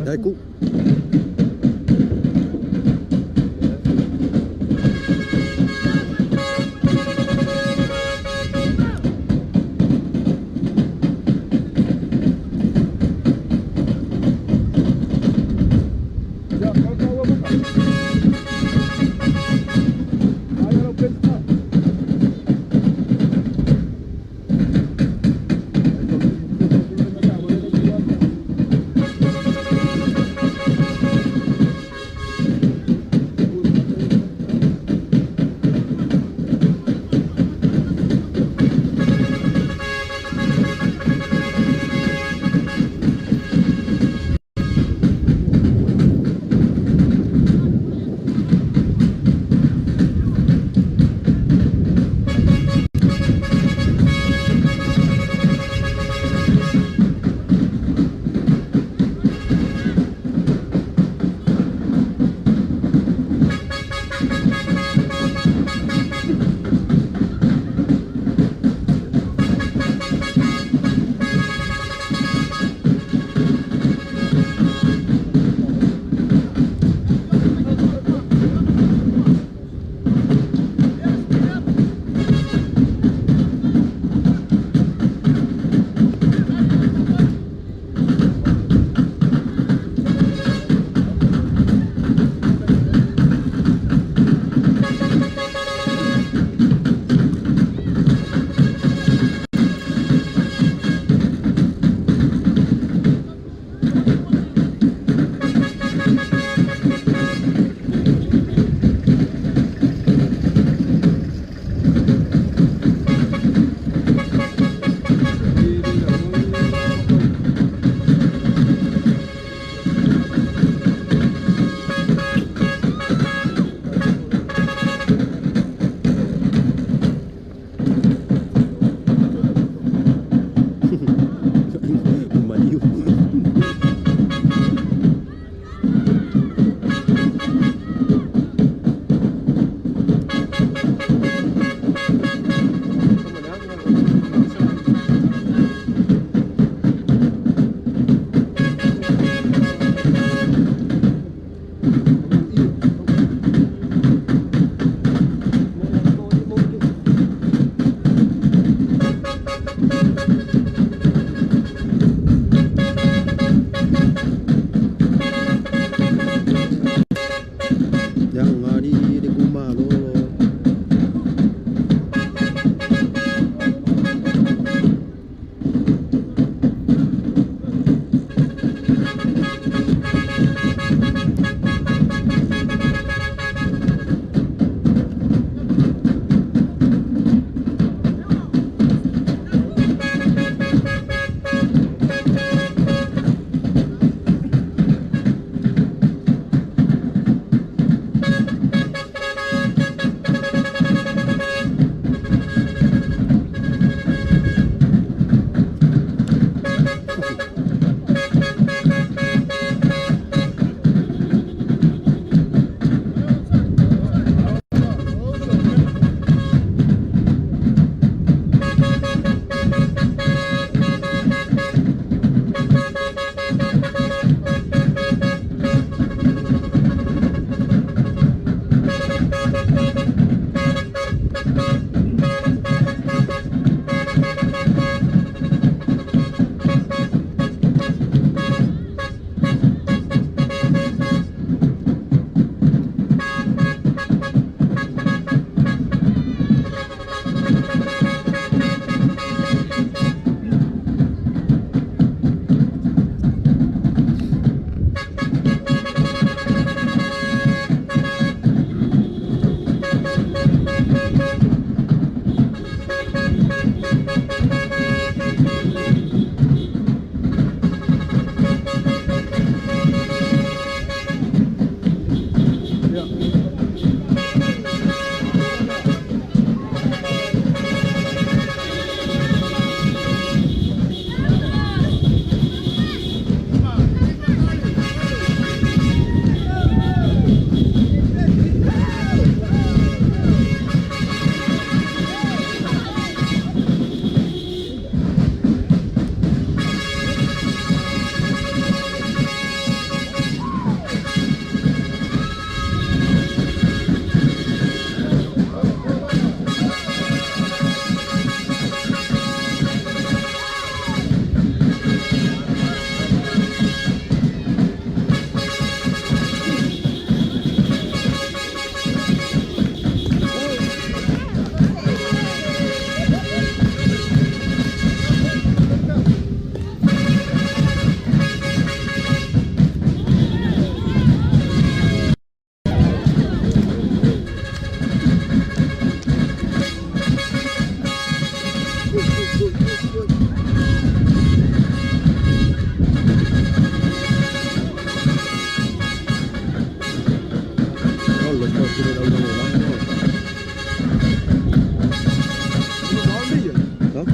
Daegu. Tele au lagolago. Ha?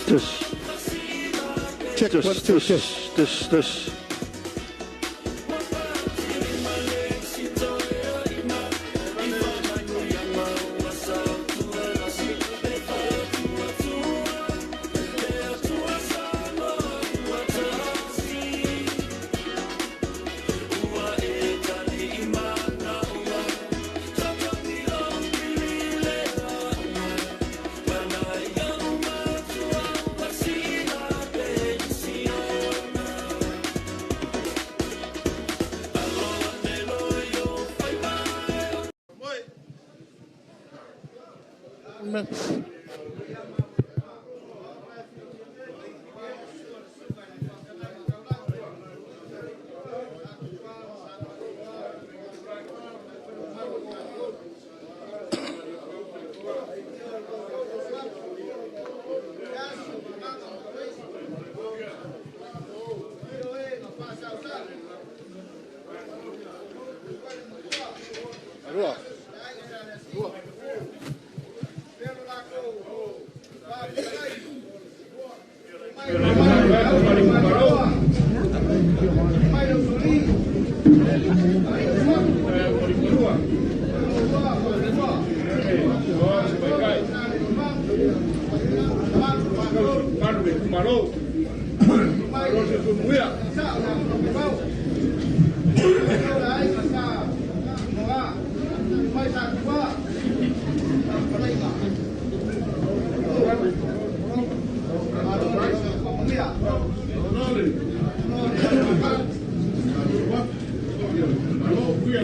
Test. Check, Test, one, two, test, test. test, test.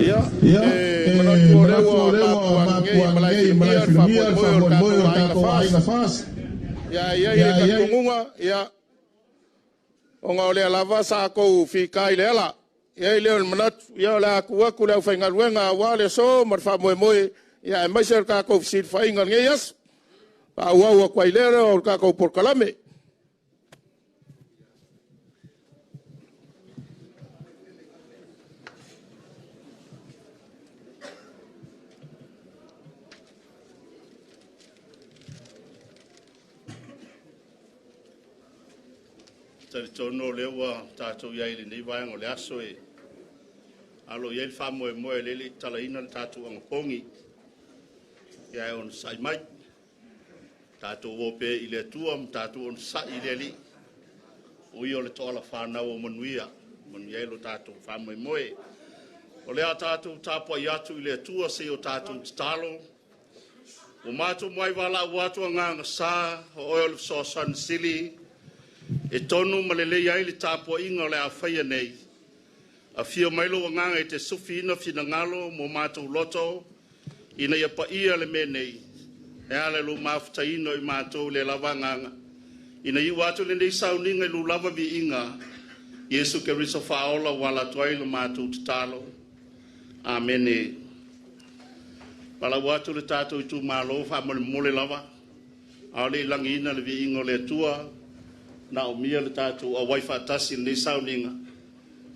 Ia, Ia, e e manatu o lea manatu o ua lea ua mapu mapu anei anei i i malae malae filimia filimia le le faamoemoe o faamoemoe le o le tatou tatou aiga aiga FAST. FAST. Ia i ai Ia le i ai talitonuga, ia, ona o lea lava sa tou fita i le ala. E i ai lea o le manatu, ia o le a tuu atu i le aufaigaluega aua le aso ma le faamoemoe, ia aemaise o le tatou fesilafaiga i lenei aso. Faaauau atu ai lea o le tatou polokalame. Talitonu o lea ua tatou i ai i lenei vaega o le aso e alo i ai le faamoemoe lea e le i tatalaina le tatou anapogi. Ia ae onosai mai. Tatou o pea i le Atua ma tatou onosai i le Alii. O ia o le toala fanau o manuia, manuia ai lo tatou faamoemoe. O le a tatou tapuai atu i le Atua se i o tatou tatalo. Ua matou muai valaau atu agaga sa, o oe o le fesoasoani sili, e tonu ma lelei ai le tapuaiga o le a faia nei. Afio mai lou agaga e te sufiina finagalo ma o matou loto, ina ia paia le mea nei, e ala i lou mafutaina o i matou i le lava agaga, ina iu atu lenei sauniga i lu lava viiga, Iesu Keriso faaola ua ala atu ai le matou tatalo. Amene. Valaau atu le tatou itumalo faamolemole lava, a o le i lagiina le viiga o le Atua, na umia le tatou auai faatasi i lenei sauniga,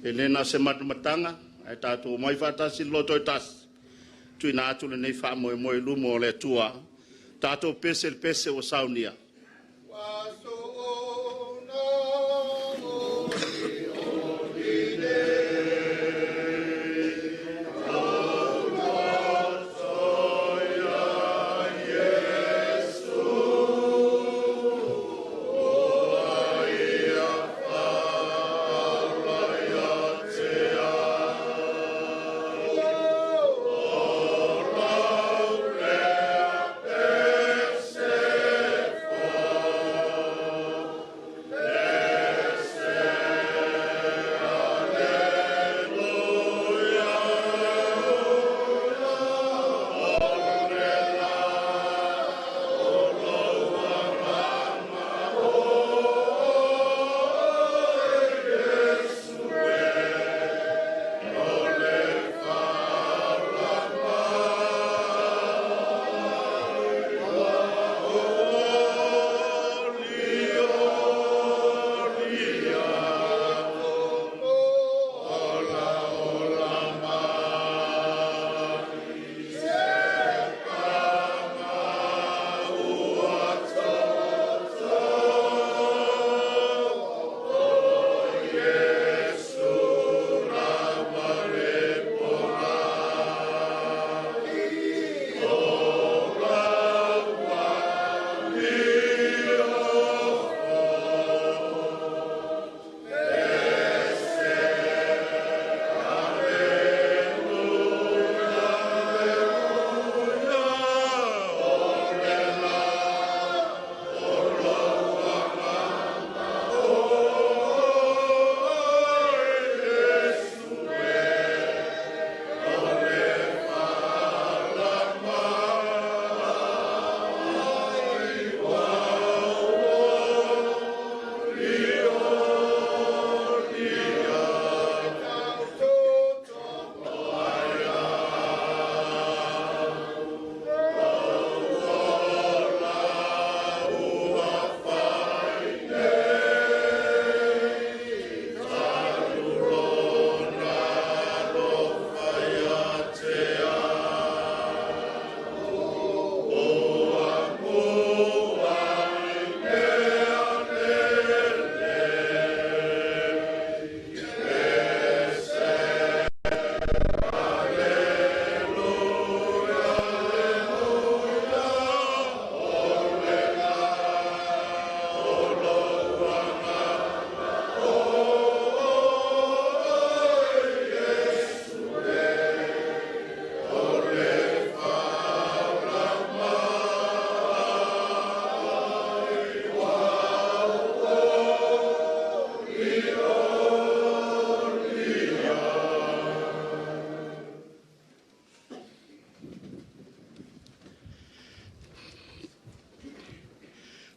e le na o se matamataga, ae tatou omai faatasi i le loto e tasi, tuuina atu lenei faamoemoe i luma o le Atua. Tatou pese i le pese ua saunia.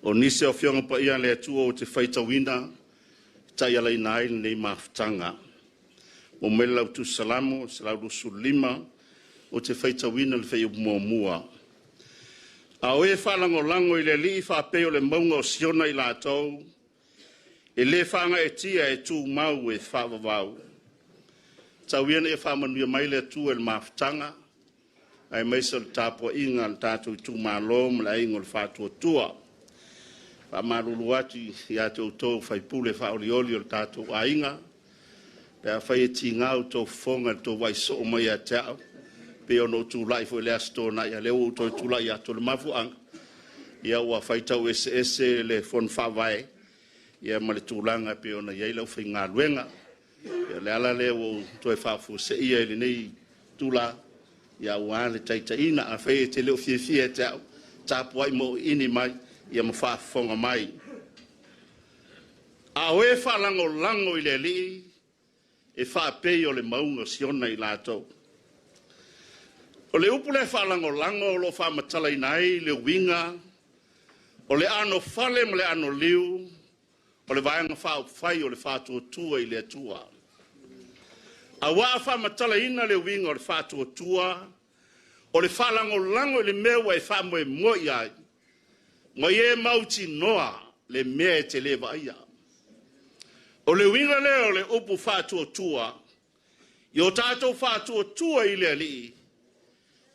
O nisi o Afioga Paia a le Atua ou te faitauina e taialaina ai lenei mafutaga. Ua mai le Lautusi Salamo 125, ou te faitauina le fuaiupu muamua. A o e faalagolago i le Alii faapei o le mauga o Siona i latou, e le faagaeetia e tumau e faavavau. Tau ia ina ia faamanuia mai le Atua i le mafutaga, aemaise o le tapuaiga a le tatou itumalo ma le Aiga o le Faatuatua. Faamalulu atu ia te outou sui usufono faaolioli o le tatou aiga, pe afai e tiga outou fofoga i le tou vaai soo mai ia te au, pei ona ou tulai foi i le Aso Toonai, a o lea ua ou toe tulai atu. O le mafuaaga, ia ua faitau eseese le Fono Faavae ia ma le tulaga e pei ona i ai le aufaigaluega. Ia o le ala lea ua ou toe faafuaseia i lenei itula, ia aua le taitaiina. Afai e te le o fiafia ia te au, tapuai ma ou iini mai ia ma faafofoga mai. A o e faalagolago i le Alii, e faapei o le mauga o Siona i latou. O le upu lea faalagolago o lo o faamatalaina ai le uiga o le anofale ma le anoliu o le Vaega Faaupufai o le Faatuatua i le Atua. Aua a faamatalaina le uiga o le faatuatua, o le faalagolago i le mea ua e faamoemoe i ai, ma ia e mautinoa le mea e te le vaaia. O le uiga lea o le upu faatuatua, ia o tatou faatuatua i le Alii,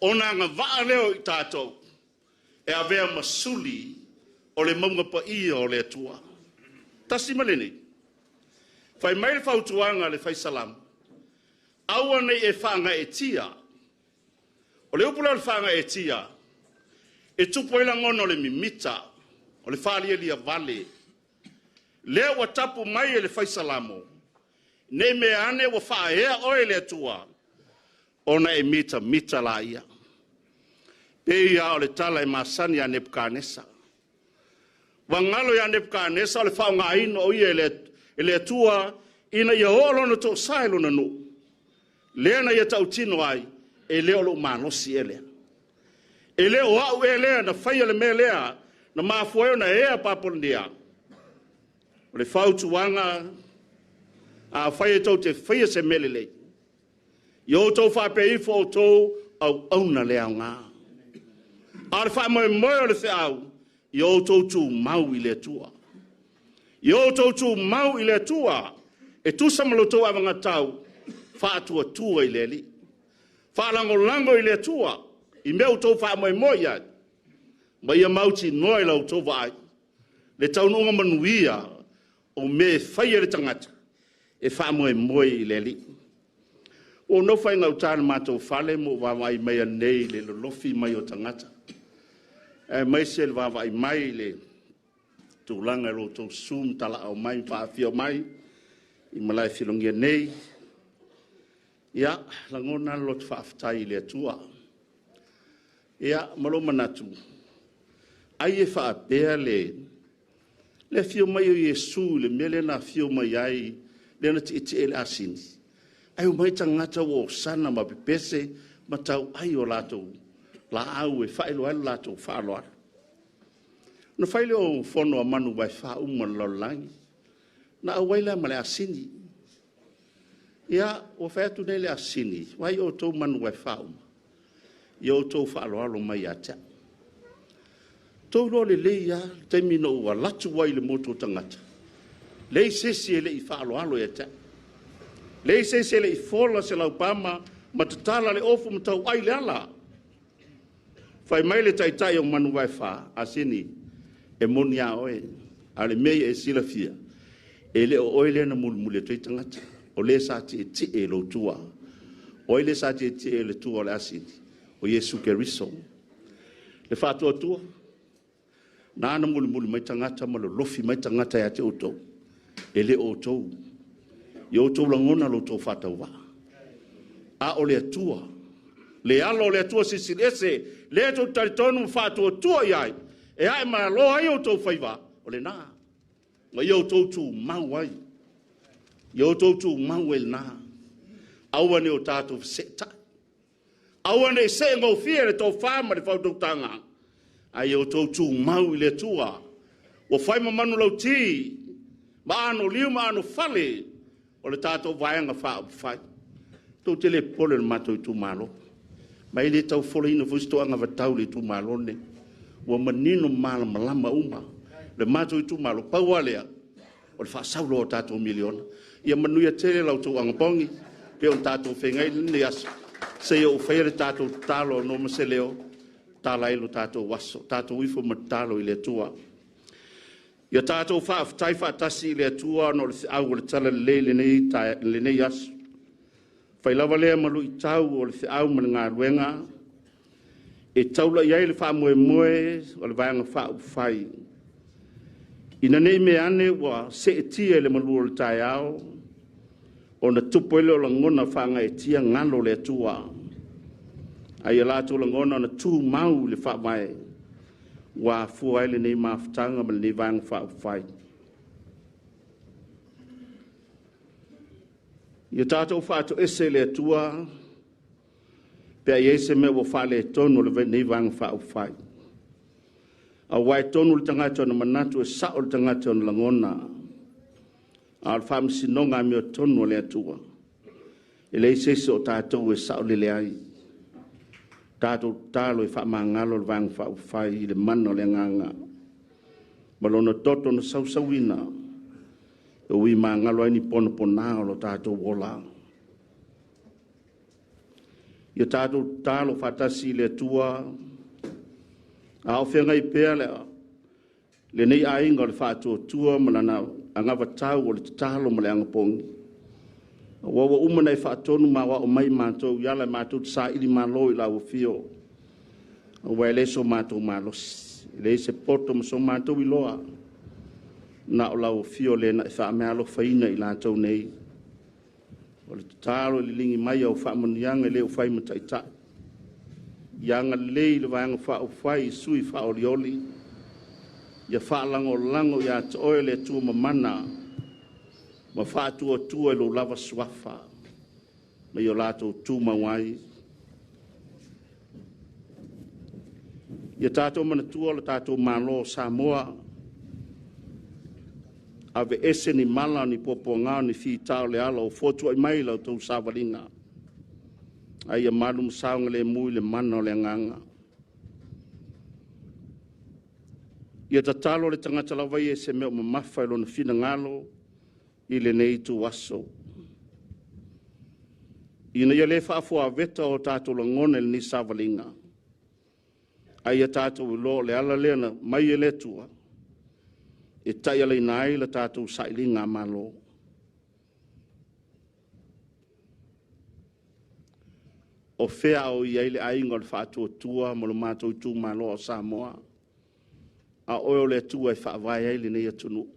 ona agavaa lea o i tatou e avea ma suli o le mauga paia o le Atua. Tasi ma lenei. Fai mai le fautuaga a le Fai Salamo, aua ne i e faagaeetia. O le upu lea o le faagaeetia, e tupu ai lagona o le mimita, o le faalialia vale. Lea ua tapu mai e le Fai Salamo, ne i mea ane ua faaea oe e le Atua, ona e mitamita laia. Pei lava o le tala e masani ia Nepukanesa. Ua galo ia Nepukanesa o le faaaogaina o ia e le Atua ina ia oo lona toasa i lona nuu. Lea na ia tautino ai, e le o lou malosi ea lea. E le o au ea lea na faia le mea lea na mafua ai ona ea Papalonia. O le fautuaga, afai e tou te faia se mea lelei, ia outou faapea ifo outou auauna le aoga. A o le faamoemoe o le feau, ia outou tumau i le Atua. Ia outou tumau i le Atua, e tusa ma lo outou avagatau, faatuatua i le Alii. Faalagolago i le Atua, i mea outou faamoemoe i ai, ma ia mautinoa i la outou vaai, le taunuuga manuia o mea e fai e le tagata, e faamoemoe i le Alii. Ua ou nofo ai gauta i le matou fale ma ou vaavaai mai ananei i le lolofi mai o tagata, aemaise le vaavaai mai i le tulaga i lo outou susu ma talaau mai ma faafio mai i Malaefilogia nei. Ia, lagona le loto faafetai i le Atua. Ia, ma lou manatu, ai e faapea le afio mai o Iesu i le mea lea na afio mai ai, lea na tietie i le asini, ai omai tagata ua osana ma pepese ma tauai o latou laau e faailoa ai le latou faaaloalo. Na fai lea o fono a manu vaefa uma o le lalolagi, na auai la ma le asini. Ia, ua fai atu nei le asini, vaai outou manu vaefa uma, ia outou faaaloalo mai ia te au. Tou iloa lelei lava le taimi na ou alu atu ai i le motu o tagata, leai se isi e le i faaaloalo ia te au. Leai se isi e le i fola se laupama ma tatala le ofu ma tauai le ala. Fai mai le taitai o manu vaefa, asini, e moni a oe, a o le mea ia e silafia, e le o oe lea na mulimuli atu ai tagata, o le sa tietie i lou tua. O ai le sa tietie i le tua o le asini? O Iesu Keriso. Le faatuatua, na na mulimuli mai tagata ma lolofi mai tagata ia te outou, e le o outou. Ia outou lagona lo outou faatauvaa. A o le Atua, le alo o le Atua Silisili Ese, lea tou te talitonu ma faatuatua i ai, e ae malo ai outou faiva, o lena. Ma ia outou tumau ai. Ia outou tumau ai lena. Aua ne i o tatou feseetai. Aua ne i see gofie le tofa ma le faautautaga, a ia outou tumau i le Atua. Ua fai ma manulauti ma anoliu ma anofale o le tatou Vaega Faaupufai. Tou te le popole i le matou itumalo, ma e le tau folaina foi se toagavatau i le itumalo lenei. Ua manino ma malamalama uma le matou itumalo, pau lava lea, o le faasau loa o tatou miliona. Ia manuia tele la outou anapogi, pei ona tatou feagai i lenei aso, seia ou faia le tatou tatalo aunoa ma se leo, tala ai lo tatou aso. Tatou ifo ma tatalo i le Atua. Ia tatou faafetai faatasi i le Atua ona o le feau o le talalelei i lenei aso. Fai lava lea ma luitau o le feau ma le galuega e taula i ai le faamoemoe o le Vaega Faaupufai, ina ne i meaane ua seetia i le malu o le taeao, ona tupu ai lea o lagona faagaeetia galo le Atua, a ia latou lagona ona tumau i le faavae ua afua ai lenei mafutaga ma lenei Vaega Faaupufai. Ia tatou faatoese i le Atua pe a i ai se mea ua faaletonu o lenei Vaega Faaupufai, aua e tonu le tagata ona manatu, e sao le tagata ona lagona, a o le faamasinoga amiotonu a le Atua, e leai se isi o tatou e saolele ai. Tatou tatalo e faamagalo le Vaega Faaupufai i le mana o le Agaga ma lona toto na sausauina e ui magalo ai ni ponapona o lo tatou ola. Ia tatou tatalo faatasi i le Atua, a o feagai pea lenei aiga o le faatuatua ma lana anavatau o le tatalo ma le anapogi, aua ua uma ona e faatonu ma aoao mai matou i ala matou te saili malo i lau afio, aua e le so matou malosi, e leai se poto ma so matou iloa, na o lau afio lea na e faameaalofaina i latou nei. O le tatalo i liligi mai au faamanuiaga e le ufai ma taitai, ia agalelei i le Vaega Faaupufai i sui faaolioli, ia faalagolago ia te oe le Atua mamana ma faatuatua i lou lava suafa ma ia latou tumau ai. Ia tatou manatua lo tatou Malo o Samoa, aveese ni mala, ni puapuaga, ni fita o le ala o fotuai mai la outou savaliga, a ia malu ma saogalemu i le mana o le Agaga. Ia tatalo le tagata lava ia i se mea o mamafa i lona finagalo i lenei ituaso, ina ia le faafuaveta o tatou lagona i lenei savaliga, a ia tatou iloa o le ala lea na mai e le Atua e taialaina ai la tatou sailiga malo. O fea o i ai le aiga o le faatuatua ma lo matou itumalo o Samoa, a oe o le Atua e faavae ai lenei atunuu.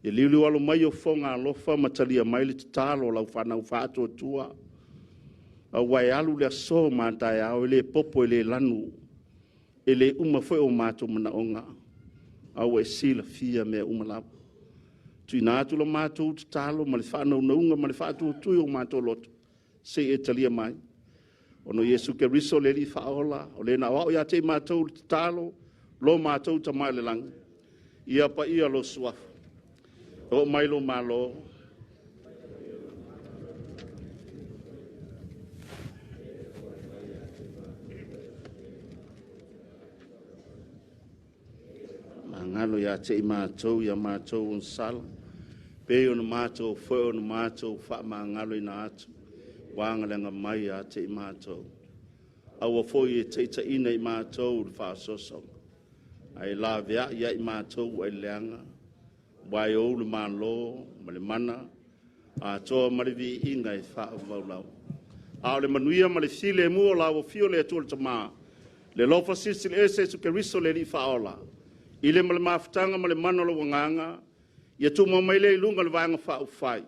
Ia liuliualo mai ofoga alofa ma talia mai le tatalo o lau fanau faatuatua, aua e alu le aso ma taeao, e le popo e le lanu, e le uma foi o matou manaoga, a ua e silafia mea uma lava. Tuuina atu la matou tatalo ma le faanaunauga ma le faatuatua o matou loto, se i e talia mai. Ona o Iesu Keriso le Alii Faaola, o le na aoao ia te i matou le tatalo, lo matou Tama i le lagi, ia paia lou suafa, oo mai lou malo, magalo ia te i matou ia matou onosala, pei ona matou foi ona matou faamagaloina atu, ua agaleaga mai ia te i matou. Aua foi e taitaiina i matou le faasoasoaga, ae laveai ia i matou ai leaga, ua e ou le malo ma le mana, atoa ma le viiga e faavavau lava. A o le manuia ma le filemu o lau afio le Atua le Tama, le alofa silisili ese Iesu Keriso le Alii Faaola, i le ma le mafutaga ma le mana o lou Agaga, ia tumau mai lea i luga o le Vaega Faaupufai,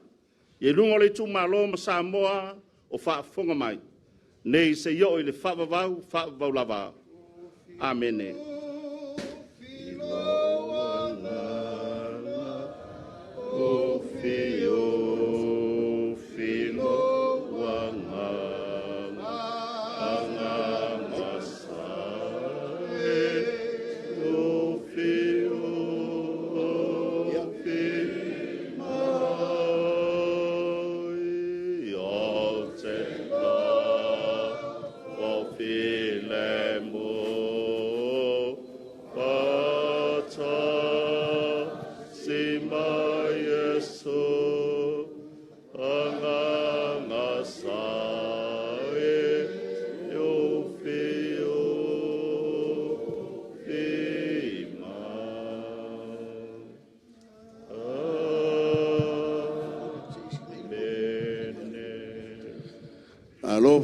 ia i luga o le itumalo ma Samoa o faafofoga mai, nei seia oo i le faavavau, faavavau lava. Amene. O filo agaga, agaga sa e, o fio.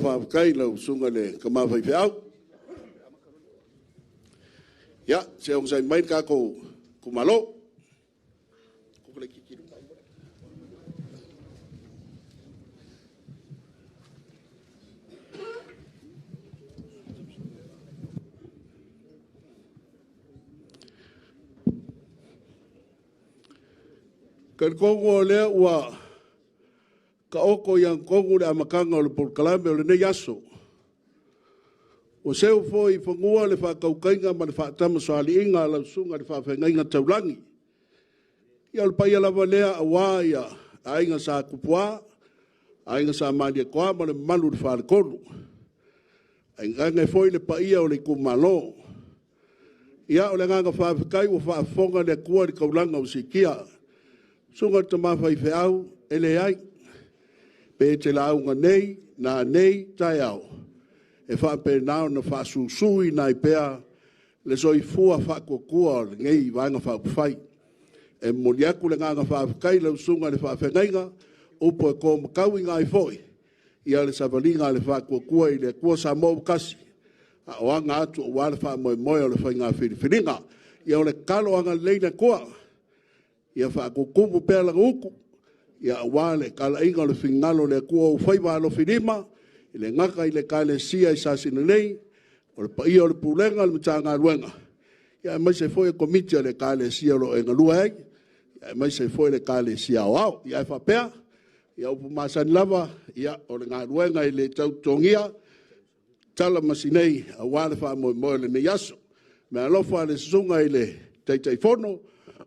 faafetai i lau susuga i le tama faifeau. Ia, se i onosai mai le tatou itumalo. E talitonu o lea ua taoto i agatonu le amataga o le polokalame o lenei aso. Ua seu foi i fanua le faatautaiga ma le faatamasoaliiga a lau susuga i le Faafeagaiga Taulagi. Ia o le paia lava lea aua Aiga Sa Tupua, Aiga Sa Malietoa ma le mamalu i le Faletolu, ae tainane foi le paia o le itumalo. Ia, o le agaga faafetai ua faafofoga le Atua i le taulaga ua siitia. Susuga i le tama faifeau, e leai, pe e te lauga nei, nanei, taeao, e faapena ona faasusuina ai pea le soifua faatuatua o lenei Vaega Faaupufai. E momoli atu le agaga faafetai i lau susuga i le faafeagaiga, o upu e to matauina ai foi le savaliga a le Faatuatua i le Atua Samoa ua tasi, a o aga atu aua le faamoemoe o le faiga filifiliga. Ia o le tatalo, ia agalelei le Atua ia faatutumu pea lana utu aua le talaiina o le finagalo o le Atua o ou faiva alofilima, e le gata i le Ekalesia i Sasina nei, o le paia o le Pulega o le Matagaluega, aemaise foi o Komiti a le Ekalesia o lo o e galue ai, aemaise ai foi o le Ekalesia Aoao. Ae faapea, ia o upu masani lava, o le galuega e le tau totogia, tala ma sinei aua le faamoemoe o lenei aso. Meaalofa i le susuga i le Taitaifono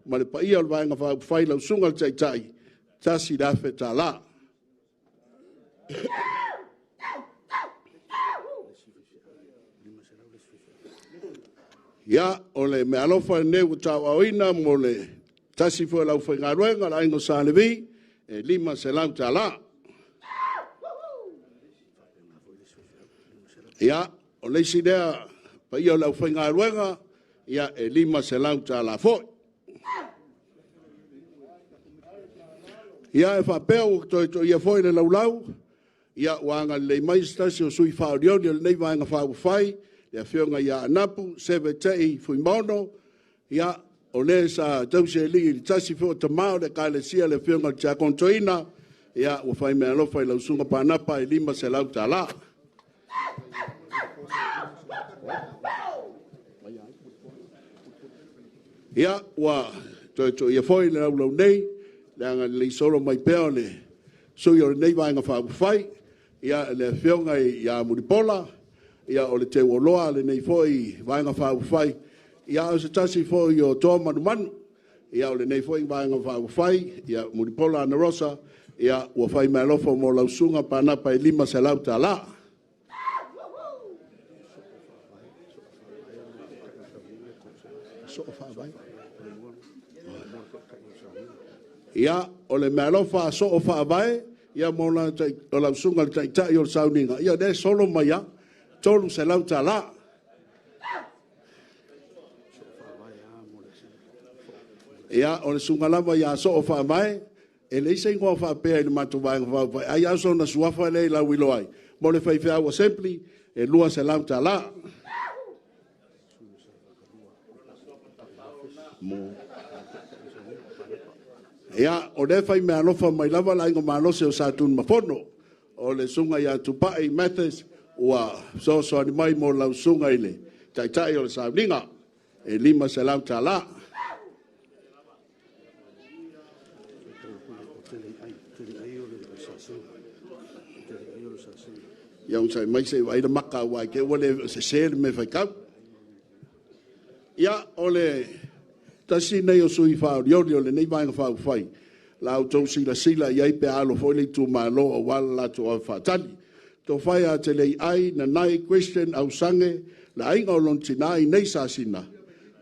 ma le paia o le Vaega Faaupufai, lau susuga i le Taitai, e $1,000. Ia, o le meaalofa lenei ua tauaaoina mo le tasi foi o le aufaigaluega, le Aiga Sa Levi, e $500. Ia, o le isi lea paia o le aufaigaluega, ia e $500 foi. Ia, e faapea ua toe toia foi le laulau, ia ua agalelei mai se tasi o sui usufono faolioli o lenei Vaega Faaupufai, le Afioga ia Anapu Seve Te'i Fuimaono, ia, o le sa tausi alii i le tasi foi o tama o le Ekalesia le Afioga i le Tiakono Toeaina, ia ua fai meaalofa i lau Susuga Panapa e $500. Ia, ua toe toia foi le laulau nei, le agalelei solo mai pea o le sui usufono o lenei Vaega Faaupufai, ia, le Afioga ia Mulipola, ia o le teuoloa a lenei foi Vaega Faaupufai, a o se tasi foi o toa manumanu o lenei foi Vaega Faaupufai, ia Mulipola Anarosa, ia ua fai meaalofa mo lau Susuga Panapa e $500. Ia, o le meaalofa a Soo Faavae, ia mo lau susuga i le Taitai o le Sauniga, ia o lea e solo mai lava, e $300. Ia, o le susuga lava ia Soo Faavae, e leai se igoa faapea i le matou Vaega Faaupufai, ai lava o sona suafa lea e lauiloa ai, mo le faifeau assembly e $200. Ia, o lea e fai meaalofa mai lava le Aiga Malosi o Sa Tunumafono, o le susuga ia Tupai Mathis ua fesoasoani mai mo lau susuga i le Taitai o le Sauniga, e $500. Ia onosai mai se i vaai le maka aua i te i ua sese le mea e faitau. Ia, o le tasi lenei o sui usufono faaolioli o lenei Vaega Faaupufai, la outou silasila i ai pe a alo foi le itumalo aua le latou ave faatali. Tofa ia Teleiai Nanai Christian Ausage, le aiga o lona tina i inei i Sasina,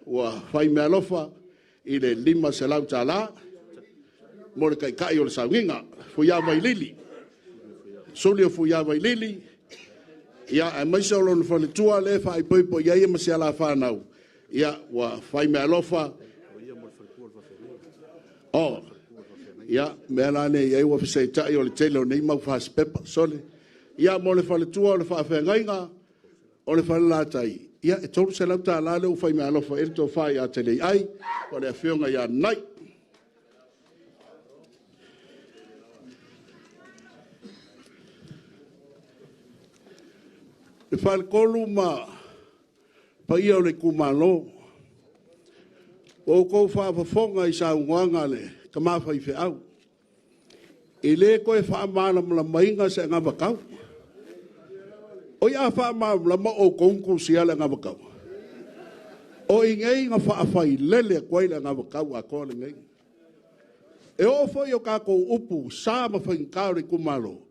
ua fai meaalofa i le $500 mo le Taitai o le Sauniga, Fuia Vailili, Suli o Fuia Vailili, ia aemaise o lona faletua lea e faaipoipo i ai ma si ala fanau, ia ua fai meaalofa. Oh, ia, mea la lea e i ai ua fesetai o le tele o nei mau fasipepa. Sole, Ia mo le faletua o le faafeagaiga o le Falelatai, ia e $300 lea ua faimeaalofa i ai le tofa ia Teleiai, o le afioga ia Nai. Le faletolu ma paia o le itumalo, ua outou faafofoga i saunoaga a le tama faifeau, e le toe faamalamalamaina se anavatau. Oi a faamalamalama o outou na tusia le anavatau. O i inei na faafailele atu ai le anavatau atoa lenei. E oo foi i o tatou upu, sa ma faigata o le itumalo,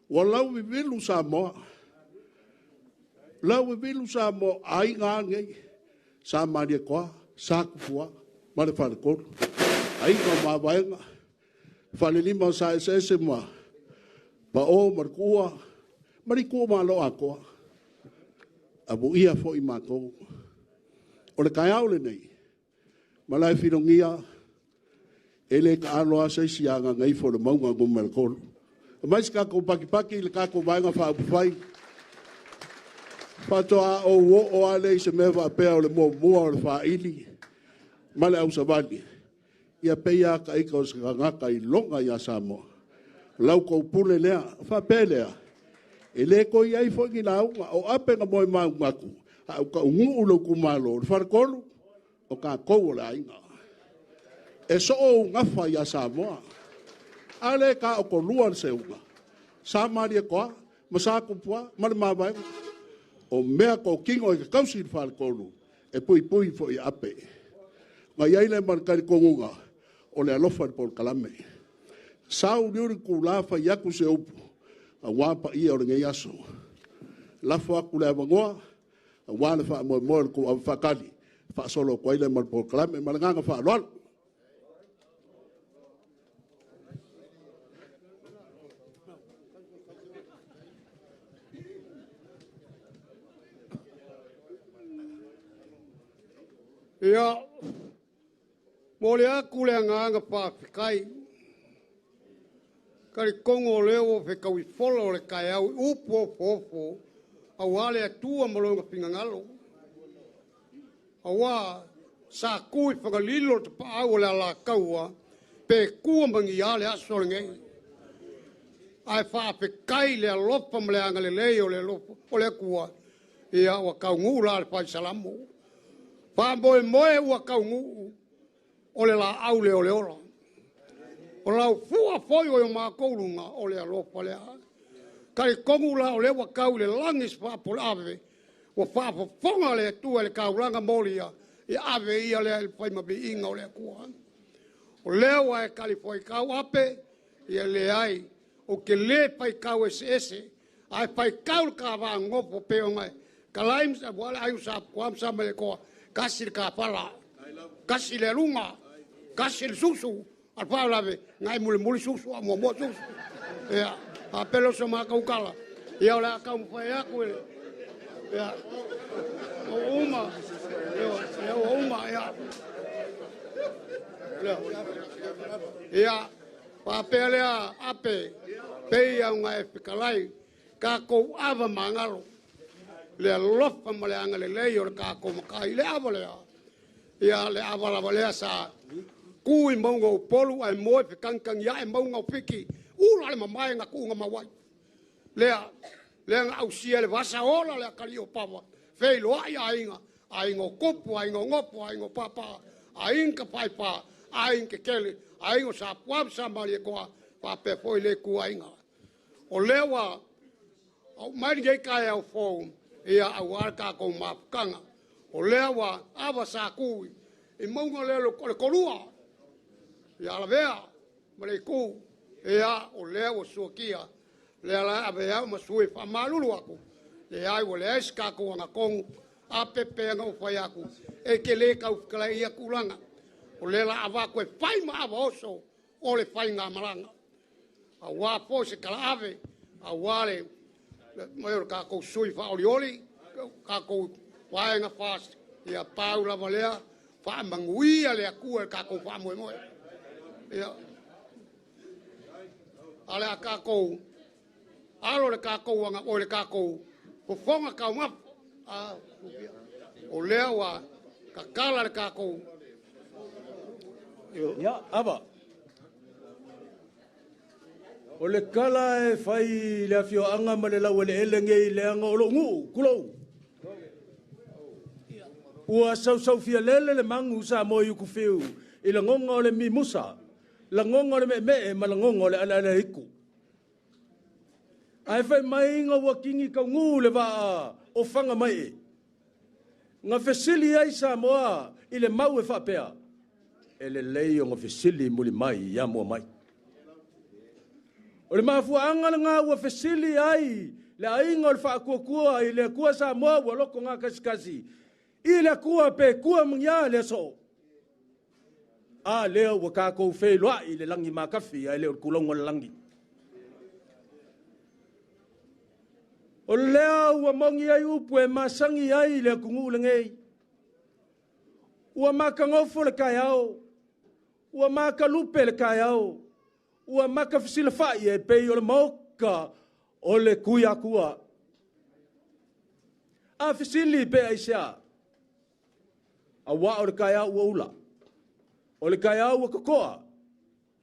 ua lauvivilu Samoa, lauvivilu Samoa, o aiga lava nei, Sa Malietoa, Sa Tupua ma le Faletolu, Aiga o Mavaega, Falelima o Saeseese ma Pao ma le Tuua, ma le itumalo atoa. Amuia foi matou. O le taeao lenei, Malaefilogia e le taalo lava se isi ia Gagaifomauga Nu.3. Aumai se tatou patipati i le tatou Vaega Faaupufai, faatoa ou oo lava lea i se mea faapea o le muamua o le faili ma le ausavali, ia pei lava ita o se tagata iloga ia Samoa. O la outou pule lea. Ona faapea lea, e le toe i ai foi ni lauga, o ape na moemauga atu, a ou taunuu i lou itumalo, le Faletolu, o tatou o le aiga. E soo ou gafa ia Samoa. A lea e taotolua le seuga, Sa Malietoa ma Sa Tupua ma le mavaega. O mea totino e te tausi i le Faletolu, e puipui foi e ape. Ona i ai lea ma le talitonuga, o le alofa i le polokalame. Sau liuli itula fai atu se upu, aua paia o lenei aso. Lafo atu le avanoa aua le faamoemoe o le tou avafaatali, faasolo atu ai lea ma le polokalame. Ma le agaga faaaloalo. Ia, momoli atu le agaga faafetai. Talitonu o lea ua fetaui fola o le taeao i upu ofoofo aua le Atua ma lona finagalo. Aua sa tu i Fagalilo le tapaau o le Alataua, pe tua ma ni a le aso lenei. Ae faafetai i le alofa ma le agalelei o le Atua, ia ua taunuu la le fai Salamo. Faamoemoe ua taunuu, o le laau lea o le ola. O lau fua foi o matou luga, o le alofa lea. Talitonu la o lea ua tau i le lagi se faapolava, ua faafofoga le Atua i le taulaga molia, ia ave ia lea i le fai ma viiga o le Atua. O lea ua e talifuaitau ape, ia leai, ou te le faitau eseese, ae faitau le ta vaanofo pe ona e talai ma le aiga sa ma sa mai tasi le tafala, tasi le aluga, tasi le susu, al faalavelave, ngai mulimuli susu, a muamua susu. Ia, faapea so matou tala, ia o le a taumafai atu e ia, ua uma, ia ua uma, ia. Ia, faapea lea ape, pei ona e fetalai, tatou ava magalo, le alofa ma le agalelei o le tatou matai, le ava lea, ia le ava lava lea sa ku i mauga o Upolu ae moe fetagitagi ae mauga o Fiti, ula le mamae na tuuga mau ai. Lea, lea na ausia le vasa ola le atalii o Papa, feiloai aiga, aiga o Tupu, aiga o Nofo, aiga o Papa, aiga Tafaifa, aiga Tetele, aiga o Sapuava, Sa Malietoa, faapea foi le ituaiga. O lea ua aumai lenei taeao fou, ia aua le tatou mafutaga. O lea ua ava sa tu i mauga lea o le tolua, ia Lavea ma le itu, ia o lea ua suakia, lea la ave au ma sui faamalulu atu, leai ua leai se tatou agatonu, a pepe na ou fai atu, e te le tau ia tulaga. O lea la avatu e fai ma ava oso o le faigamalaga. Aua foi se talaave, aua le mai o le tatou sui faaolioli, tatou vaega fast, ia pau lava lea, faamanuia le Atua i le tatou faamoemoe. Ia, a le a tatou Alo le kakou anga o le kakou fofoga taumafa. O lea ua tatala le kakou. Ia, ava. O le kala e fai le afioaga ma le laueleele nei leaga o lou nuu, tulou. Ua sausaufia lele le magu sa mo i ukufiu i lagoga o le mimusa, lagoga o le meemee ma lagoga o le aleale iku. Ae fai mai ina ua kini kaugū le vaa o fanga mai e. Nga fesili ai Samoa i le mau e faapea, e lelei o nga fesili muli mai ia mua mai. O le mafuaaga lena ua fesili ai le aiga o le Faatuatua i le Atua Samoa ua loko gakasikasi i le Atua pe tua magia le aso. A lea ua tatou feiloai i le lagi matafi ae le o le tulauga o le lagi. O lea ua mogi ai upu e masagi ai le atunuu lenei. Ua makagofo le taeao, ua makalupe le taeao, ua makafesilafai e pei o le maoka o le Tuiatua. A fesili pe aisea, auā o le taeao ua ula, o le taeao ua totoa,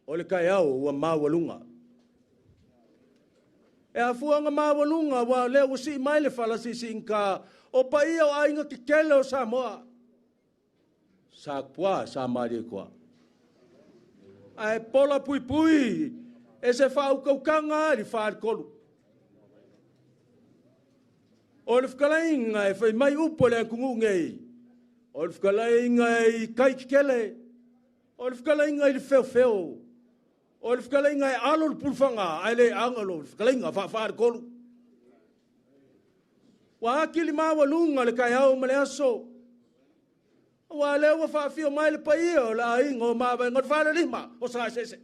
o le taeao ua maualuga. E afuaga maualuga ua lea ua sii mai le falasiisiigata o paia o aiga tetele o Samoa. Sa pua sa malie toa. Ae pola puipui e se faautautaga i le faletolu. O le fetalaiga e fai mai upu o le atunuu nei, o le fetalaiga i tai tetele, o le fetalaiga i le feofeo, o le fetalaiga e alo le pulufaga ae le agalo le fetalaiga faafaletolu. Ua atili maualuga le taeao ma le aso, ua lea ua faafio mai le paia o le aiga o Mavaega o le falelima o Saesese.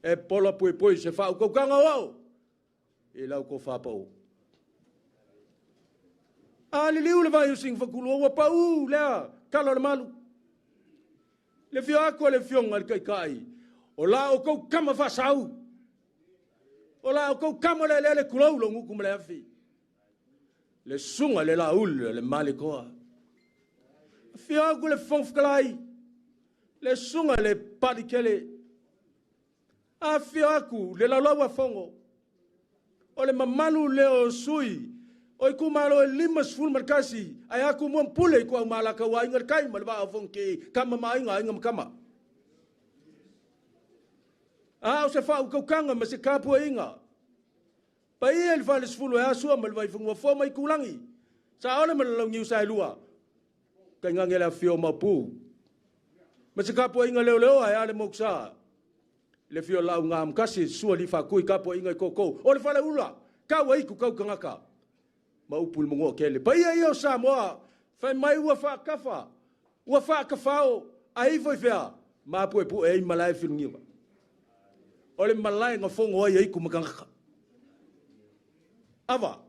E pola puipui se faautautaga o ao i lau tofa pau. A liliu le vai o Sinafatulua ua pau lea tala o le malu. Le fio atu o le fioga le taitai, o la o kou kama faasau. O la o kou kama le le kulou lo nguku ma le afi. Le sunga le la ule le malekoa. Fio atu le fongfkalai, le sunga le palikele. A fio atu le laulaua fongo. O le mamalu leo sui, o i kumalo e 51, ai aku mua pule i kua malaka ua inga le kai ma le vaa o fonki, kama ma inga makama. A o se faautautaga ma se tapuaiga. Paia i le falesefulu e asua ma le vaifanua fua mai kulangi. Sa ole ma le launiu sa e lua. Kaingange le afio mapu. Ma se tapuaiga leoleoa e ale mokusa. Le fio lau ngā mkasi sua li whakui tapuaiga i koko. O le fale ula, kau aiku kau kangaka. Ma upu le mongoa kele. Paia ia o Samoa, fai mai ua whaakafa, ua whaakawhao, a ifo i whea, mapu e pu e i malae whilungiwa. O le malae ngā fongo ai aiku makangaka. Ava.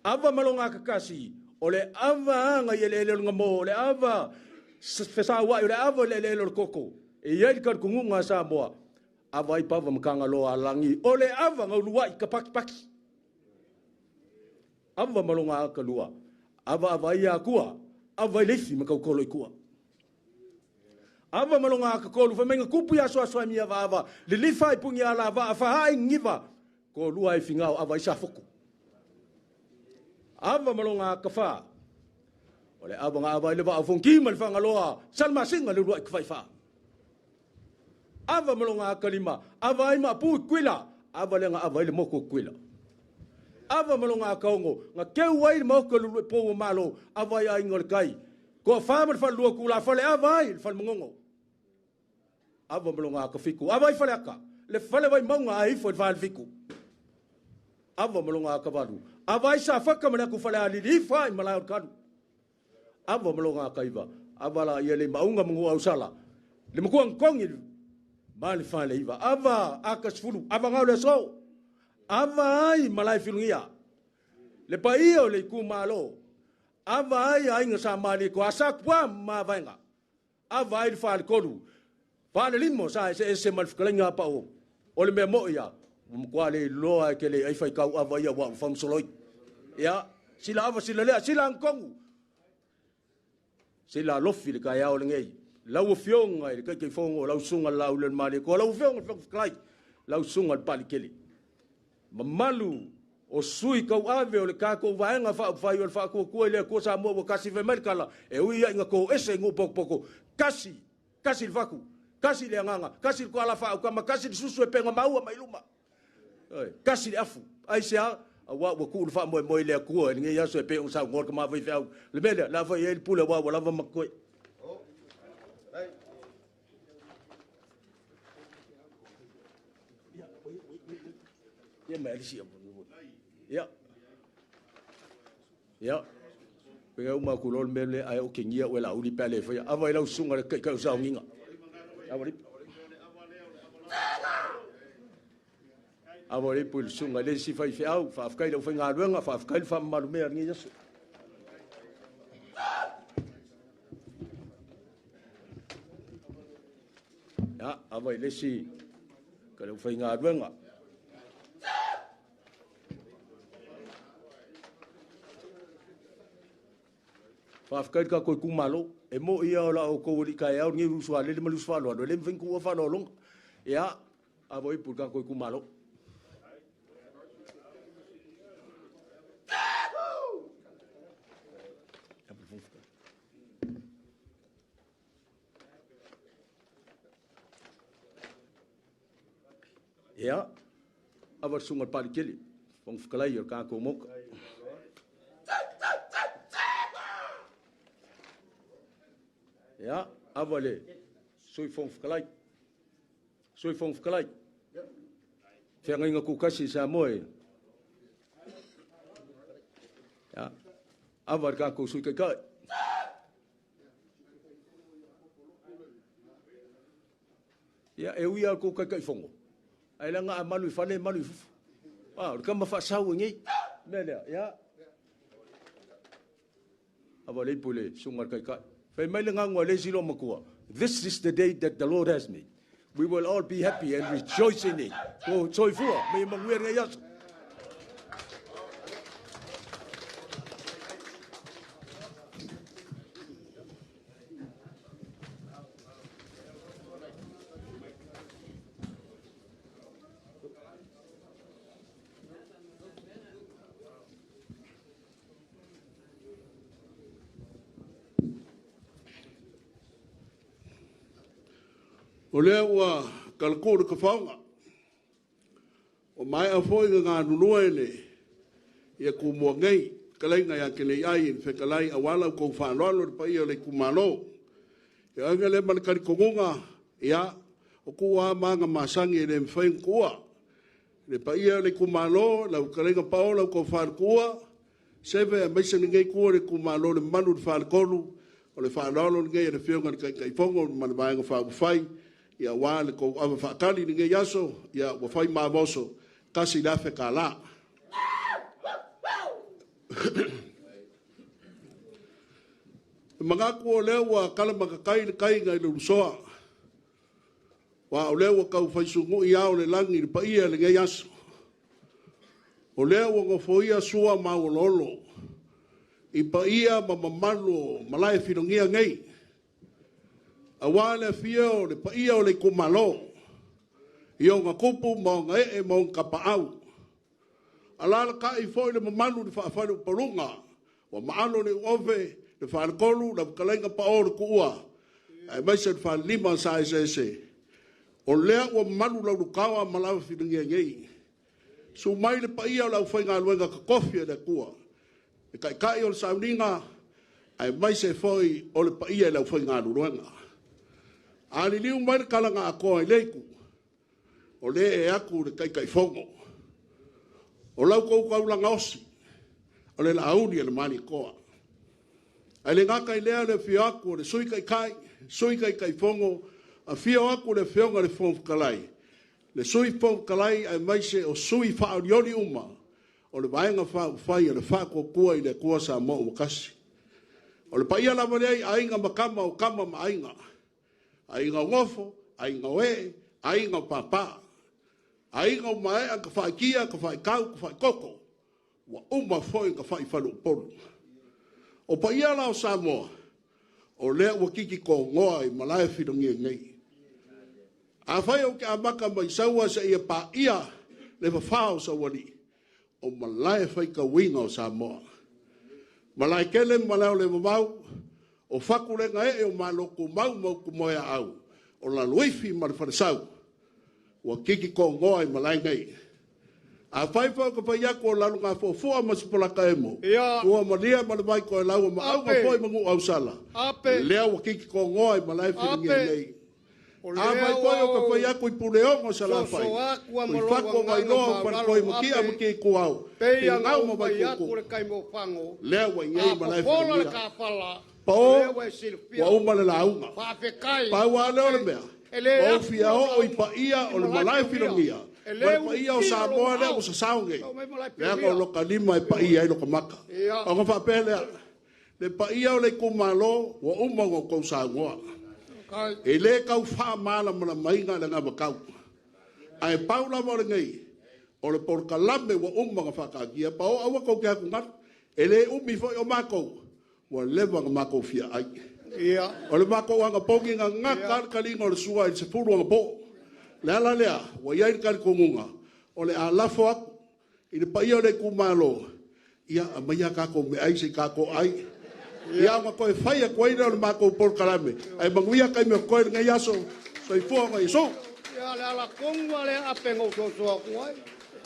Ava malonga kakasi. O le ava anga i ele ele o ngā mo. O le ava fesawai. O le ava le ele ele o le koko. E iai le karukungu ngā Samoa. Ava i pava makanga loa langi. O le ava ngā uluai ka paki paki. Ava malonga akalua. Ava ava ia akua. Ava i leifi makaukolo i kua. Ava malonga akakolu. Whamainga kupu ia soa soa mi ava ava. Lilifa i pungi ala ava. Awhahai ngiva. Ko lua i fingao ava i safoku. Ava malonga akawha. O le ava ngā ava i le vaa fonki ma le whangaloa. Salmasinga le rua i kawhaiwha. Ava malonga akalima. Ava i maapu i kuila. Ava le ngā ava i le moko i kuila. Ava malonga akaongo. Ngā keu ai le maoka lulu e pō malo. Ava i ainga o le kai. Ko wha ma le whalua kula whale ava ai le whale mongongo. Ava malonga akafiku. Ava i whale aka. Le whale vai maunga a ifo i le whale fiku. Ava malonga akavalu. Ava i sa whaka ma le aku whale alili i whai malai o kalu. Ava malonga akaiva. Ava la ia le maunga mungu au sala. Le makua ngkongi ma le whale iwa. Ava akasfulu. Ava ngau le so. Ava ai malai filungia. Le paia o le iku malo. Ava ai ainga sa mali ko asa kua ma vainga. Ava ai le whale kolu. Whale limo sa ese ese ma le whakalenga pa o. O le mea mo'i lava, ua matua le iloa e te le ai faitau ava ia aua ua faamasolo ai. Ia, sila ava sila lea, sila agitonu. Sila alofi le taeao lenei. Lau Afioga i le Taitaifono, lau Susuga Laaulialemalietoa, lau Afioga i le Fofoga Fetalai, lau Susuga i le Palikele. Mamalu o sui tauave o le tatou Vaega Faaupufai o le Faatuatua i le Atua Samoa ua tasi, fai mai le tala, e ui lava ina toese i nuu potopoto, tasi, tasi le fatu, tasi le agaga, tasi le tuala faautama, tasi le susu e pega maua mai luma. Oi, tasi le afu. Aisea? Aua ua tuu le faamoemoe i le Atua i lenei aso e pei ona saunoa le tama faifeau. O le mea lea, o le a fai ai le pule aua ua lava ma totoe. Ia mai alisi ia. Ia. Ia. Pei uma atu loa le mea lea ae otegia oe Laauli pe a le faia. Ava i lau susuga i le Taitai o Saoniga. Ava le Ava le ipu i le susuga i le isi faifeau. Faafetai i le aufaigaluega, faafetai le faamamalu mea i lenei aso. Ia, ava i le isi ka le aufaigaluega. Faafetai i le tatou itumalo. E moni ia o la outou alii taeao lenei uso a lele ma le uso faaaloalo, e le mafai ona tuua faaaloaloga. Ia, ava ipu i le tatou itumalo. Ia, ava le susuga i le Palikele, Fofoga Fetalai o le tatou Maota. Ia, ava le Sui Fofoga Fetalai. Sui Fofoga Fetalai. Feagaiga tutasi i Samoa e. Ia, ava le tatou Sui Taitai. Ia, e ui lava i le tou Taitaifono, ae leaga a malu i fale, e malu i fafo. A, o le tama faasau e nei. O le mea lea, ia. Ava le ipu i le susuga i le Taitai. Fai mai le gagu a le isi loomatua, This is the day that the Lord has made. We will all be happy and rejoice in it. Ko soifua, me manuia lenei aso. O lea ua talatuu le tafaoga, ua maea foi ona galulue le ia Tumua nei, fetalaiga ia Teleiai le fetalai aua la outou faaaloalo i le paia o le itumalo. E avea lea ma le talitonuga, ia, o tuua lava ma aga masani e le mafai ona tuua. Le paia o le itumalo, lau fetalaiga Paola, lau tofa i le Tuua, Seve aemaise lenei itu o le itumalo, le mamalu i le Faletolu, o le faaaloalo lenei a le Afioga i le Taitaifono ma le Vaega Faaupufai, ia aua le tou ava faatali i lenei aso, ia ua fai ma oso $1,000. E manatu o lea ua talamatatai le tai nai le Ulusoa, aua o lea ua tau fai sunui ao o le lagi i le paia i lenei aso. O lea ua nofoia sua ma auoloolo i paia ma mamalu o malae filogia nei, aua le afio o le paia o le itumalo i ona tupu ma ona ee ma ona tapaau. Alaalatai foi le mamalu i le faafaleupoluga ua maalo le uove, le faletolu, lau fetalaiga Pao le Tuua, aemaise le falelima sa eseese. O lea ua malu laulutaoa ma lava filagia nei. Susu mai le paia o le aufaigaluega totofi a le Atua, le taitai o le sauniga, aemaise foi o le paia i le aufaigaluega. A liliu mai le tala na atoa i le itu, o lea e atu le Taitaifono. O lau tou taulaga osi, o le Laauli a le Malietoa. Ae le gata i lea le afio atu o le Sui Taitai, Sui Taitaifono, afio atu le Afioga i le Fofoga Fetalai, le Sui Fofoga Fetalai aemaise o sui faaolioli uma o le Vaega Faaupufai o le Faatuatua i le Atua Samoa ua Tasi. O le paia lava lea i Aiga ma Tama o Tama ma Aiga, Aiga o Nofo, Aiga o Ee, Aiga o Papa. Aiga ua maea ka faaitia, ka faaikau, ka faaikoko, ua uma foi ka faaifaluupolu. O paia la o Samoa, o lea ua kiki togoa i malae filogia nei. Afai ou te amata mai Saua seia paia le fafao o Saualii, o malae faitauina o Samoa. Malae tele ma malae o le vavau, o fatulega ee o Malo tumau ma utumoeaau, o Laloifi ma le Falesau, ua titi togoa i malae nei. Afai foi o te fai atu o Lalogafuafua ma Sipolata emo, tua malia ma le vai toe laua ma auga foi ma nuu ausala, lea ua titi togoa i malae filogia nei. Afai foi o te fai atu i Puleono Salafai, i Fatu o Vailoa o Faletoi Matia ma Tia-i-Tuau, Finau ma Vaituutuu, lea ua i ai malae filogia. Pao, ua uma le lauga. Pau lava lea o le mea, ua ou fia oo i paia o le malae filogia, ma le paia o Samoa lea ua sasao nei, leaga o lota lima e paia ai lota mata. Ona faapea lea, le paia o le itumalo ua uma ona outou saunoa. E le tau faamalamalamaina le anavatau. Ae pau lava o lenei, o le polokalame ua uma ona faataatia, pao aua tou te atugalu. E le umi foi o matou, ua leva ona matou fiaai. O le matou anapogi na gata lava le taliga o le sua i le 10 anapo. O le ala lea, ua i ai le talitonuga, o le a lafo atu i le paia o le itumalo, ia aumaia a tatou meaai se i tatou ai. Ia ona toe fai atu ai lea o le matou polokalame, ae manuia taimi o totoe i lenei aso. Soifua ma Iesu. Ia, o le ala tonu lava lea Ape na ou soso atu ai.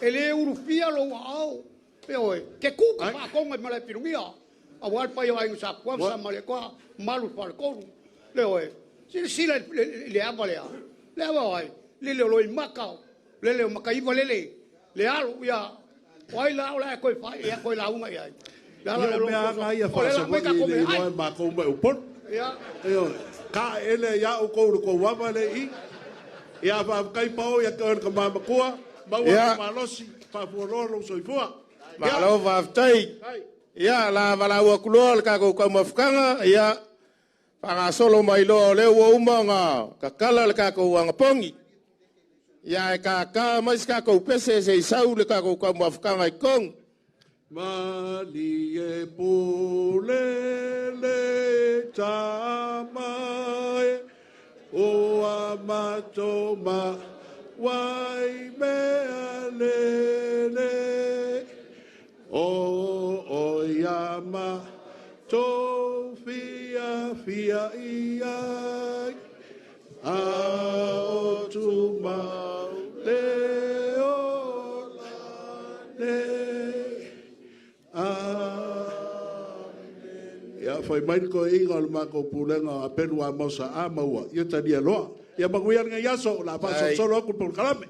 E le ulufia lou aao. Ioe, te tu ka faatoga i Malaepilugia, aua le paia o Aiga Sa Pua ma Samalietoa, mamalu i le Faletolu. Ioe, silasila i le ava lea, le ava o ai? Lele o Loimata, lele o Mataiva lele, le alo, ia, o ai la o le a e toe fai, e toe lauga i ai? Le ala Ia, lea o o lou mea soso, lava ia o lea o le a aumai faa-Savaii e tatou le meaai. iloa e matou mai Upolu. Ia. Ioe, taeele ia outou i le tou ava lea i i. Ia, faafetai Pao ia te oe le tama matua, maua lou malosi, faafualoa lou soifua. Ia. Malo faafetai. Ia, la valaau atu loa le tatou taumafataga, ia, faagasolo mai loa o lea ua uma ona tatala le tatou anapogi. Ia, ae tata mai se tatou pese se i sau le tatou taumafataga i totonu. Malie pule le tama e, ua matou ma wai mea lele, o oia matou fia fia i ai, a o tumau le ola nei. Amen. Ia, fai mai le toeaiga o le matou pulega o Apelu Amosa a maua, ia talia loa. Ia manuia lenei aso, o le a faasolosolo atu le polokalame.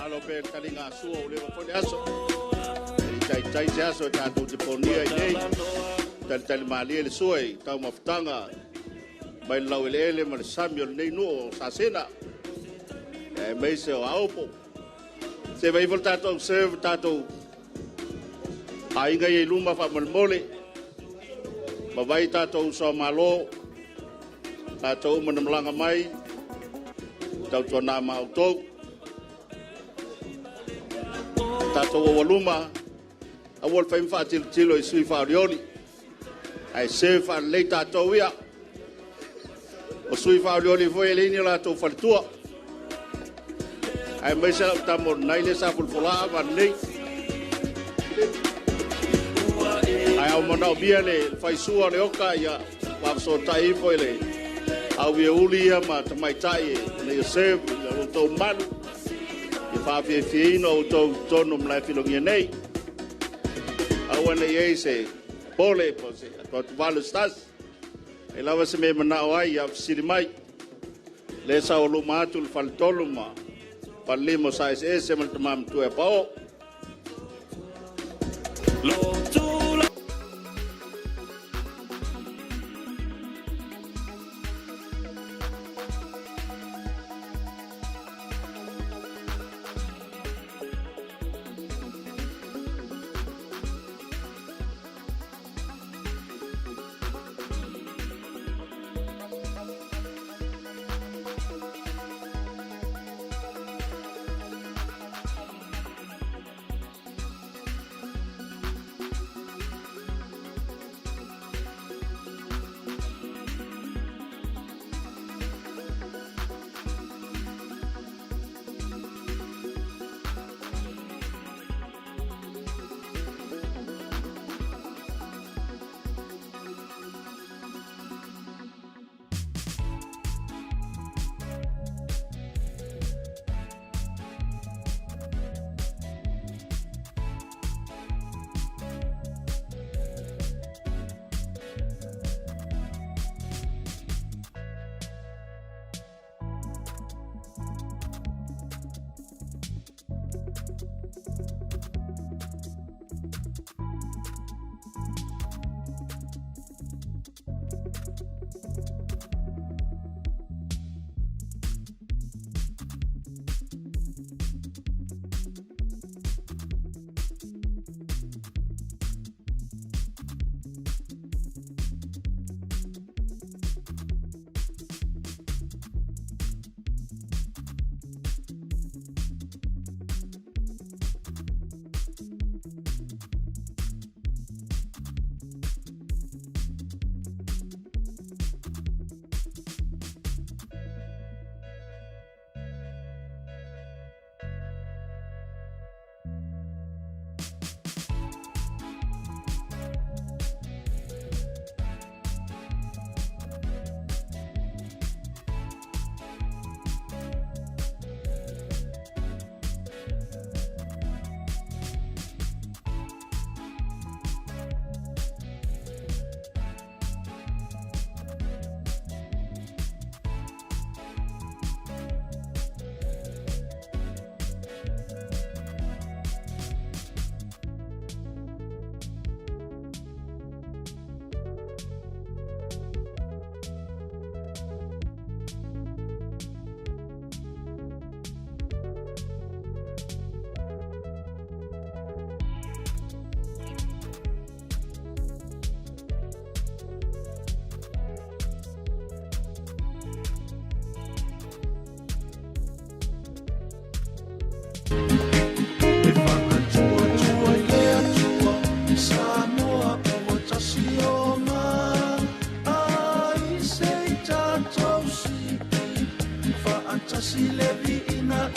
Alo pe taliga sua o leva foi le aso. E taitai se aso e tatou te ponia i nei. Talitali malie le sua i taumafataga mai le laueleele ma le sami o lenei nuu o Sasena. Aemaise o Aopo. Se vai ifo le tatou serve tatou aiga ia i luma faamolemole. Ma vai tatou uso a Malo, tatou uma na malaga mai, tautuana ma outou. Tatou aualuma, aua le fai ma faatilotilo i sui faaolioli, ae serve faalelei tatou ia. O sui faaolioli foi e leai ni o latou faletua. Aemaise lau tama o lenai lea sa folafolaa ma lenei. Ae au manaomia le faisua o le oka ia faafesootai ifo i le auieuli ia ma tamaitai ina ia serve i lo outou malu ia faafiafiaina outou i totonu o malae filogia nei. Aua ne i ai se pole po o se atuatuvale o se tasi. E lava se mea e manao ai ia fesili mai. Le saualuma atu le faletolu ma falelima o Saeseese ma le tama matua ia Pao.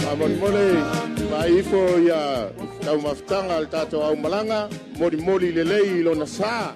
Faamolemole faaifo ia taumafataga a le tatou aumalaga molimoli lelei i lona sa.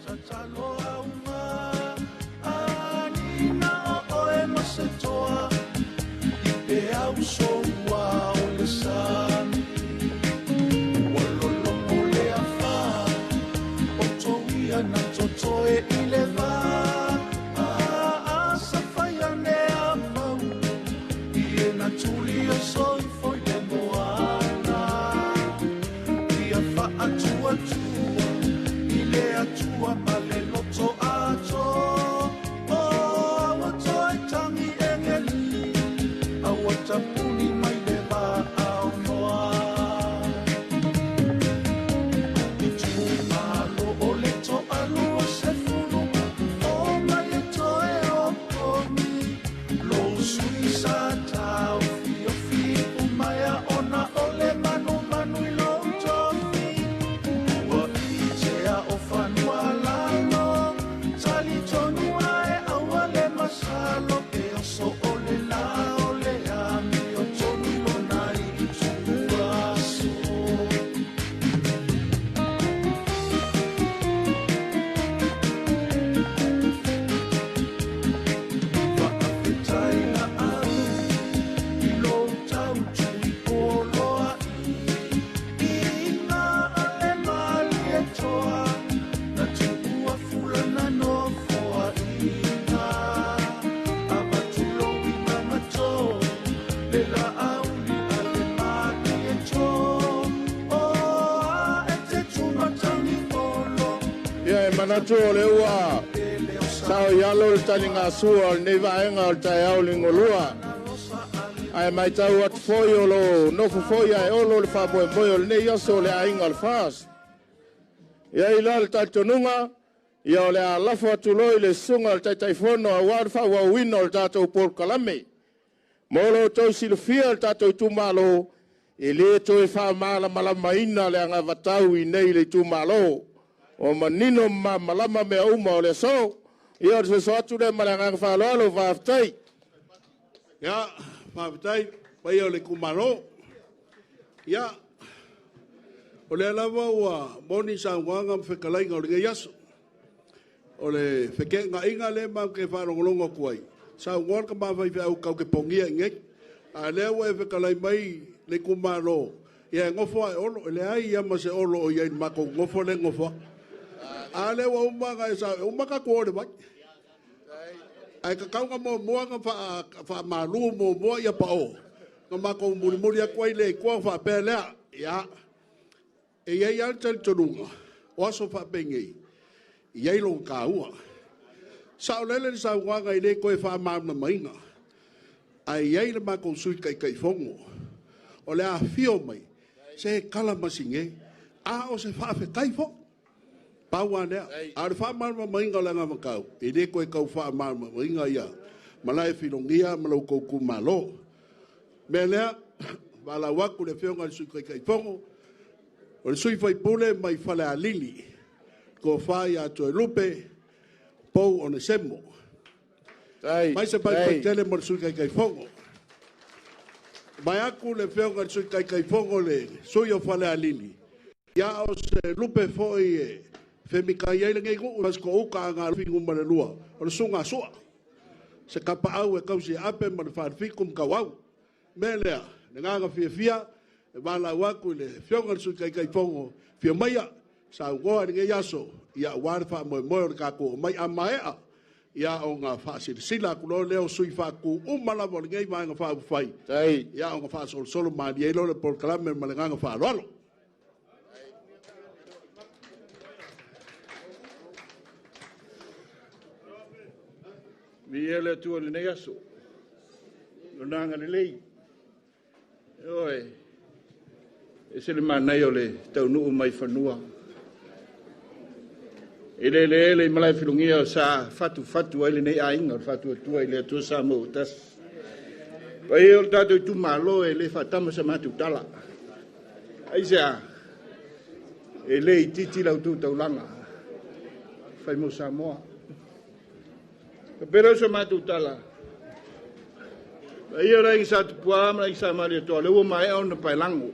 Manatu o lea ua sao i alo le taligasua o lenei vaega o le taeao ligolua. Ae matau atu foi o lo nofo foi ae olo le faamoemoe o lenei aso o le aiga o le FAST. E i ai la le talitonuga, ia o le a lafo atu loa i le susuga i le Taitaifono aua le faaauauina o le tatou polokalame. Mo lo outou silafia le tatou itumalo, e le toe faamalamalamaina le anavatau i inei i le itumalo. Ua manino ma malamalama mea uma o le aso. Ia o le soso atu lea ma le agaga faaaloalo, faafetai. Ia, faafetai paia o le itumalo. Ia, o lea lava ua moni saunoaga ma fetalaiga o lenei aso. O le feteenaiga lea matou te faalogologo atu ai, saunoa le tama faifeau tatou te pogia i inei. A o lea ua e fetalai mai le itumalo, ia e nofo lava e Olo. E leai lava ma se Olo o i ai i le matou nofo lea e nofo atu. A o lea ua uma ona e saunoa, e uma tatou o i le vai. Ae tatau ona muamua ona faamalu muamua pao, ona matou mulimuli atu ai lea i tua ona faapea lea, ia, e i ai lava le talitonuga, o aso faapenei, e i ai lona taua. Saolele le saunoaga e le toe faamalamalamaina, ae i ai le matou Sui Taitaifono, o le a afio mai, se tala masine, a o se faafetai foi. Pau lava lea. A o le faamalamalamaina o le anavatau, e le toe tau faamalamalamaina ia Malaefilogia ma lo outou itumalo. O le mea lea, valaau atu i le Afioga i le Sui Taitaifono, o le sui usufono mai Falealili, Tofa ia Toelupe Pou Onesemo. Mai se faifai tele mo le Sui Taitaifono. Vaeatu le Afioga i le Sui Taitaifono, le sui o Falealili, ia o se lupe foi e femitai ai lenei nuu i Fasitoo-uta Aga 2, o le susuga a Sua, se tapaau e tausi e Ape ma le Falefitu ma Tauau. O le mea lea, le agaga fiafia e valaau atu i le Afioga i le Sui Taitaifono, afio maia, saunoa i lenei aso, aua le faamoemoe o le tatou omai. A maea, ia ona faasilasila atu loa lea o sui faatu uma lava o lenei Vaega Faaupufai, ia ona faasolosolo malie ai loa le polokalame ma le agaga faaaloalo. Viia le Atua i lenei aso, Lona agalelei. Ioe, e ese le manaia o le taunuu mai fanua. E le eleele i Malaefilogia sa fatufatu ai lenei aiga o le Faatuatua i le Atua Samoa ua tasi. Paia o le tatou itumalo e le faatama sa matou tala. Aisea? E le itiiti la outou taulaga fai mo Samoa. Faapea lea o sa matou tala. Paia o le Aiga Sa Tupua ma le Aiga Sa Malietoa, lea ua maea ona paelago.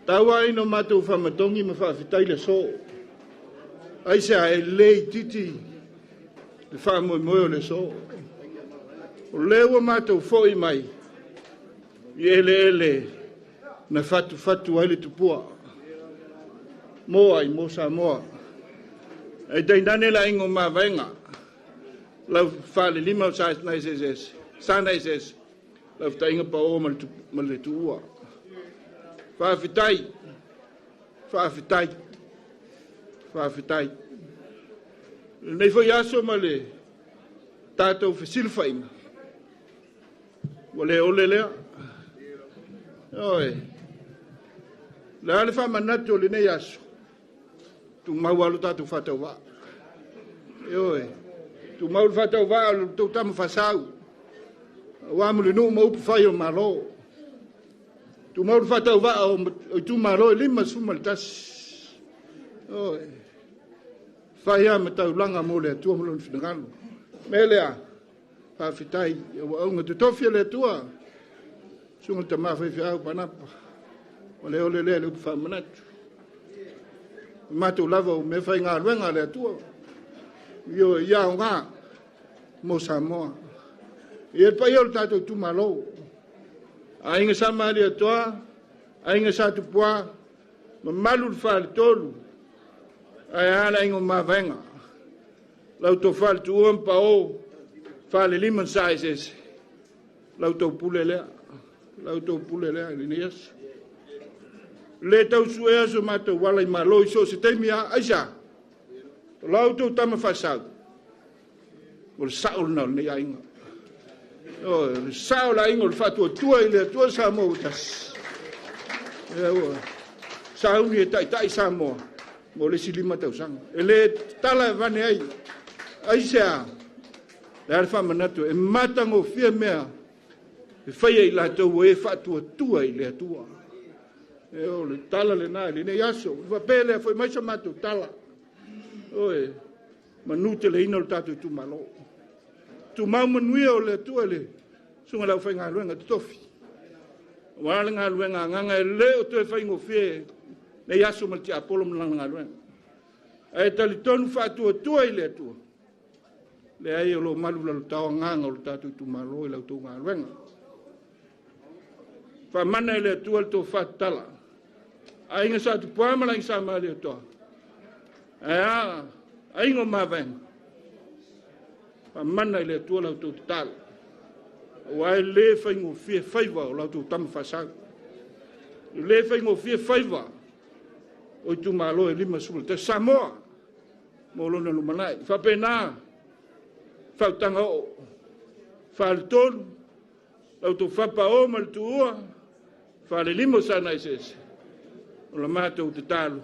Tau lava ina o matou faamatogi ma faafetai le aso. Aisea? E le itiiti le faamoemoe o le aso. O lea ua matou foi mai i eleele na fatufatu ai le tupua. Mo ai, mo Samoa. Ae tainane le aiga o Mavaega, lau falelima o Sa Naeseese, lau fetaiga pao ma le tuua. Faafetai, faafetai, faafetai. Lenei foi aso ma le tatou fesilafaiga, ua le ole lea. Ioe. Le a le faamanatu o lenei aso, tumau lava lo tatou faatauvaa. Ioe. Tumau le faatauvaa o le tou tama faasau, aua Mulinuu ma upu fai o Malo. Tumau le faatauvaa o itumalo e 51. Ioe. Fai lava ma taulaga mo le Atua ma lona finagalo. Mea lea, faafetai, ua auga totofi e le Atua. Susuga tama faifeau Panapa, o le ole lea le upu faamanatu. Matou lava o mea faigaluega a le Atua. Io ia aoga mo Samoa. Ia le paia o le tatou itumalo. Aiga Sa Malietoa, Aiga Sa Tupua, mamalu le faletolu, ae a le aiga o Mavaega. Lau tofa le tuua ma pao, falelima na saeseese. Lau tou pule lea, lau tou pule lea i lenei aso. Le tau suea so matou ala i malo i so o se taimi a, aisea? O la outou tama faasau, o le sao lena o lenei aiga. O le sao o le aiga o le faatuatua i le Atua Samoa ua tasi. Ia ua sauni e taitai Samoa mo le isi 5 tausaga. E le tala e vane ai. Aisea? Le a le faamanatu e matagofie mea e faia i latou ua e faatuatua i le Atua. E o le tala lena i lenei aso. Faapea lea foi mai sa matou tala. Oe, manu teleina o le tatou itumalo. Tumau manuia o le Atua le susuga i le aufaigaluega totofi. Aua le galuega agaga e le o toe faigofie nei aso ma le tiapolo ma lana galuega. Ae talitonu faatuatua i le Atua, leai o lo o malu lalotao agaga o le tatou itumalo i la outou galuega. Faamana e le Atua le tofa tatala. Aiga Sa Tupua ma le Aiga Sa Malietoa. Ae a, aiga o Mavaega. Faamana i le Atua la outou tatalo. Aua e le faigofie faiva o la outou tama faasau. E le faigofie faiva o itumalo e 51 Samoa mo lona lumanai. Faapena fautaga oo faletolu la outou fapa o ma le tuua falelima o sana eseese o la matou tatalo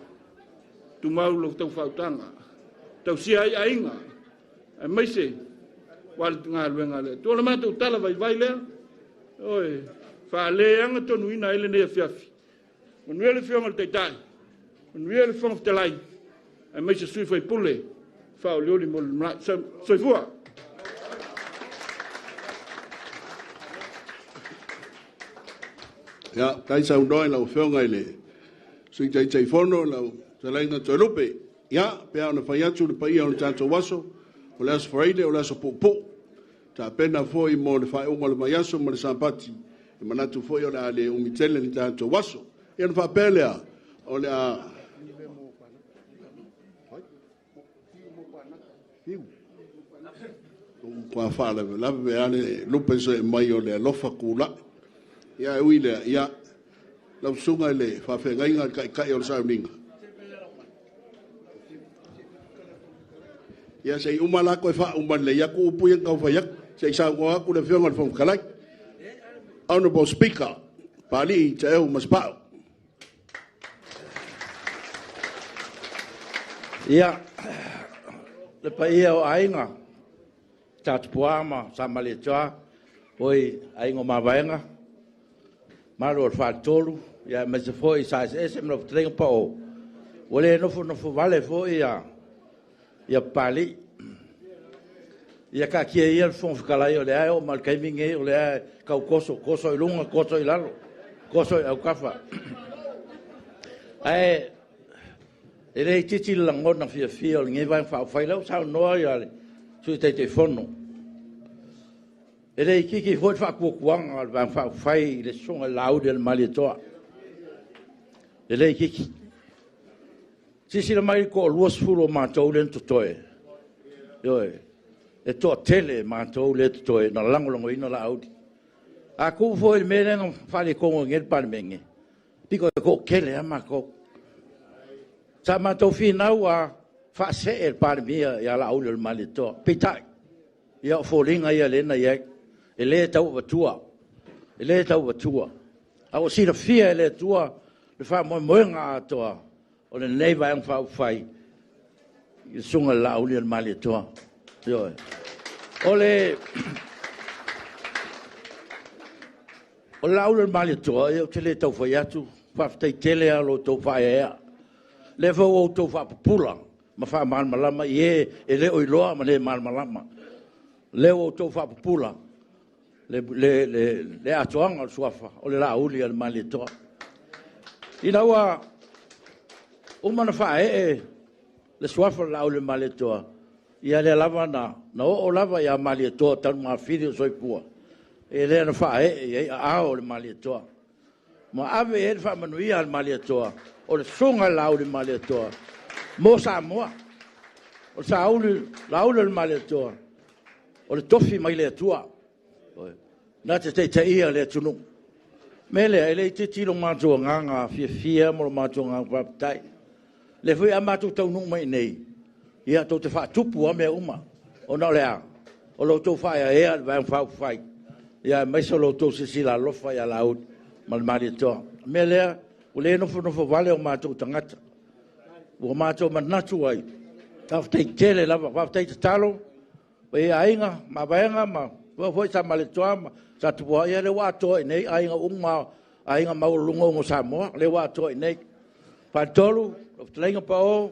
tumau lo outou fautaga tausia ai aiga aemaise wa le galuega le Atua. O le matou tala vaivai lea oe faaleaga tonuina ai lenei afiafi. Manuia le Afioga i le Taitai, manuia le Fofoga Fetalai, aemaise sui usufono faaolioli mo le lumanai. Soifua! Ia, tai saunoa i lau Afioga i le Sui Taitaifono lau Fetalaiga Toelupe. Ia, pe a ona fai atu le paia o le tatou aso, o le aso Faraile, o le aso puupuu. Tapena foi mo le faaiuga o le vaiaso ma le Sapati, e manatu foi o le a le umi tele le tatou aso. Ia ona faapea lea, o le a... Ua faalavelave lava le lupe soe mai o le alofa tulai. Ia e ui lea, ia, lau susuga i le faafeagaiga le taitai o le sauniga. Ia se i uma la toe faauma lelei atu upu ia na taumafai atu. Se i saunoa atu le Afioga i le Fofoga Fetalai. Honorable Speaker, Papalii Taeu Masepau. Ia, le paia o aiga, Sa Tupua ma Sa Malietoa, oi aiga o Mavaega, mamalu o le Faletolu, ia aemaise foi Sa Eseese ma lau Fetalaiga Pao, ua le nofonofo vale foi ia Papalii. Ia taatia ia le Fofoga Fetalai, o lea e oo mai i le taimi lenei o lea e tau toso, toso i luga, toso i lalo, toso i autafa. Ae e le itiiti le lagona fiafia o lenei Vaega Faaupufai, o lea ua saunoa le Sui Taitaifono, e le itiiti foi le faatuatuaga o le Vaega Faaupufai i le Susuga i le Laauli a le Malietoa. E le itiiti. Silasila mai i le toa-20 o matou lea na totoe, ioe, e toatele matou lea e totoe na lagolagoina Laauli. A tuu foi i le mea lea na faaletonu ai nei le Palemene, pito e toatele lava matou. Sa matou finau lava, faasee le Palemia ia Laaulialemalietoa, peitai, ia o foliga ia lea na i ai, e le tau avatua, e le tau avatua. A ua silafia e le Atua le faamoemoega atoa o lenei Vaega Faaupufai i le Susuga i le Laaulialemalietoa. Ioe. O le Laaulialemalietoa, ia ou te le tau fai atu, faafetai tele lava i lo outou faaeaea. O lea foi ua outou faapupula ma faamalamalama i e e le o iloa ma le malamalama. O lea ua outou faapupula le atoaga o le suafa o le Laaulialemalietoa. Ina ua uma ona faaee le suafa o le Laaulialemalietoa, ia lea lava na oo lava ia Malietoa talu mafili o soifua, lea na faaee i ai aao o le Malietoa. Ma ave i ai le faamanuia a le Malietoa, o le susuga i le Laaulialemalietoa mo Samoa. O le Laaulialemalietoa, o le tofi mai le Atua, na te taitaia le atunuu. O le mea lea, e le itiiti lo matou agaga fiafia ma lo matou agaga faafetai. O lea foi a matou taunuu mai i inei, Ia, tou te faatupu lava mea uma, ona o le a? O lo outou faaeaea i le Vaega Faaupufai, aemaise o lo outou silasila alofa ia Laauli ma le Malietoa. O le mea lea, ua le nofonofo vale o matou tagata, ua matou manatu ai, faafetai tele lava, faafetai tatalo le paia i aiga, Mavaega faapea foi sa Malietoa ma Satupuaa, ia o lea ua atoa i inei aiga uma lava, aiga maualuluga uma o Samoa, o lea ua atoa i inei. Faletolu, lau fetalaiga Paul,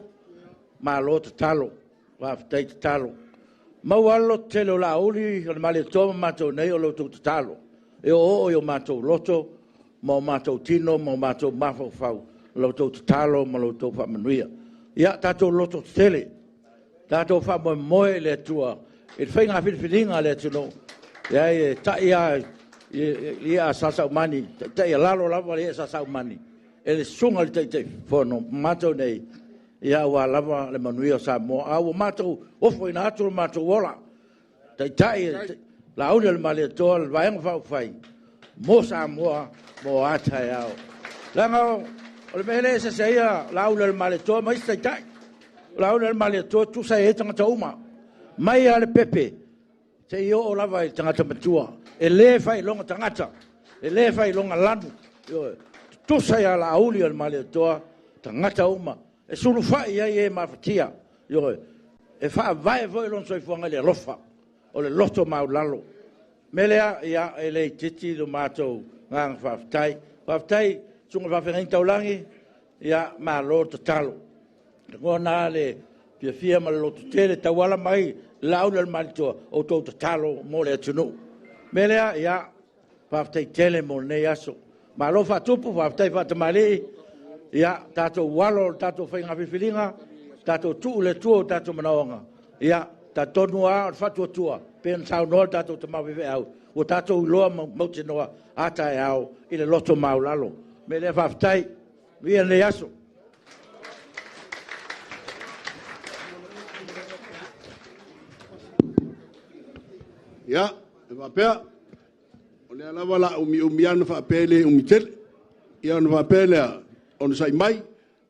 malo tatalo, faafetai tatalo. E maua lava le lototele o Laauli o le Malietoa ma matou nei o la outou tatalo, e oooo i o matou loto ma o matou tino ma o matou mafaufau la outou tatalo ma la outou faamanuia. Ia tatou lototetele, tatou faamoemoe i le Atua i le faiga filifiliga a le atunuu. E leai e tai lava i le i'a a Sa Saumani, e taitaialalo lava le i'a a Sa Saumani e le susuga i le Taitaifono ma matou nei, aua lava le manuia o Samoa. A ua matou ofoina atu lo matou ola, Taitai Laaulialemalietoa le Vaega Faaupufai mo Samoa mo a taeao. Leaga o le mea lea e eseese ai Laaulialemalietoa ma isi taitai, o Laaulialemalietoa e tutusa i ai tagata uma, mai lava i le pepe seia oo lava i le tagata matua. E le faailoga tagata, e le faailoga lanu, ioe. E tutusa ia Laaulialemalietoa tagata uma, e sulufai i ai e mafatia, ioe. E faavae foi lona soifuaga i le alofa, o le loto maualalo. O le mea lea, e le itiiti lo matou agaga faafetai. Faafetai i le susuga i le faafeagaiga taulagi, malo tatalo. E lagona lava le fiafia ma le lototele e tauala mai i Laaulialemalietoa, o outou tatalo mo le atunuu. O le mea lea, ia faafetai tele mo lenei aso. Malo faatupu faafetai faatamalii. Ia tatou alo i le tatou faiga filifiliga, tatou tuu i le Atua o tatou manaoga. Ia talitonu lava o le faatuatua, e pei ona saunoa le tatou tama faifeau, ua tatou iloa mautinoa a taeao i le loto maualalo. O le mea lea faafetai, manuia lenei aso. Ia, e faapea, o lea lava o le a umiumi lava ona faapea e le umi tele. Ia ona faapea lea, onosai mai, o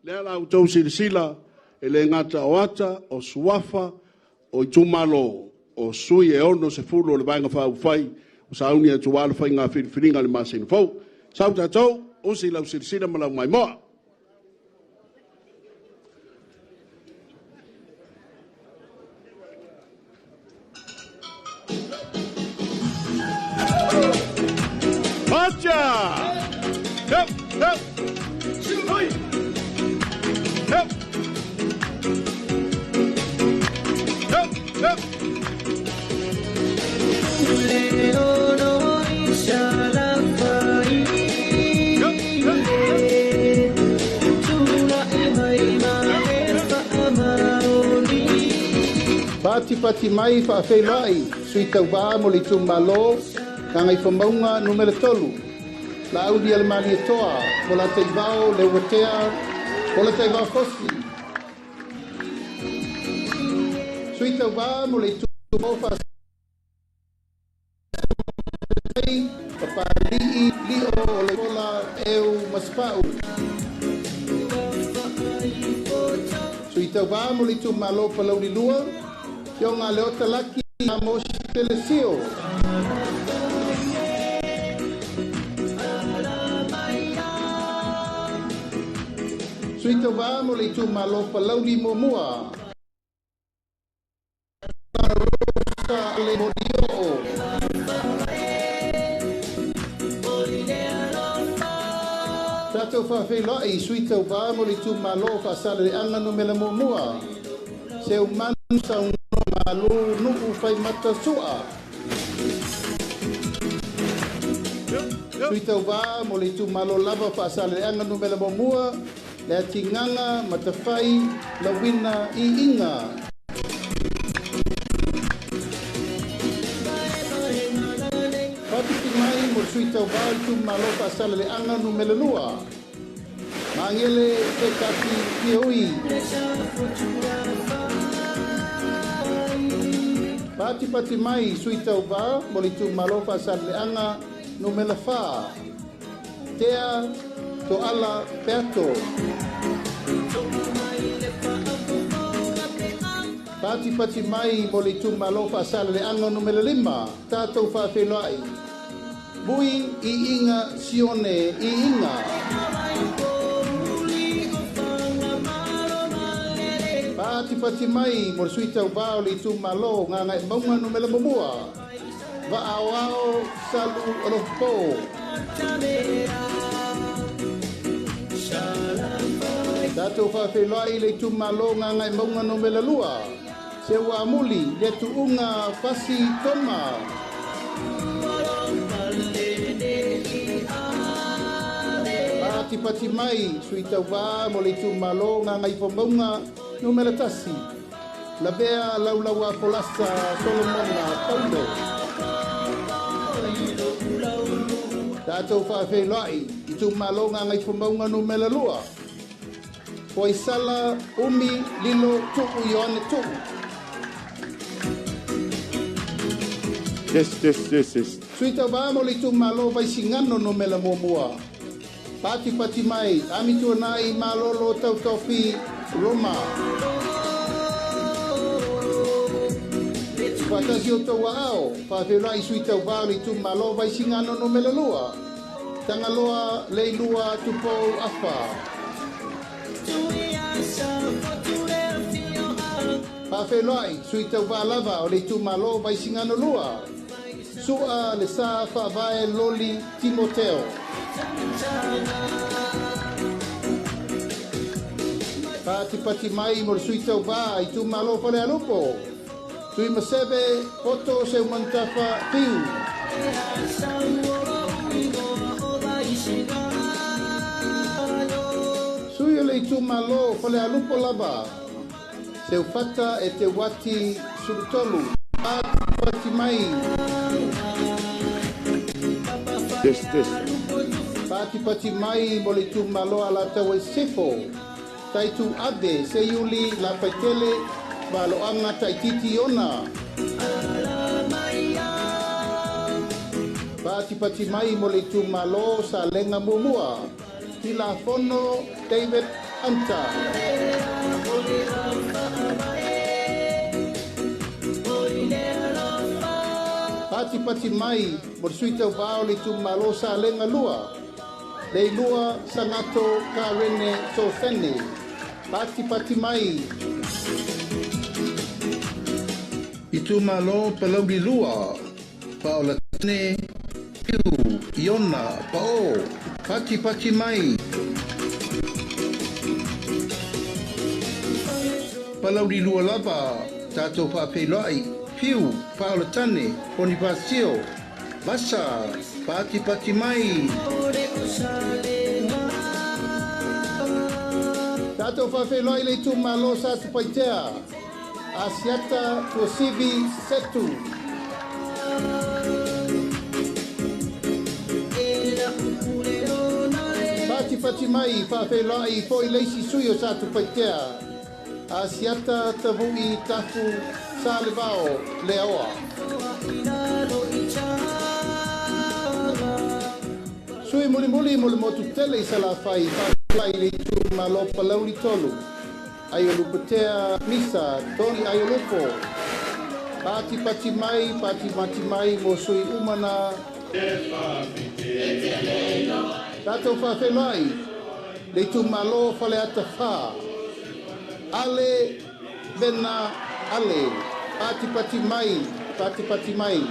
lea o le a outou silasila, e le gata o ata, o suafa, o itumalo, o sui e 60 o le Vaega Faaupufai ua sauni atu aua le faiga filifiliga i le masina fou. Sau tatou, usi lau silasila ma lau maimoa. Pacha! Help! Help! Help! Help! Help! Patipati mai faafeiloai sui tauvā mo le itumalo Gagaifomauga Nu.3, Laaulialemalietoa Polataivao Leuatea Polataivao Fosi. Sui tauvā mo le itumalo Papali'i Lio Olofola Eu Masefau. Sui tauvā mo le itumalo Palauli 2, Afioga Leota Laki Amosi Telesio. Sui tauvā mo le itumalo Palauli 1, Rosa Ale Molioo. Tatou faafeiloai i sui tauvā mo le itumalo o Faasaleleaga Numera 1, Seumanu Saunoa Malu Nuu Faimata Sua. Sui tauvā mo le itumalo lava o Faasaleleaga Numera 1, Leatigaga Matafai Lauina Iiga. Faapiti mai mo le sui tauvā o le itumalo Faasaleleaga Numera 2, Magele Sekati Fiaui. Patipati mai sui tauvā mo le itumalo Faasaleleaga Numera 4, Tea Toala Peato. Patipati mai mo le itumalo Faasaleleaga numera 5, tatou faafeiloai Vui Iiga Sione Iiga. Patipati mai mo le sui tauvā o le itumalo Gagaemauga numera 1, Vaaoao Salu Alofopo. Tatou faafeiloai le itumalo Gagaemauga numera 2, Seuamuli le Tuuga Fasi Toma. Patipati mai sui tauvā mo le itumalo Gagaifomauga numera 1, Lavea Laulaua Folasa Solomona Paulo. Tatou faafeiloai itumalo Gagaifomauga numera 2, Foisala Umi Lilo Tuu Ioane Tuu. Yes, yes, yes, yes. Sui tauvā mo le itumalo Vaisigano numera 1, Patipati mai Amituanai Malolo Tautofi Roma. Faatasi o tou aao, faafeiloai sui tauvā o le itumalo Vaisigano numera 2, Tagaloa Leilua Tupou Afa. Faafeiloai sui tauvā lava o le itumalo Vaisigano 2, Sua le Sa Faavae Loli Timoteo. Patipati mai mo le sui tauvā itumalo Falealupo, Tui Maseve Poto Seumanutafa Fiu. Sui o le itumalo Falealupo lava, Seufata e Te Wati Sulutolu. Patipati mai. Yes, yes. Patipati mai mo le itumalo Alataua i Sisifo, Taitu Ave Seiuli Lafaitele Valoanga Taititi Ona. Patipati mai mo le itumalo Salega Muamua, Tilafono David Anta. Patipati mai mo le sui tauvā o le itumalo Salega 2, Leilua Sangato Karene Sosene. Patipati mai. Itumalo Palauli 2, Paola Tane Piu Iona Pao. Patipati mai. Palauli 2 lava, tatou faafeiloai Piu Paola Tane Ponifasio Vasa. Patipati mai. Tatou faafeiloai le itumalo Satupaitea, Asiata Tuasivi Setu. Patipati mai faafeiloai foi leisi sui o Satupaitea, Asiata Tavui Tafu Salevao Leoa. Sui mulimuli mo le motu tele i Salafai, faafeiloai le itumalo Palauli 3, Aiolupotea Misa Tony Aiolupo. Patipati mai, patipati mai mo sui umana. Tatou faafeiloai le itumalo Faleata 4, Ale Vena Ale. Patipati mai, patipati mai.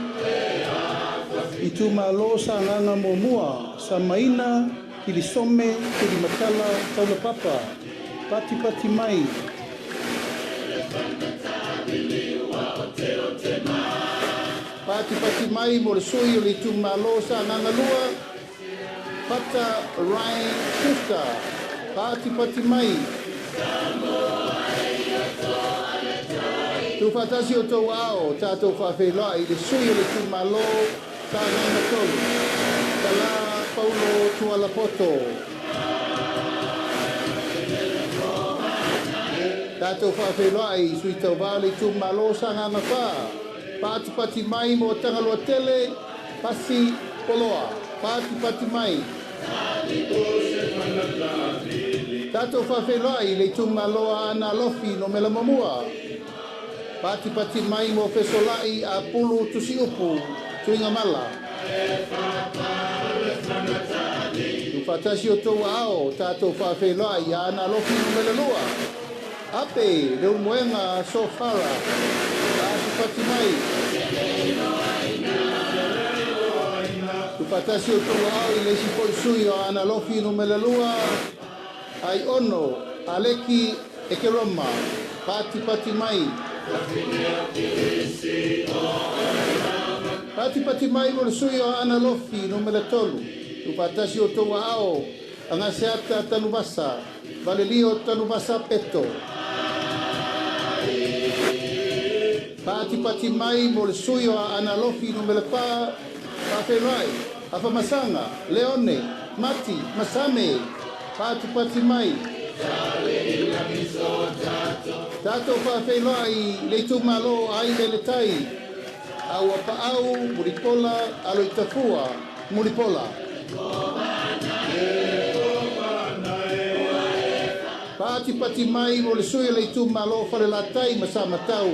Itumalo Sagaga Muamua, Samaina Kilisome Kilimatala Taulapapa. Patipati mai. Patipati mai mo le sui o le itumalo Sagaga 2, Pata Ryan Schuster. Patipati mai. Tuufaatasi o tou aao, tatou faafeiloai le sui o le itumalo Sagaga 3, Tala Paulo Tualapoto. Tatou faafeiloai sui tauvā o le itumalo Sagaga 4, Patipati mai mo Tagaloa Tele Pasi Poloa. Patipati mai. Tatou faafeiloai le itumalo Aana Alofi numera 1, Patipati mai mo fesolai a pulu tusiupu tuigamala. Tuufaatasi o tou aao tatou faafeiloai ia Aana Alofi Nu.2. Ape Leulumoega Sofara. Patipati mai. Tuufaatasi o tou aao i le isi fo'i sui o Aana Alofi Nu.2 ai ono Aleki Ekeroma. Patipati mai. Patipati mai mo le sui o Aana Alofi Nu.3. Tuufaatasi o tou aao Agaseata Tanuvasa, Valelio Tanuvasa Peto. Patipati mai mo le sui o Aana Alofi Nu.4, faafeiloai Afamasaga Leone Mati Masame. Patipati mai. Tatou faafeiloai le itumalo ai le tai aua paau Mulipola Aloitafua Mulipola. Patipati mai mo le sui o le itumalo Falelatai ma Samatau.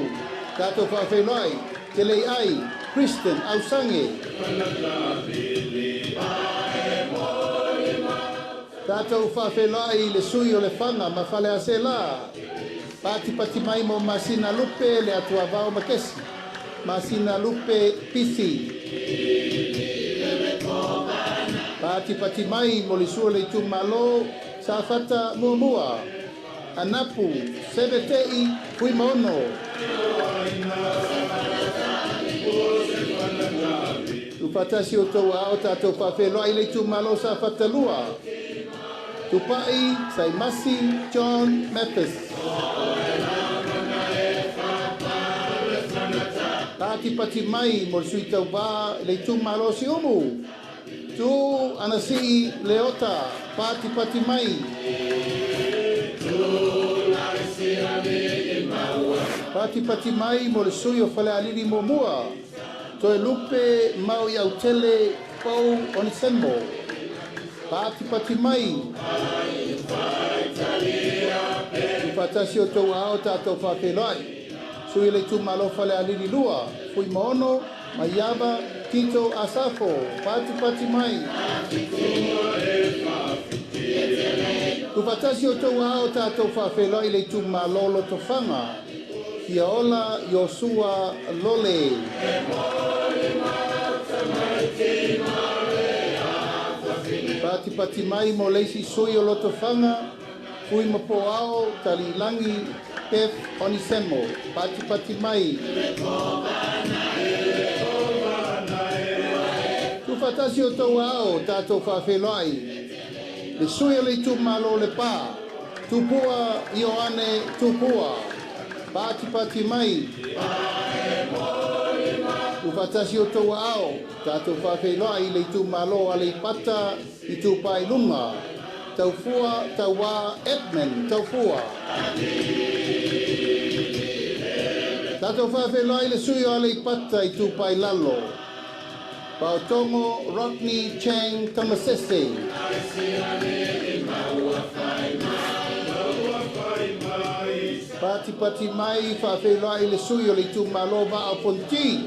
Tatou faafeiloai Te Lei Ai Kristen Ausange. Tatou faafeiloai le sui o le Faga ma Faleaseela. Patipati mai mo Masina Lupe le Atuavao Makesi. Masina Lupe Pisi. Patipati mai mo le sui o le itumalo Safata Muamua. Anapu Sebetei Fuimaono. Tuufaatasi o tou aao tatou faafeiloai le itumalo Safata Lua. Tupai Saimasi John Mathis. Patipati mai mo le sui tauvā le itumalo Siumu. Tu Anasii Leota. Patipati mai. Patipati mai mo le sui o Falealili Muamua. Toe Lupe Mau i Autele Pau Onisemo. Patipati mai. Tuufaatasi o tou aao tatou faafeiloai sui le itumalo Falealili Lua Fuimaono Maiava Tito Asafo. Patipati mai. Tuufaatasi o tou aao tatou faafeiloai le itumalo Lotofaga Fiaola Iosua Lole. Patipati mai mo le isi sui o Lotofaga Fuimapoao Taliilagi Beth Onisemo. Patipati mai. Tuufaatasi o tou aao tatou faafeiloai le sui o le itumalo Lepa Tupua Ioane Tupua. Patipati mai. Tuufaatasi o tou aao tatou faafeiloai le itumalo Aleipata Itupa i Luga. Taufua Tauā Edmund Taufua. Tatou faafeiloai le sui o Aleipata Itupa i Lalo. Paotogo Rodney Chang Tamasese. Patipati mai faafeiloai le sui o le itumalo Vaa o Fonoti.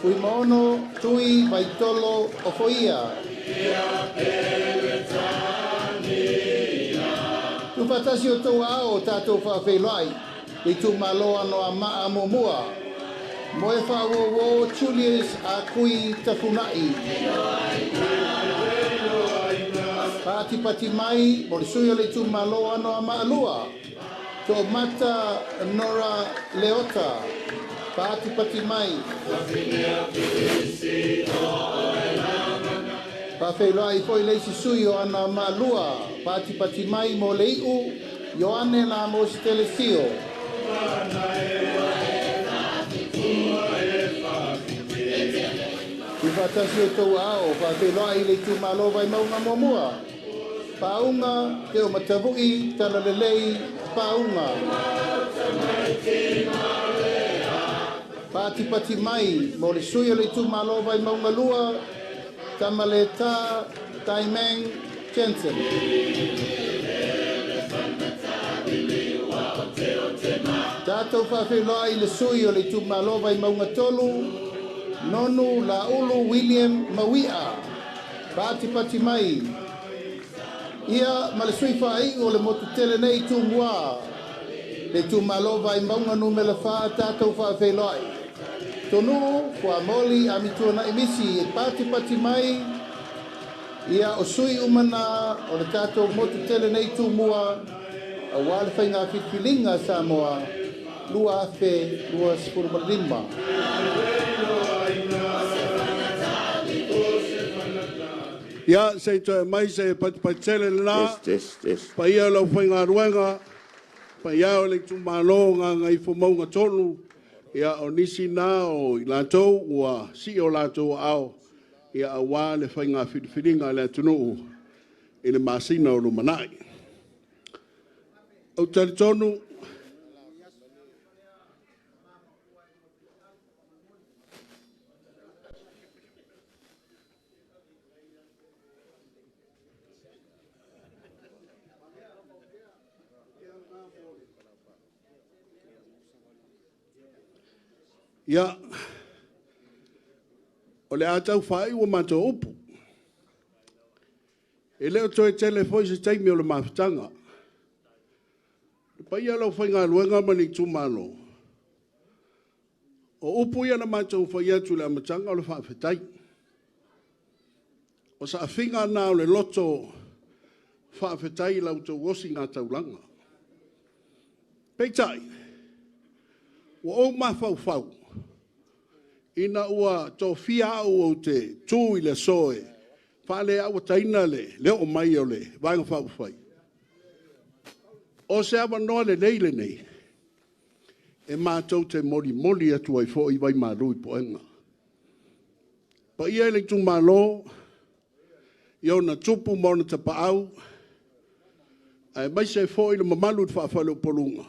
Fuimaono Tui Vaitolo Ofoia. Tuufaatasi o tou aao tatou faafeiloai le itumalo Anoamaa Muamua. Moe faauouo Julius Akui Tafunai. Patipati mai mo le sui o le itumalo Anoamaa Lua. To'omata Nora Leota. Patipati mai. Faafeiloai foi le isi sui o Anoamaa Lua. Patipati mai mo le iu Ioane Lamos Telesio. Tuufaatasi o tou aao faafeiloai le itumalo Vaimauga Muamua. Paauga Teo Matavu'i Talalelei Paauga. Patipati mai mo le sui o le itumalo Vaimauga Lua Tamaleta Taimang Jensen. Tatou Tatou faafeiloai i le sui o le itumalo Vaimauga 3, Nonu Laulu William Mauia, faatipati mai. Ia ma le sui faaiu o le motu tele nei Tumua, le itumalo Vaimauga numera 4, tatou faafeiloai. Tonuu Fuamoli Amituanai Misi e patipati mai. Ia o sui uma na o le tatou motu tele nei Tumua, aua le faiga filifiliga a Samoa 2025. Ia, se i toe mai se patupatitele lena. Paia o le aufaigaluega, paia o le itumalo o Gagaifomauga 3, ia o nisi na o i latou ua sii o latou aao ia aua le faiga filifiliga a le atunuu i le masina o lumanai. Ou te talitonu Ia, o le a tau faaiu a matou upu. E le o toe tele foi se taimi o le mafutaga. Le paia o le aufaigaluega ma le itumalo, o upu ia na matou fai atu i le amataga o le faafetai. O saafiga na o le loto faafetai i la outou osigataulaga. Peitai, ua ou mafaufau ina ua tofia au ou te tu i le aso e faaleauataina le oo mai o le Vaega Faaupufai, o se avanoa lelei lenei e matou te molimoli atu ai foi vaimalu i puega. Paia i le itumalo, i ona tupu ma ona tapaau, aemaise foi le mamalu i le faafaleupoluga,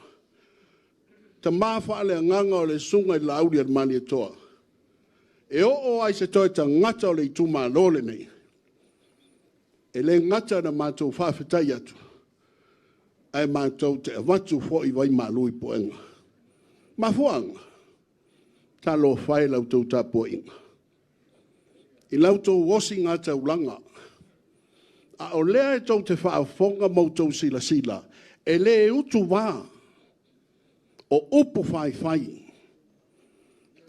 tama faaleagaga o le susuga i le Laauli a le Malietoa, e oo lava i se toe tagata o le itumalo lenei, e le gata ina matou faafetai atu, ae matou te avatu foi vaimalu i puega. Mafuaaga, talofa e i la outou tapuaiga, i la outou osigataulaga, a o lea e tou te faafofoga ma outou silasila, e le utuvā o upu faifai,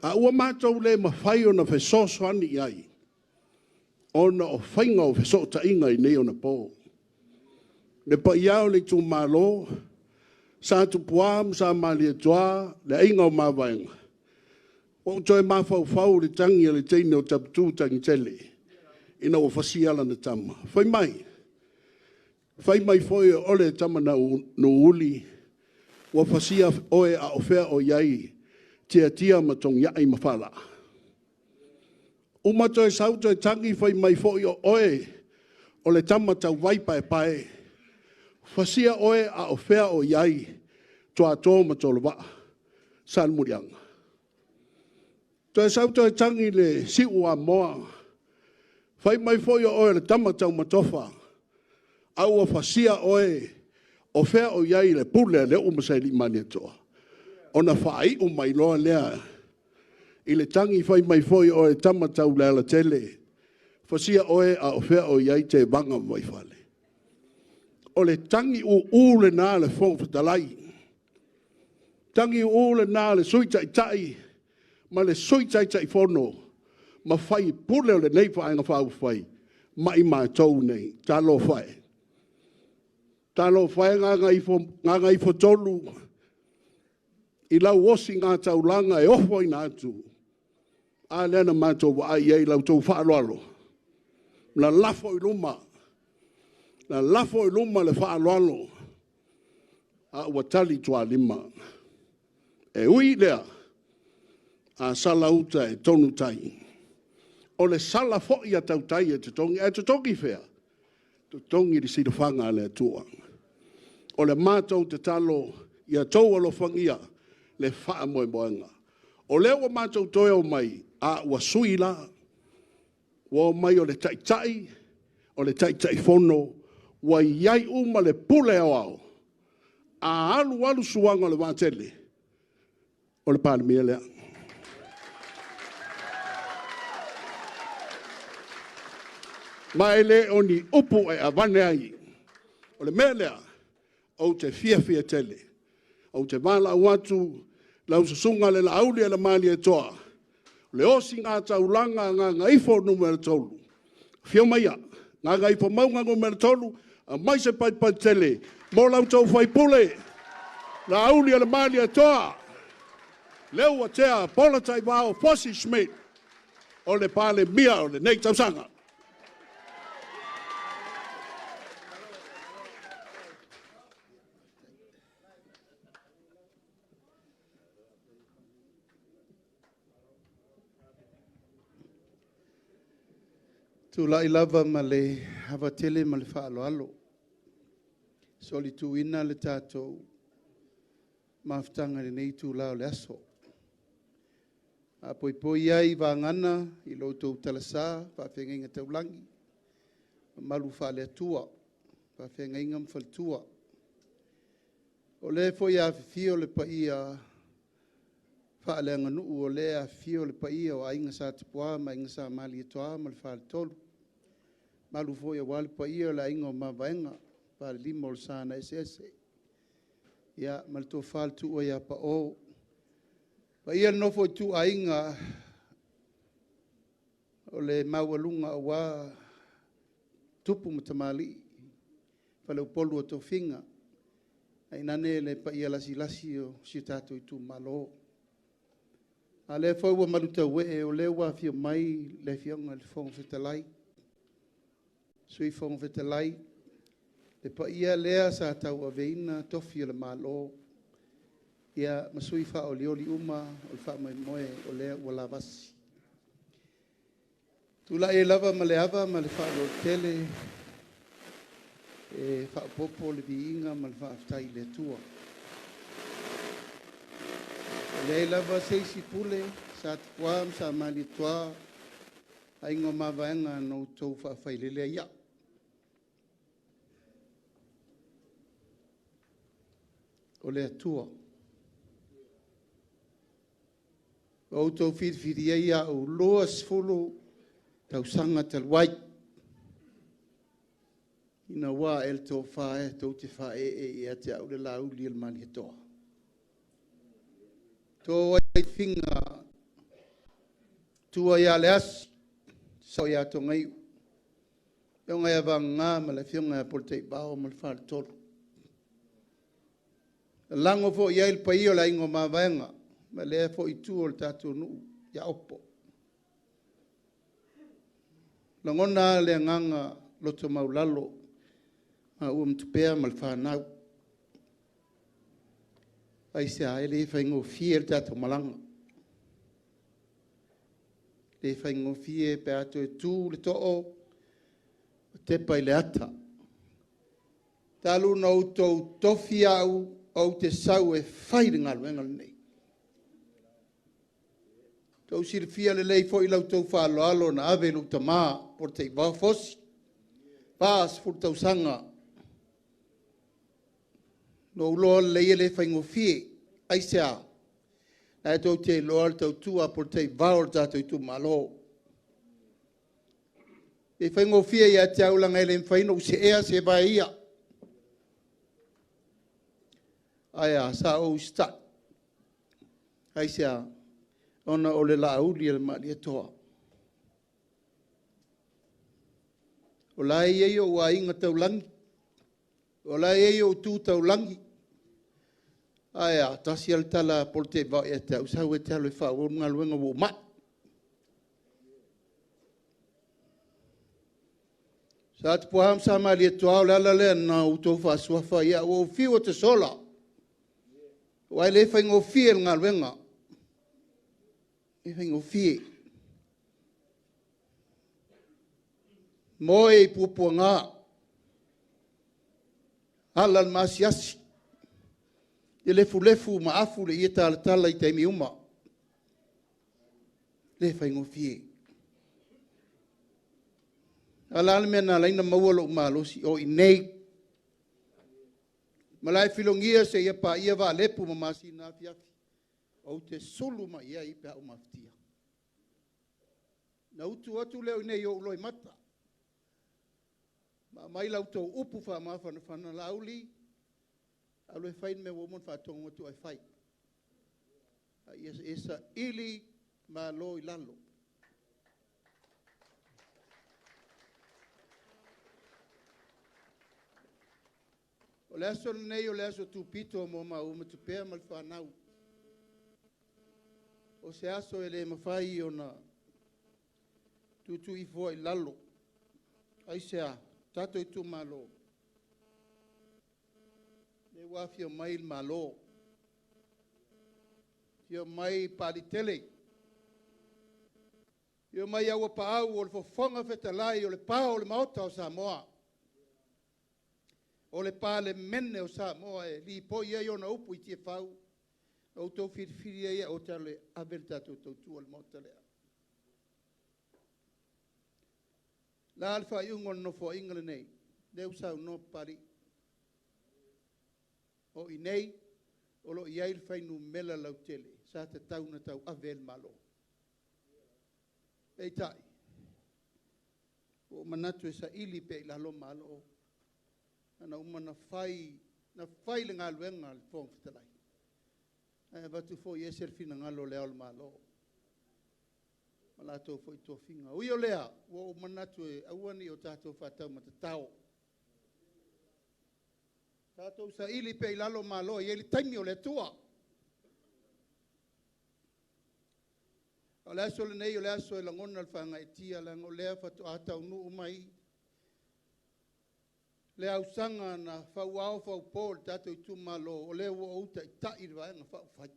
a ua matou le mafai ona fesoasoani i ai, ona o faiga o fesootaiga i nei ona po. Le paia o le itumalo, Sa Tupua ma Sa Malietoa, le aiga o Mavaega, ua ou toe mafaufau i le tagi a le teine o Taputu Tagitele ina ua fasia lana tama. Fai mai, fai mai foi o le tama na Nuuuli, ua fasia oe a o fea o i ai Tiatia ma Togiai ma Falaa. Uma toe sau toe tagi fai mai foi o oe o le tama tauvai paepae, fasia oe a o fea o i ai Tuato ma Tolovaa, Salemuliaga. Toe sau toe tagi le siu o Amoa, fai mai foi o oe o le tama taumatofa, a ua fasia oe o fea o i ai le pule a Leu'u ma Sailii Malietoa. Ona faaiu mai loa lea i le tagi fai mai foi o oe tama tau Lealatele, fasia oe a o fea o i ai Tevaga ma Vaifale. O le tagi ūū lena a le Fofoga Fetalai, tagi ūū lena a le Sui Taitai ma le Sui Taitaifono ma faipule o lenei Vaega Faaupufai ma i matou nei. Talofa e. Talofa e Gagaifo 3 i lau osigataulaga e ofoina atu, a lea na matou vaai i ai i la outou faaaloalo, na lafo i luma, na lafo i luma le faaaloalo, a ua tali tualima. E ui i lea, a sala uta e tonu tai. O le sala foi a tautai e totogi, ae totogi i fea? Totogi i le silafaga a le Atua. O le matou tatalo, ia outou alofagia le faamoemoega. O lea ua matou toe omai, a ua sui la, ua omai o le Taitai, o le Taitaifono, ua i ai uma le pule aoao. A alu alu suaga o le vaatele, O le Palemia lea. Ma e le o ni upu e avane ai. O le mea lea, ou te fiafia tele. Ou te valaau atu lau susuga le Laauli ma le Malietoa, le Ositaulaga a Gagaifo Nu.3, afio maia, Gagaifomauga Nu.3, aumai se paipai tele mo la outou sui usufono, Laaulialemalietoa Leuatea Polataivao Fosi Schmidt o le Palemia o lenei tausaga. Tulai lava ma le ava tele ma le faaaloalo, solituina le tatou mafutaga i lenei itula o le aso. A poipoi ai i vagana i lo outou talasa, faafeagaiga taulagi, mamalu faale-Atua, faafeagaiga ma faletua. O lea foi e afifio le paia faaleaganuu o lea e afifio le paia o Aiga Sa Tupua ma Aiga Sa Malietoa ma le Faletolu, mamalu foi aua le paia o le Aiga o Mavaega, Falelima o le Sa na Eseese, ia ma le Tofa i le Tuua ia Pao. Le paia o le nofo a ituaiga o le maualuga aua tupu ma tamalii, faleupolu o tofiga, tainane le paia lasilasi o si o tatou itumalo. A o lea foi ua malutauee o lea ua afio mai le Afioga i le Fofoga Fetalai, Sui Fofoga Fetalai, le paia lea sa tauaveina tofi o le Malo, ia ma sui faaolioli uma o le faamoemoe o lea ua lavasi. E tulai ai lava ma le ava ma le faaaloalo tele e faaopoopo le viiga ma le faafetai i le Atua. E leai lava se isi pule sa Tupua ma sa Malietoa, Aiga o Mavaega na outou faafailele ai au. O le Atua. Ua outou filifilia ai au 20 tausaga talu ai, ina ua ae le tofa tou te faaee ia te au le Laauli a le Malietoa. To ai tofiga, tua ia Leasi, sao ia Togaiu, afioga ia Vagaga ma le afioga ia Polataivao ma le Faletolu. Lalago foi i ai le paia o le Aiga o Mavaega ma lea foi itu o le tatou nuu ia Opo. Lagona lava le agaga loto maualalo maua ma Tupea ma le fanau. Aisea? E le faigofie le tatou malaga. E le faigofie pe a toe tu le too ma tepa i le ata. Talu ona outou tofi au ou te sau e fai le galuega lenei. Ua outou silafia lelei foi la outou faaaloalo na ave i lou tama Polataivao Fosi, 40 tausaga. Na ou iloa lelei e le faigofie. Aisea? O lena tou te iloa le tautua a Polataivao i le tatou itumalo. E le faigofie ia te au leaga e le mafai ona ou seea se vae ia. Ae a? Sa ou usitai. Aisea? Ona o le Laauli a le Malietoa. O la e i ai ou aiga taulagi, o la e i ai ou tu taulagi. Ae a? Tasi lava le tala a Polataivao ia te au, sau e te alu e faaauau le galuega ua ou mai. Sa Tupua ma sa Malietoa, o le ala lea na outou faasuafa ai au, ua ou fiu ou te sola, aua e le faigofie le galuega, e le faigofie. Moe i puapuaga, ala i le maasiasi, e lefulefu ma afu le ie talatala i taimi uma. E le faigofie. A o le a le mea na ala ai ona maua lou malosi? O i inei. Malaefilogia seia paia Vaaleupu ma Masina Afiafi. Ou te sulu mai ai pe a ou mafatia. Na utu atu lea i inei i ou loimata, ma aumai la outou upu faamafanafana, Laauli, alu e fai le mea ua uma ona faatonu atu oe e fai, a ia e saili Malo i lalo. O le aso lenei o le aso tupito mo maua ma Tupea ma le fanau. O se aso e le mafai ona tuutuifua i lalo. Aisea? Tatou itumalo, lea ua afio mai le Malo, afio mai Papaliitele, afio mai Auapaau o le Fofoga Fetalai o le Pao o le Maota o Samoa, o le Palemene o Samoa e lipoi ai ona upu i Tiafau, na outou filifili ai ou te alu e ave le tatou tautua i le Maota lea. O le a le faaiuga o le Nofoaiga lenei? Lea ua saunoa Papalii, o i inei o lo o i ai le fuainumera lautele sa tatau ona tauave ai le Malo. Peitai, ua ou manatu e saili pea i lalo malo, ana uma na fai, na fai le galuega a le Fofoga Fetalai, ae avatu foi e ese le finagalo o Le Ao o le Malo ma latou foi tofiga. Ui o lea, ua ou manatu e aua ne i o tatou faataumatatao, tatou saili pea i lalo malo e i ai le taimi o le Atua. O le aso lenei o le aso e lagona le faagaeetia, leaga o lea faatoa taunuu mai le ausaga na fauao faupo i le tatou itumalo, o lea ua ou taitai le Vaega Faaupufai.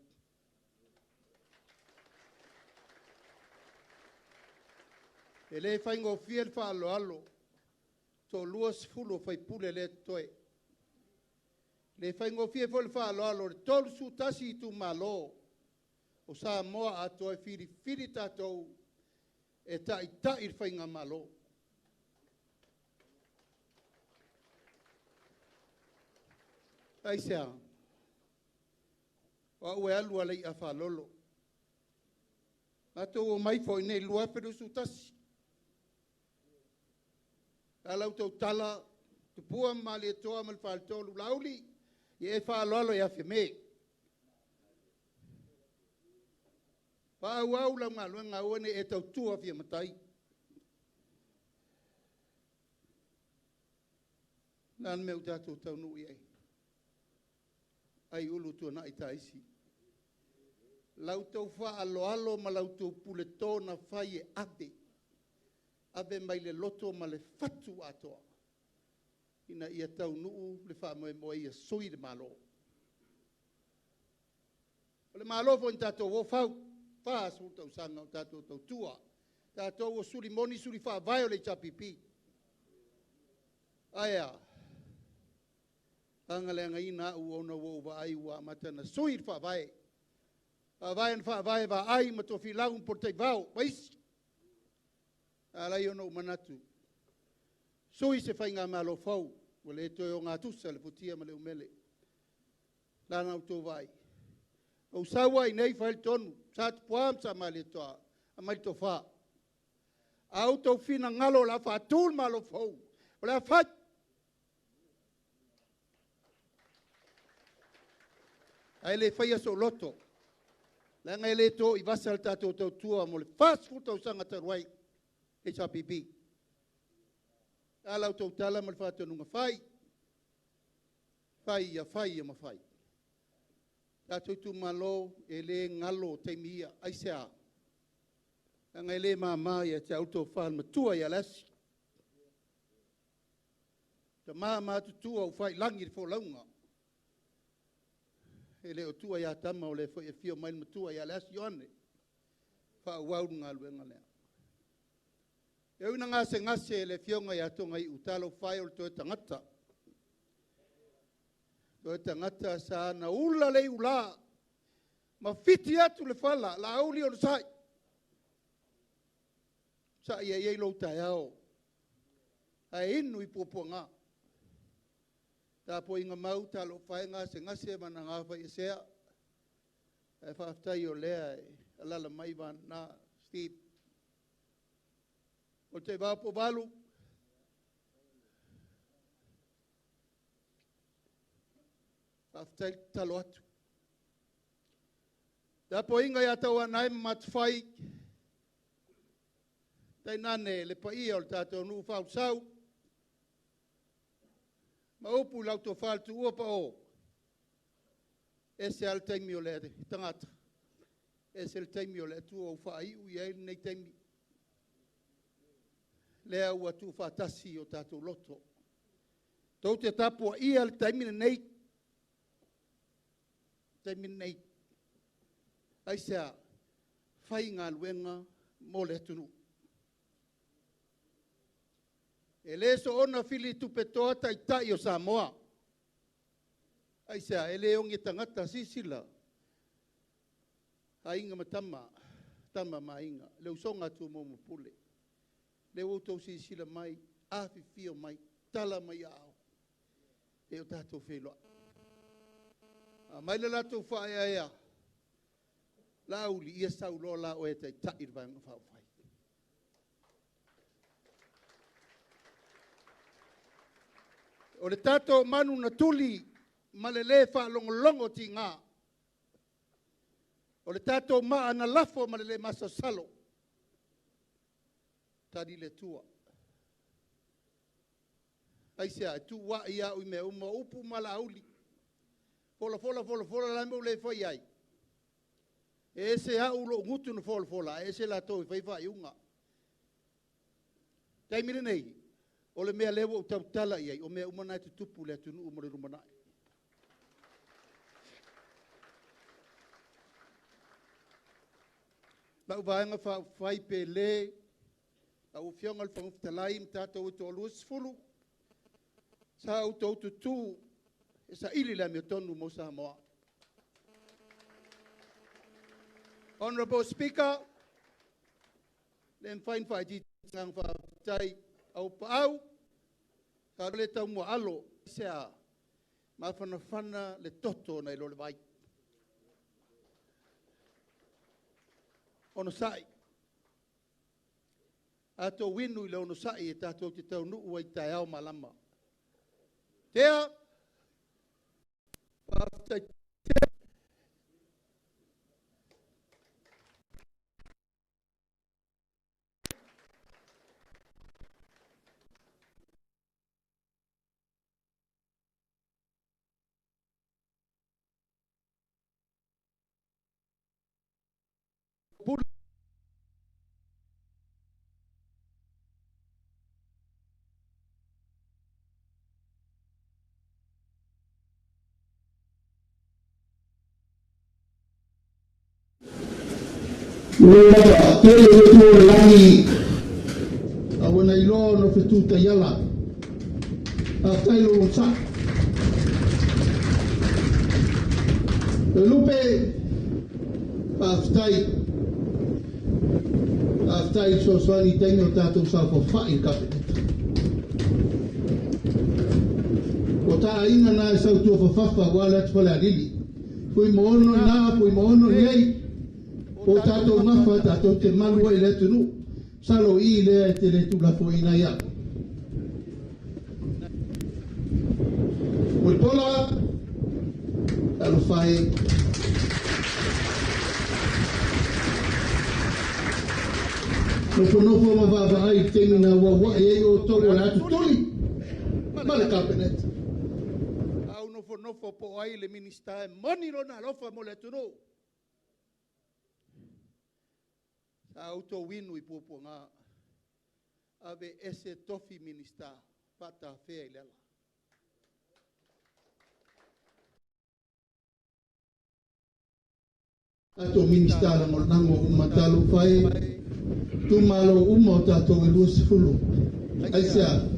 E le faigofie le faaaloalo, toa 20 o sui usufono lea e totoe. E le faigofie foi le faaaloalo o le 31 itumalo o Samoa atoa e filifili tatou e taitai le faigamalo. Aisea? O au e alu lava i le i'a a faalolo. Matou omai foi i inei i le 2021. O le a la outou tala, Tupua ma Malietoa ma le Faletolu, Laauli, ia e faaaloalo ia Fiame. Faaauau lau galuega, aua ne i e tautua Afia Matai. O le a le mea ua tatou taunuu i ai? Aiulu tuanai taisi. La outou faaaloalo ma la outou puleto na fai e ave, ave mai le loto ma le fatu atoa ina ia taunuu le faamoemoe ia sui le Malo. O le Malo foi na tatou o fau, 40 tausaga o tatou tautua. Tatou o suli moni, suli faavae o le HRPP. Ae a? Agaleagaina au ona ua ou vaai ua amata ona sui le faavae. Faavae na faavae e Vaai ma Tofilau ma Polataivao ma isi. Na ala ai ona ou manatu, sui se faigamalo fou, ua le toe ogatusa le futia ma le umele. O le a la outou vaai? Ou sau lava i inei fai le tonu, Sa Tupua ma Sa Malietoa, aumai le tofa. A outou finagalo o le a faatu le Malo fou, o le a fai. Ae le faia sou loto, leaga e le to i vasa le tatou tautua mo le 40 tausaga talu ai, HRPP. A la outou tala ma le faatonuga, fai, fai ia fai ia ma fai. Tatou itumalo, e le galo taimi ia. Aisea? Leaga e le mama ia te au le tofa a le matua ia Leasi. Tama matutua ua faiilagi le folauga, e le o tua ia tama, o lea foi e afio mai le matua ia Leasi Ioane, faaauau le galuega lea. E ui ina gasegase le afioga ia Togaiu, talofa e o le toe tagata. Toe tagata sa na ula le iula ma fiti atu le fala, Laauli onosai, sai ia i ai lou taeao, ae inu i puapuaga. Tapuaiga mau, talofa e, gasegase ma na gafaiesea. Ae faafetai o lea e alaala mai vana Steve. O te vā po valu. Faafetai talo atu. Tapuaiga ia tauanai ma matufai. Tainane le paia o le tatou nuu fausau. Ma upu i lau tofa le tuua pa o. Ese lava le taimi o le tagata, ese le taimi o le Atua ua faaiu i ai lenei taimi. Lea ua tuufaatasi o tatou loto. Tou te tapuaia le taimi lenei. Taimi lenei. Aisea, fai galuega mo le atunuu. E le soona fili tupetoa taitai o Samoa. Aisea, e le oge tagata sisila. Aiga ma tama, tama ma aiga, le usoga a Tumua ma Pule. Le ua outou sisila mai, afifio mai, tala mai ao. E o tatou whenua. A mai le latou whaea la uli ia saulo la o e tai tai le vaenga faaupufai. O le tatou manu na tuli ma le lē faalogologo tiga. O le tatou maa na lafo ma le lē masalosalo. Tali le Atua. Aisea? E tuuai au i mea uma, o upu ma lauli. Folafola, folafola, la mea ua le fai ai. E ese au lou gutu na folafola, ae ese latou e fai faaiuga. Taimi lenei, o le mea lea ua ou tautala i ai, o mea uma na e tutupu i le atunuu mo le lumanai. Lau vaega faaupufai pe le, lau Afioga i le Fofoga Fetalai ma tatou e toa-20, sa outou tutū e saili le amiotonu mo Samoa. Honorable Speaker, le mafai ona faaitiitia le agaga faafetai au paau, sa le taumuaalo, se a mafanafana le toto nai lo le vai. Onosai, a tou inu i le onosai e tatou te taunuu ai taeao malama. Tea, faafetai. Lava tele le tu o le lagi a ua na iloa ona fetu taiala. Faafetai lou onosai. Lupe, faafetai. Faafetai i le fesoasoani i taimi o tatou saofafai i le Kapeneta. O ta aiga na e sautua fafafa aua le atu Falealili. Fuimaono na, Fuimaono nei. O tatou gafa tatou te malu ai i le atunuu. Salo i lea e te le tuulafoaiina ai au. Mulipola, talofa e. Nofonofo ma vaavaai i le taimi na auauai ai outou o le atu tuli ma le Kapeneta. Au nofonofo po o ai le Minisita e moni lona alofa mo le atunuu. Sa outou inu i puapuaga. Ave ese tofi Minisita faatafea i le ala. Tatou Minisita lagolago uma talofa e itumalo uma o tatou e 20. Aisea,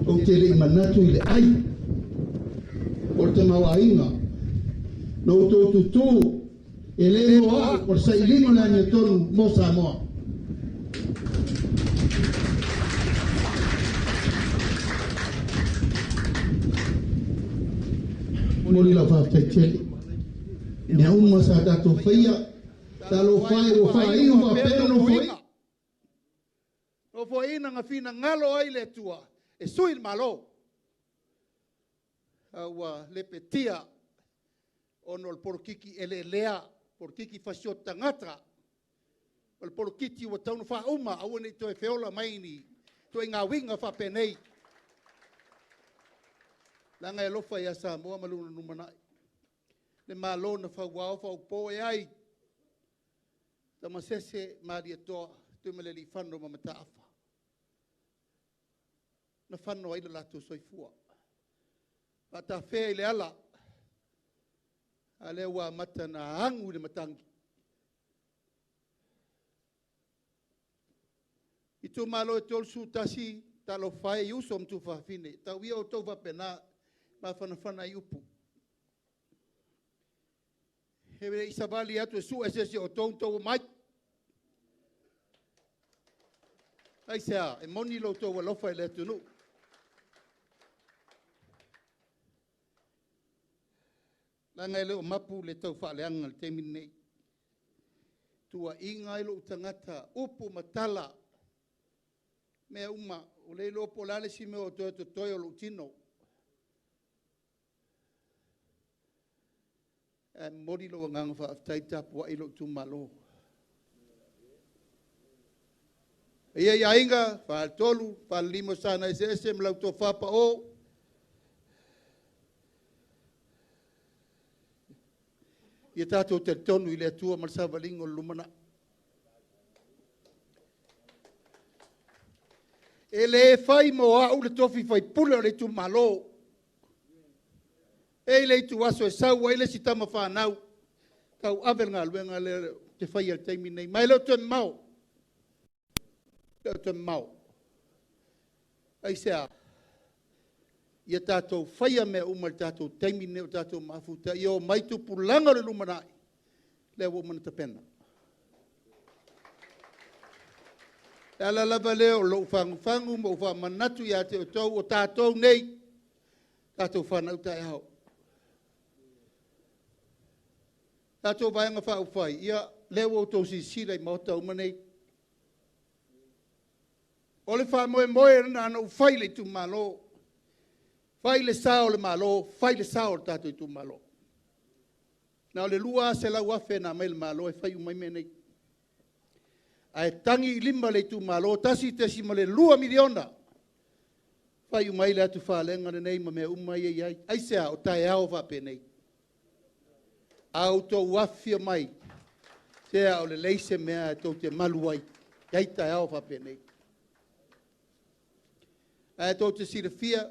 ou te le i manatu i le ai o le tamaoaiga na outou tutū e le mo au o le sailiga o le amiotonu mo Samoa. Momoli lau faafetai tele. Mea uma sa tatou faia, talofa e ua faaiu faapea le nofoaiga. Nofoaiga na finagalo ai le Atua e sui le Malo. A ua lepetia ona o le polokiki eleelea, polokiki fasioti tagata, o le polokiki ua tatau ona faauma, aua ne i toe feola mai ni ituaiga uiga faapenei. Leaga e alofa ia Samoa ma lona lumanai. Le Malo na fauao faupo e ai? Tamasese Malietoa Tuimalealiifano ma Mataafa. Na fano ai lo latou soifua. Faatafea i le ala, a lea ua amata ona agu i le matagi. Itumalo e 31, talofa e i uso ma tuafafine, tau ia outou faapena, mafanafana ai upu. E le i savali atu e sue se isi o outou ona outou omai. Aisea? E moni lo outou alofa i le atunuu. Leaga e le o mapu le taufaaleaga i le taimi lenei. Tuuaiga ai lou tagata, upu ma tala, mea uma, ua le iloa po o le a le isi mea o toe totoe o lou tino. Ae momoli lou agaga faafetai tapuai lou itumalo. Paia i aiga, faletolu, falelima o Sana Eseese ma lau tofa pao. Ia tatou talitonu i le Atua ma le savaliga o le lumanai. E le fai mo au le tofi faipule o le itumalo. E i le ituaso e sau ai le isi tama fanau, tau ave le galuega lea te fai i le taimi nei. Ma e le o toe mamao. E le o toe mamao. Aisea? Ia tatou faia mea uma i le tatou taimi nei o tatou mafuta, ia o mai tupulaga o le lumanai, lea ua uma ona tapena. Le ala lava lea o lou fagufagu ma ou faamanatu ia te outou o tatou nei, tatou fanau taeao. Tatou vaega faaupufai, ia, lea ua outou silasila i maota uma nei. O le faamoemoe lena na ou fai i le itumalo, fai le sao o le Malo, fai le sao o le tatou itumalo. Na o le 200,000 na aumai e le Malo e fai uma ai mea nei. Ae tagi i lima le itumalo, $1.2 miliona, fai uma ai le atu falega lenei ma mea uma ia e i ai. Aisea? O taeao faapenei. A outou afifio mai, sea o le leai se mea tou te malu ai, e i ai taeao faapenei. Ae tou te silafia,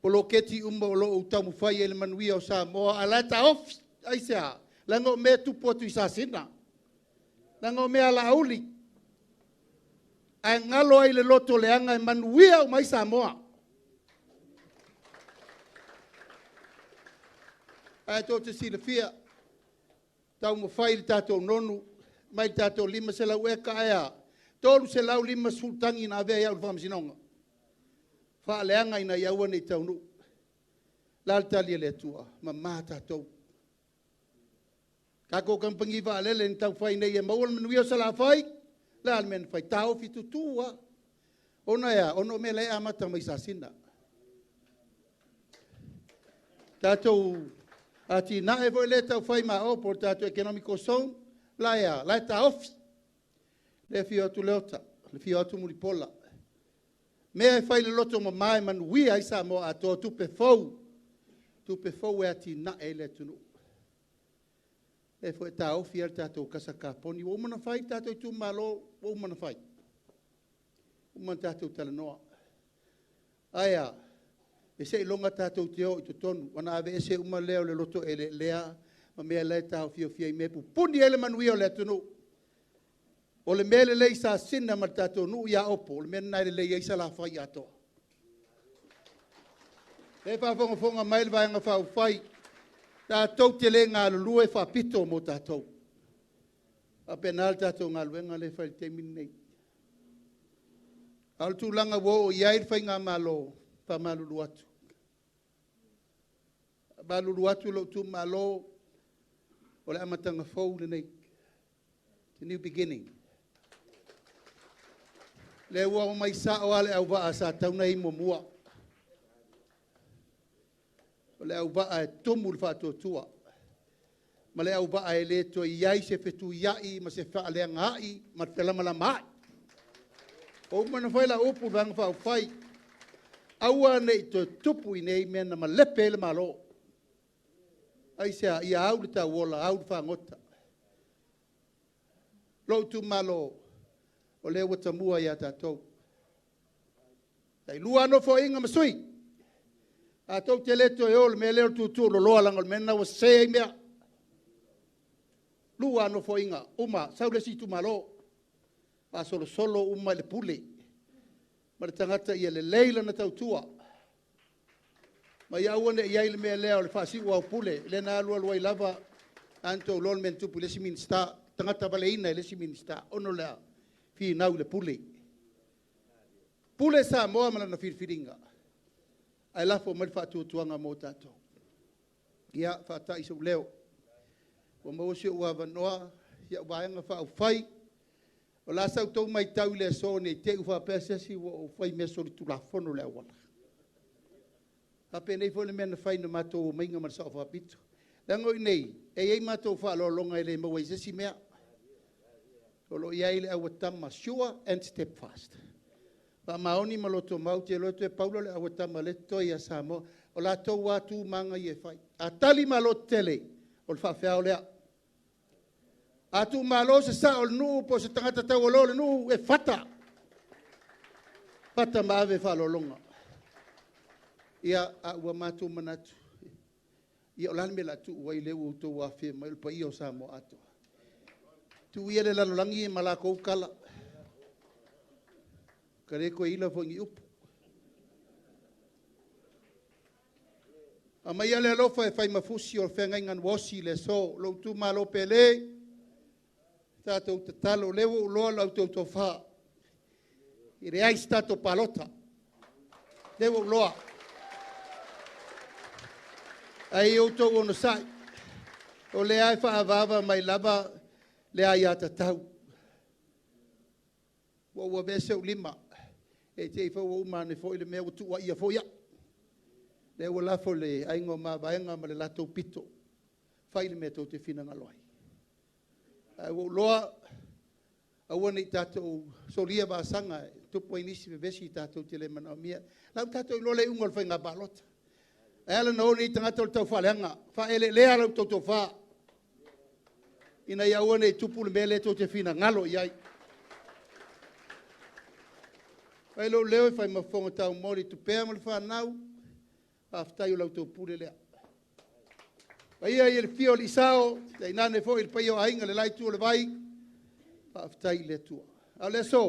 poloketi uma o lo o taumafai ai le manuia o Samoa, ae la e taofi, aisea? Leaga o mea e tupu atu i Sasina, leaga o mea a Laauli, ae galo ai le loto leaga e manuia uma ai Samoa. Ae tou te silafia, taumafai le tatou nonu, mai le tatou 500 eka ae a, 350 tagi na avea i au i le faamasinoga. Faaleaga ina ia aua ne i taunuu. La le tali a le Atua, mama tatou. Tatou kamupani vaalele na taufai nei e maua le manuia o Salafai, la le mea na fai, taofi tutu lava. Ona e a? Ona o mea la e amata mai Sasina. Tatou atinae foi lea tau fai ma o po o le tatou economical zone, la e a? La e taofi. Le afio atu Leota, le afio atu Mulipola. Mea e fai le loto mama e manuia ai Samoa atoa, tupe fou, tupe fou e atinae ai le atunuu. E foi taofi ai le tatou kasa kaponi. Ua uma ona fai le tatou itumalo, ua uma ona fai. Uma ona tatou talanoa. Ae a, e seiloga tatou te o i totonu, ona aveese uma lea o le loto eleelea ma mea la e taofiofia i mea e pupuni ai le manuia o le atunuu. O le mea lelei i Sasina ma le tatou nuu i Aopo, o le mea lena e lelei ai Salafai atoa. E faafogafoga mai le Vaega Faaupufai, tatou te le galulue faapito mo tatou. Faapena le tatou galuega lea e fai i le taimi lenei. A o le tulaga ua oo i ai le faigamalo, faamalulu atu. Faamalulu atu lou itumalo, O le amataga fou lenei. It's a new beginning. Lea ua omai sao lava le auvaa sa tatau ona i ai muamua. O le auvaa e tumu le faatuatua, ma le auvaa e le toe i ai se fetuiai ma se faaleagaai ma le felamalamaai. Ua uma ona fai lau upu i le Vaega Faaupufai, aua ne i toe tupu i inei mea na malepe ai le Malo. Aisea? Ia au le tauola, au le fagota. Lou itumalo, o lea ua tamua ia tatou. E tai 2 lava nofoaiga ma sui, tatou te le toe o i le mea lea o le tutuuloloa leaga o le mea lena ua sese ai mea. 2 lava nofoaiga, uma, sau le isi itumalo, faasolosolo uma i le pule ma le tagata ia lelei lana tautua, ma ia aua ne i i ai le mea lea o le faasiuaupule, lea na alu alu ai lava, lena na outou iloa le mea na tupu i le isi Minisita, tagata valeina e le isi Minisita, ona o le a? Finau i le pule. Pule Samoa ma lana filifiliga, ae lafo mai le faatuatuaga mo tatou. Ia, faatai sou leo, ua maua si ou avanoa, si au Vaega Faaupufai. O le a sa outou matau i le aso ne i te i ua faapea se isi ua ou fai i mea solitulafono i le auala. Faapenei foi le mea na fai na matou omaiga ma le Sao Faapito. Leaga o i inei, e i ai matou faaaloaloga e le maua ai i se isi mea. O lo o i ai le auatama sure and steadfast. Faamaoni ma lotomau, ou te iloa toe pau lea o le auatama o lea e totoe ia Samoa. O latou lava tu ma aga ia e fai. A tali malo tetele, o le faafeao lea. A tuumalo se sao o le nuu po o se tagata taualoa o le nuu, e fata. Fata ma ave faaaloaloga. Ia, a ua matou manatu, ia o le a le mea o le a tuu ai lea ua outou afifio mai o le paia o Samoa atoa. Tuu ia le lalolagi ma latou tala. Ua ta le toe ila foi i ni upu. Aumaia le alofa e fai ma fusi o le feagaiga na osi i le aso. Lou itumalo pele, tatou tatalo, o lea ua ou iloa la outou tofa, e leai se tatou palota, lea ua ou iloa. Ae ia outou onosai, o lea e faaavaava mai lava le aiatatau. Ua ou avea si ou lima, ne i te i foi ua uma ane foi le mea ua tuuaia foi au. Lea ua lafo i le aiga o Mavaega ma le latou pito, fai le mea tou te finagalo ai. Ae ua ou iloa, aua ne i tatou solia vasaga e tupu ai nisi vevesi tatou te le manaomia. O la ua tatou iloa le iuga o le faiga palota. E ala ona o nei tagata o le taufaaleaga, faaeleelea la outou tofa, ina ia aua ne i tupu le mea lea tou te finagalo i ai. Fai lou leo e fai ma fofoga taumoli i tupea ma le fanau, faafetai o la outou pule lea. Paia i le afio o alii sao, tainane foi le paia o Aiga i le la itu o le vai, faafetai i le Atua. A o le aso,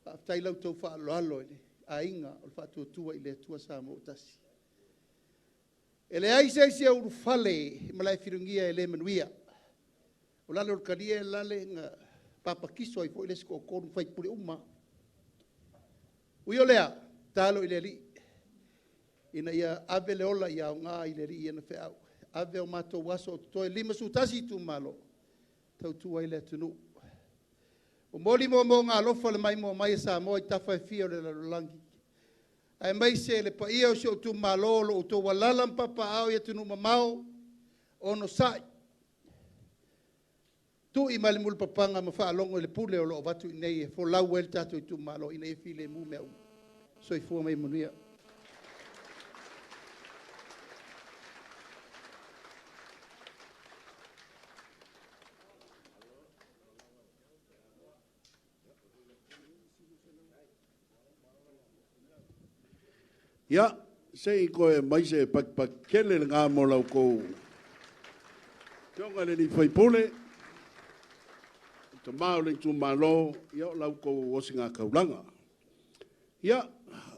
faafetai i la outou faaaloalo i le aiga o le Faatuatua i le Atua Samoa ua Tasi. E leai se isi e ulufale i Malaefilugia e le manuia. O lalo o le talia e lale na papatiso ai foi le isi toatolu, sui usufono uma lava. Ui o lea, tatalo i le Alii ina ia ave le ola ia aoga i le Alii i ana feau, ave o matou aso o totoe, 51 itumalo, e tautua ai le atunuu. Momoli moomooga alofa i le maimoa mai a Samoa i tafa e fia o le lalolagi, aemaise le paia o si ou itumalo o lo o outou alaala ma papaaao i atunuu mamao, onosai, tui mai le mulipapaga ma faalogo i le pule o lo o avatu i inei e folau ai le tatou itumalo ina ia filemu mea uma. Soifua ma ia manuia. Ia, se i toe aumai se patipati tele lena mo la outou afioga i le sui usufono, le tama o le itumalo, ia o la outou ositaulaga. Ia,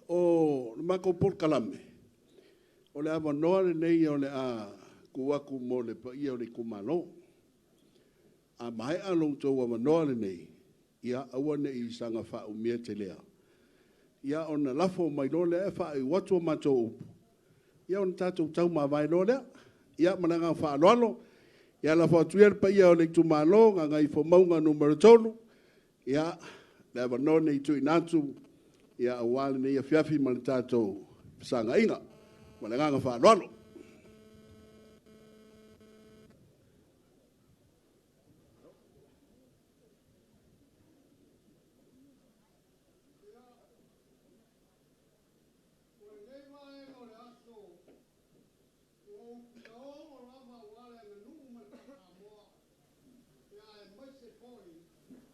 o le matou polokalame, o le avanoa lenei o le a tuu atu mo le paia o le itumalo. A maea lo outou avanoa lenei, ia aua ne i saga faaumia telea, ia ona lafo mai loa lea faaiu atu a matou upu, ia ona tatou taumavae loa lea. Ia ma le agaga faaaloalo, Ia lafo atu ia le paia o le itumalo Gagaifomauga Nu.3, ia, le avanoa nei tuuina atu, ia, aua lenei afiafi ma le tatou fesagaiga. Ma le agaga faaaloalo. O lenei vaega o le aso, ua ou fia oo lava aua le aganuu ma le faa-Samoa, ia aemaise foi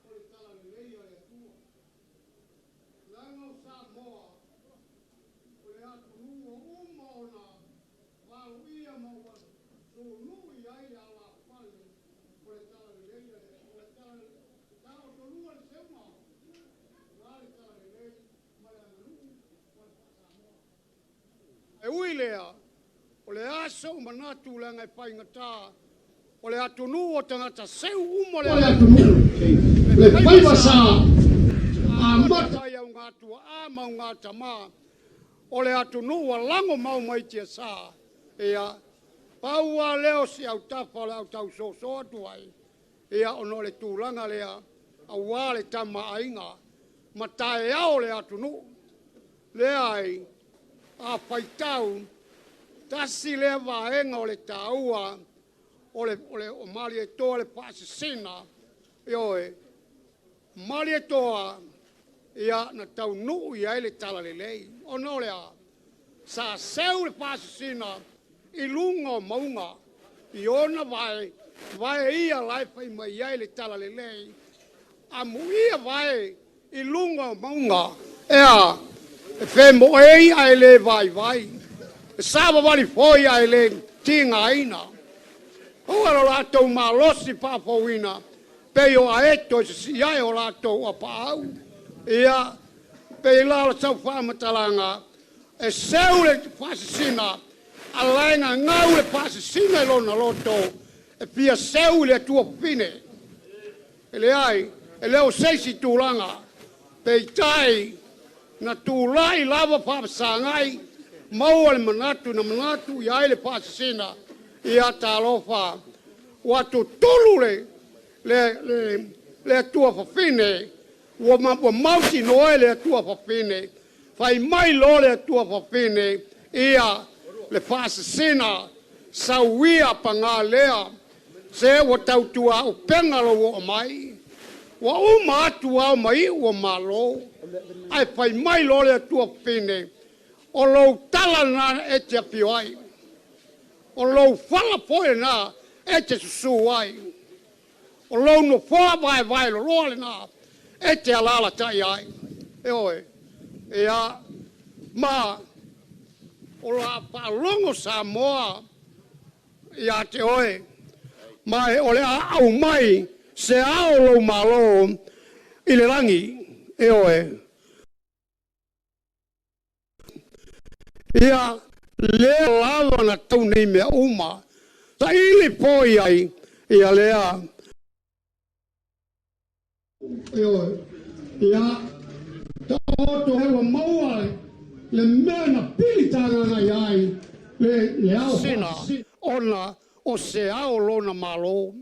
o le talalelei a le Atua. Leaga o Samoa, o le atunuu ua uma ona valoia ma ua sunui i ai le alafale o le talalelei a le o le taotolua le seuga, o le talalelei ma le aganuu ma le faa-Samoa. E ui lea, o le aso o manatu leaga e faigata, o le atunuu o tagata seu uma le atunuu, le faiva sa amata ai augatuaa ma augatama, o le atunuu ua lago mau mai tiasa. Ia, pau lava lea o si autafa o le a tau soso atu ai, ia, ona o le tulaga lea, aua le tamaaiga ma taeao o le atunuu. Leai, a faitau, tasi lea vaega o le taua o le o Malietoa le faasisina, ioe, Malietoa, ia, na taunuu i ai le talalelei. Ona o le a? Sa seu le faasisina i luga o mauga, i ona vae, vae ia la e fai mai ai le talalelei, amuia vae i luga o mauga, e a, e femoei ae le vaivai, e savavali foi ae le tigaina. Aua lo latou malosi faafouina, pei o aeto e sisii ae o latou apaau. Ia, pei la o sau faamatalaga, e seu le faasisina, a la e gagau le faasisina i lona loto, e fia seu i le Atua fafine. E leai, e le o se isi tulaga, peitai, na tulai lava faafesagai, maua le manatu na manatu i ai le faasisina, ia talofa, ua tutulu le, le, le, le Atua fafine, ua, ua mautinoa e le Atua fafine, fai mai loa le Atua fafine, ia le faasisina, sauia paga lea, se ua tautuaupega lou oo mai, ua uma atu ao ma iu o Malo, ae fai mai loa le Atua fafine, o lou tala lena e te afio ai, o lou fala foi lena e te susū ai, o lou nofoa vaevae loloa lena e te alaalatai ai. Ioe, ia, ma o la faalogo Samoa ia te oe, ma o le a aumai se ao o lou Malo i le lagi. Ioe. Ia, lea lava na tau nei mea uma, saili foi ai ia lea. Ioe. Ia, taoto ai ua maua le mea na pili tagaga i ai le, le ao sina, ona o se ao lona Malo.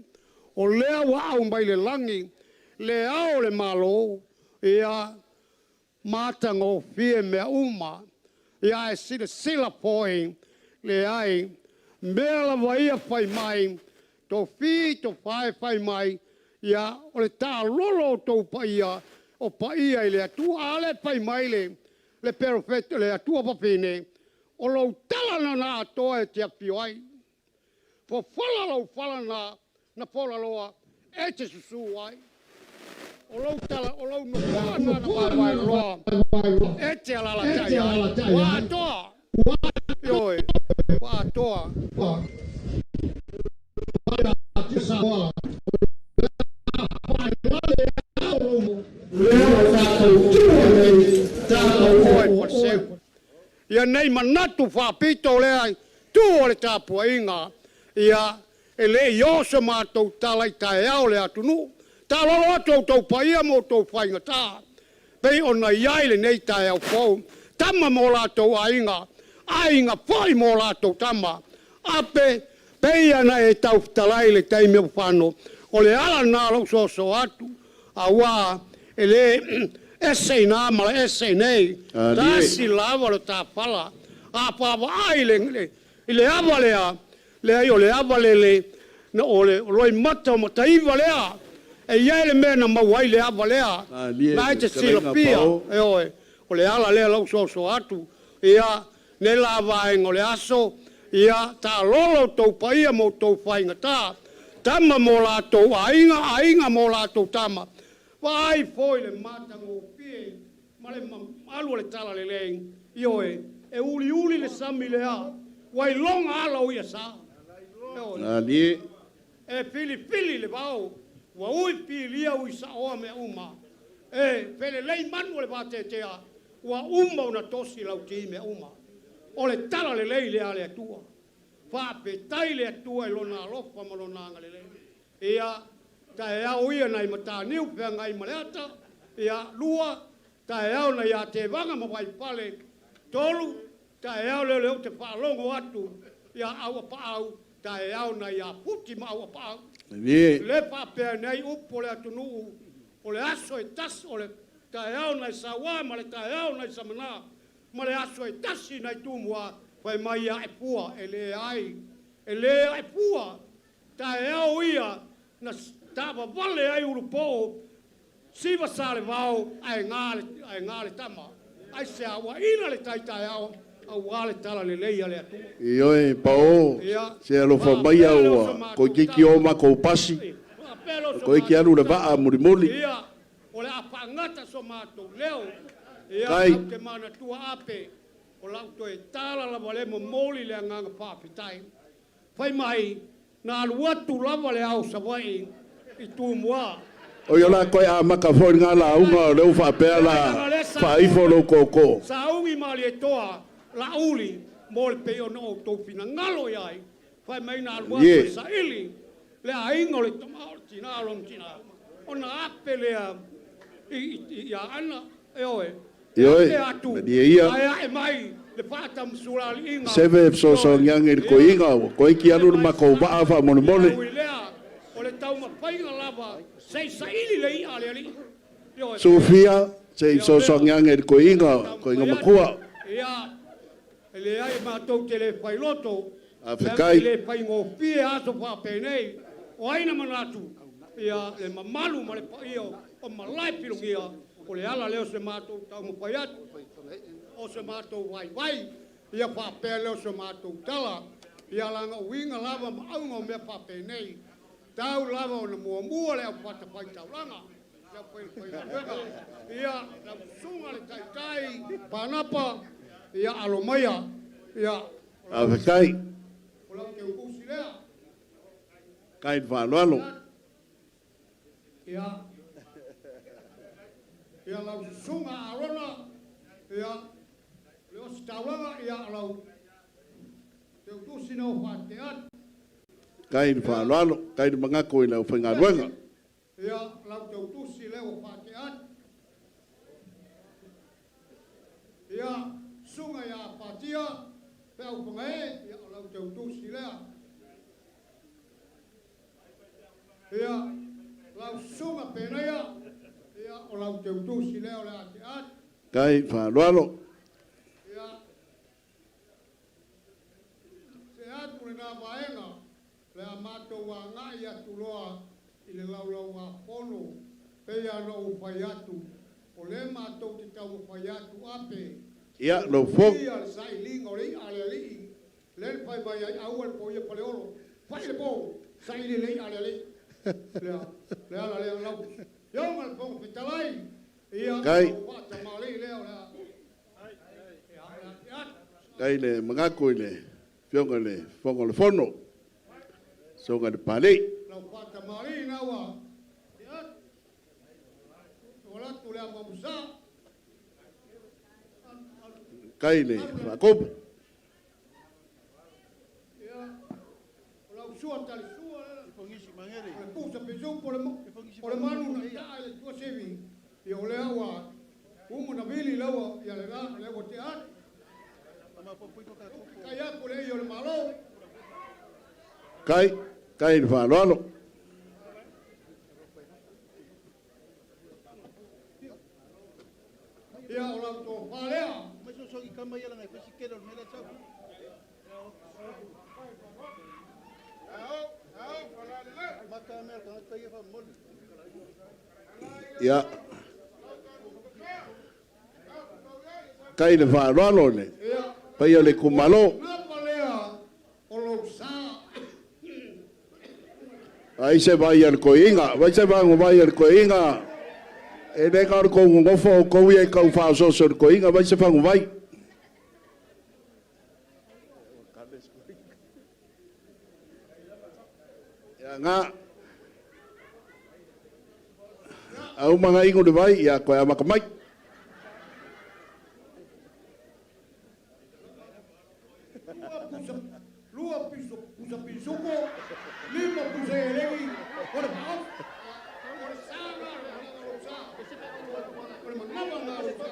O lea ua au mai le lagi le ao o le Malo, ia, matagofie mea uma, ia e silasila foi, leai, mea lava ia fai mai, tofi tofae fai mai, ia, o le taalolo o tou paia, o paia i le Atua. A lea fai mai le, le perofeta, le Atua fafine, o lou tala na na atoa e te afio ai. Fofola lou fala na, na fola loa, e te susū ai. O lou tala, o lou nofoa na na vaevae loa, e te alaalatai ai. Ua atoa. Ioe, ua atoa. Ia nei manatu faapito lea i tu o le tapuaiga, ia e le i oo so matou tala i taeao le atunuu. Taalolo atu outou paia ma outou faigata, pei ona i ai lenei taeao fou, tama ma o latou aiga, aiga foi ma o latou tama. Ape! Pei ana e taufitalai le taimi o fano, o le ala na lou soso atu, auā e le ese i nā ma le ese i nei. Tasi lava le tafala. A vaavaai i le ava lea, leai o le ava lele, na o le loimata o Mataiva lea. E i ai le mea na maua ai le ava lea. Na e te silafia, e oe, o le ala lea lou soso atu. Ia, nei la vaega o le aso, ia, taalolo outou paia ma outou faigata. Tama mo latou aiga, aiga mo latou tama. Vaai foi le matagofie ma le mamalu o le talalelei. Ioe, e uliuli le sami lea, ua iloga ala o ia sa. Malie. E filifili le vao, ua ui pilia ui saoa mea uma. E felelei manu o le vateatea, ua uma ona tosi lauti mea uma. O le talalelei lea a le Atua. Faafetai le Atua i lona alofa ma lona agalelei. Ia, taeao ia nai Mataniu feagai ma le ata. Ia, 2, taeao nai ia Tevaga ma Vaifale. 3, taeao leo leo te faalogo atu ia au apaau, taeao nai ia Futi ma au apaau. Le faapea nei upu o le atunuu, o le aso e tasi, o le taeao nai Sauā ma le taeao nai Samanā, ma le aso e tasi nai Tumua, fai mai ia ae fua, e le ai, e le ae fua, taeao ia na taavavale ai ulupoo, siva sa le vao, ae gā le tama. Ai se ua ina le taitaeao, auā le talalelei a le Atua. Ioe, pao, se alofa mai ua koe o makou pasi, koe ki alu le vaa mulimuli. Ia, o le apaagata so matou leo. Ia, au te manatua ape, o lau toe tala lava le momoli le agaga faafetai. Fai mai, na alu atu lava le ao Savaii i Tumua. O ia la koe a maka foi ngā la unga o leu faapea la faaifo lou koko. Saugi malietoa la uli mo le pei ona outou finagalo i ai. Fai mai na alu atu e saili le aiga o le tama o le tina o lona tina. Ona ape lea i Aana, e oe. Ioe, Ape atu, malie ia. Ae ae mai le faatamusulaliiga. Seve fesoasoaniage i le koiga, ua koe ki alu le makou vaa faamolemole. Ui lea, o le taumafaiga lava, se i saili le i'a a le alii. Ioe. Sufia, se i fesoasoaniage i le koiga, koiga makua. Ia, e leai matou te le failoto, Afekai. e le faigofie aso faapenei. O ai na manatu, ia le mamalu ma le paia o malae pilogia, o le ala lea o se matou taumafai atu, o se matou vaivai, ia faapea lea o se matou tala, ia laga uiga lava ma auga o mea faapenei, tau lava ona muamua le au fatafaitaulaga, le au faifaigaluega, ia lau susuga le taitai, Panapa, ia alo maia, ia Afekai. o lau teutusi lea. Kai le faaaloalo. Ia, ia lau susuga Arona, ia le ositaulaga, ia lau teutusi na o faatea atu. Kai le faaaloalo, kai le magako i le aufaigaluega. Ia lau teutusi lea ua faatea atu. Ia susuga ia Patia, Feaufagae, ia o lau teutusi lea. Ia lau susuga Penaia, ia o lau teutusi lea o le atea atu. Kai faaaloalo. Ia, se atu lena vaega, le a matou agai atu loa i le laulau a fono, pei ona ou fai atu, o le matou te taumafai atu ape. Ia, lau fofoga. Ia le sailiga o le i'a a le alii, le le fai mai ai aua le poia paleolo, fai le po, saili le i'a a le alii. Lea, le ala lea lau, ioga le Fofoga Fetalai, ia Kai. lau faatamalii lea o le a. Ia, o le a atu. Kai le magako i le fioga i le fofoga o le fono. Soga i le palei. Lau faatamalii na ua, ia, o latu le amamusa. Kai le faakopo. Ia, o lau sua tali sua le. O le pusa pesupo o le manu na taa i le tuasivi. Ia o lea ua umu na vili laua ia le la, lea ua te atu. Kai aku le ia o le malo. Kai, kai le faaaloalo. Ia o lau tofa lea. Ia. Kai le faaaloalo le paia o le itumalo. Napa lea o lou sa. Ai se vai a le toeaina, vai se vaega vai a le toeaina. E le na o le tou nonofo outou ia i tau faaosooso i le toeaina, vai se faguvai. Ia na. A uma ona inu le vai, ia toe amata mai. Lua piso pusa pisupo, lima pusa elegi, o le faaofi. O le sa na o le agaga o lou sa. O le manava na o lou sa.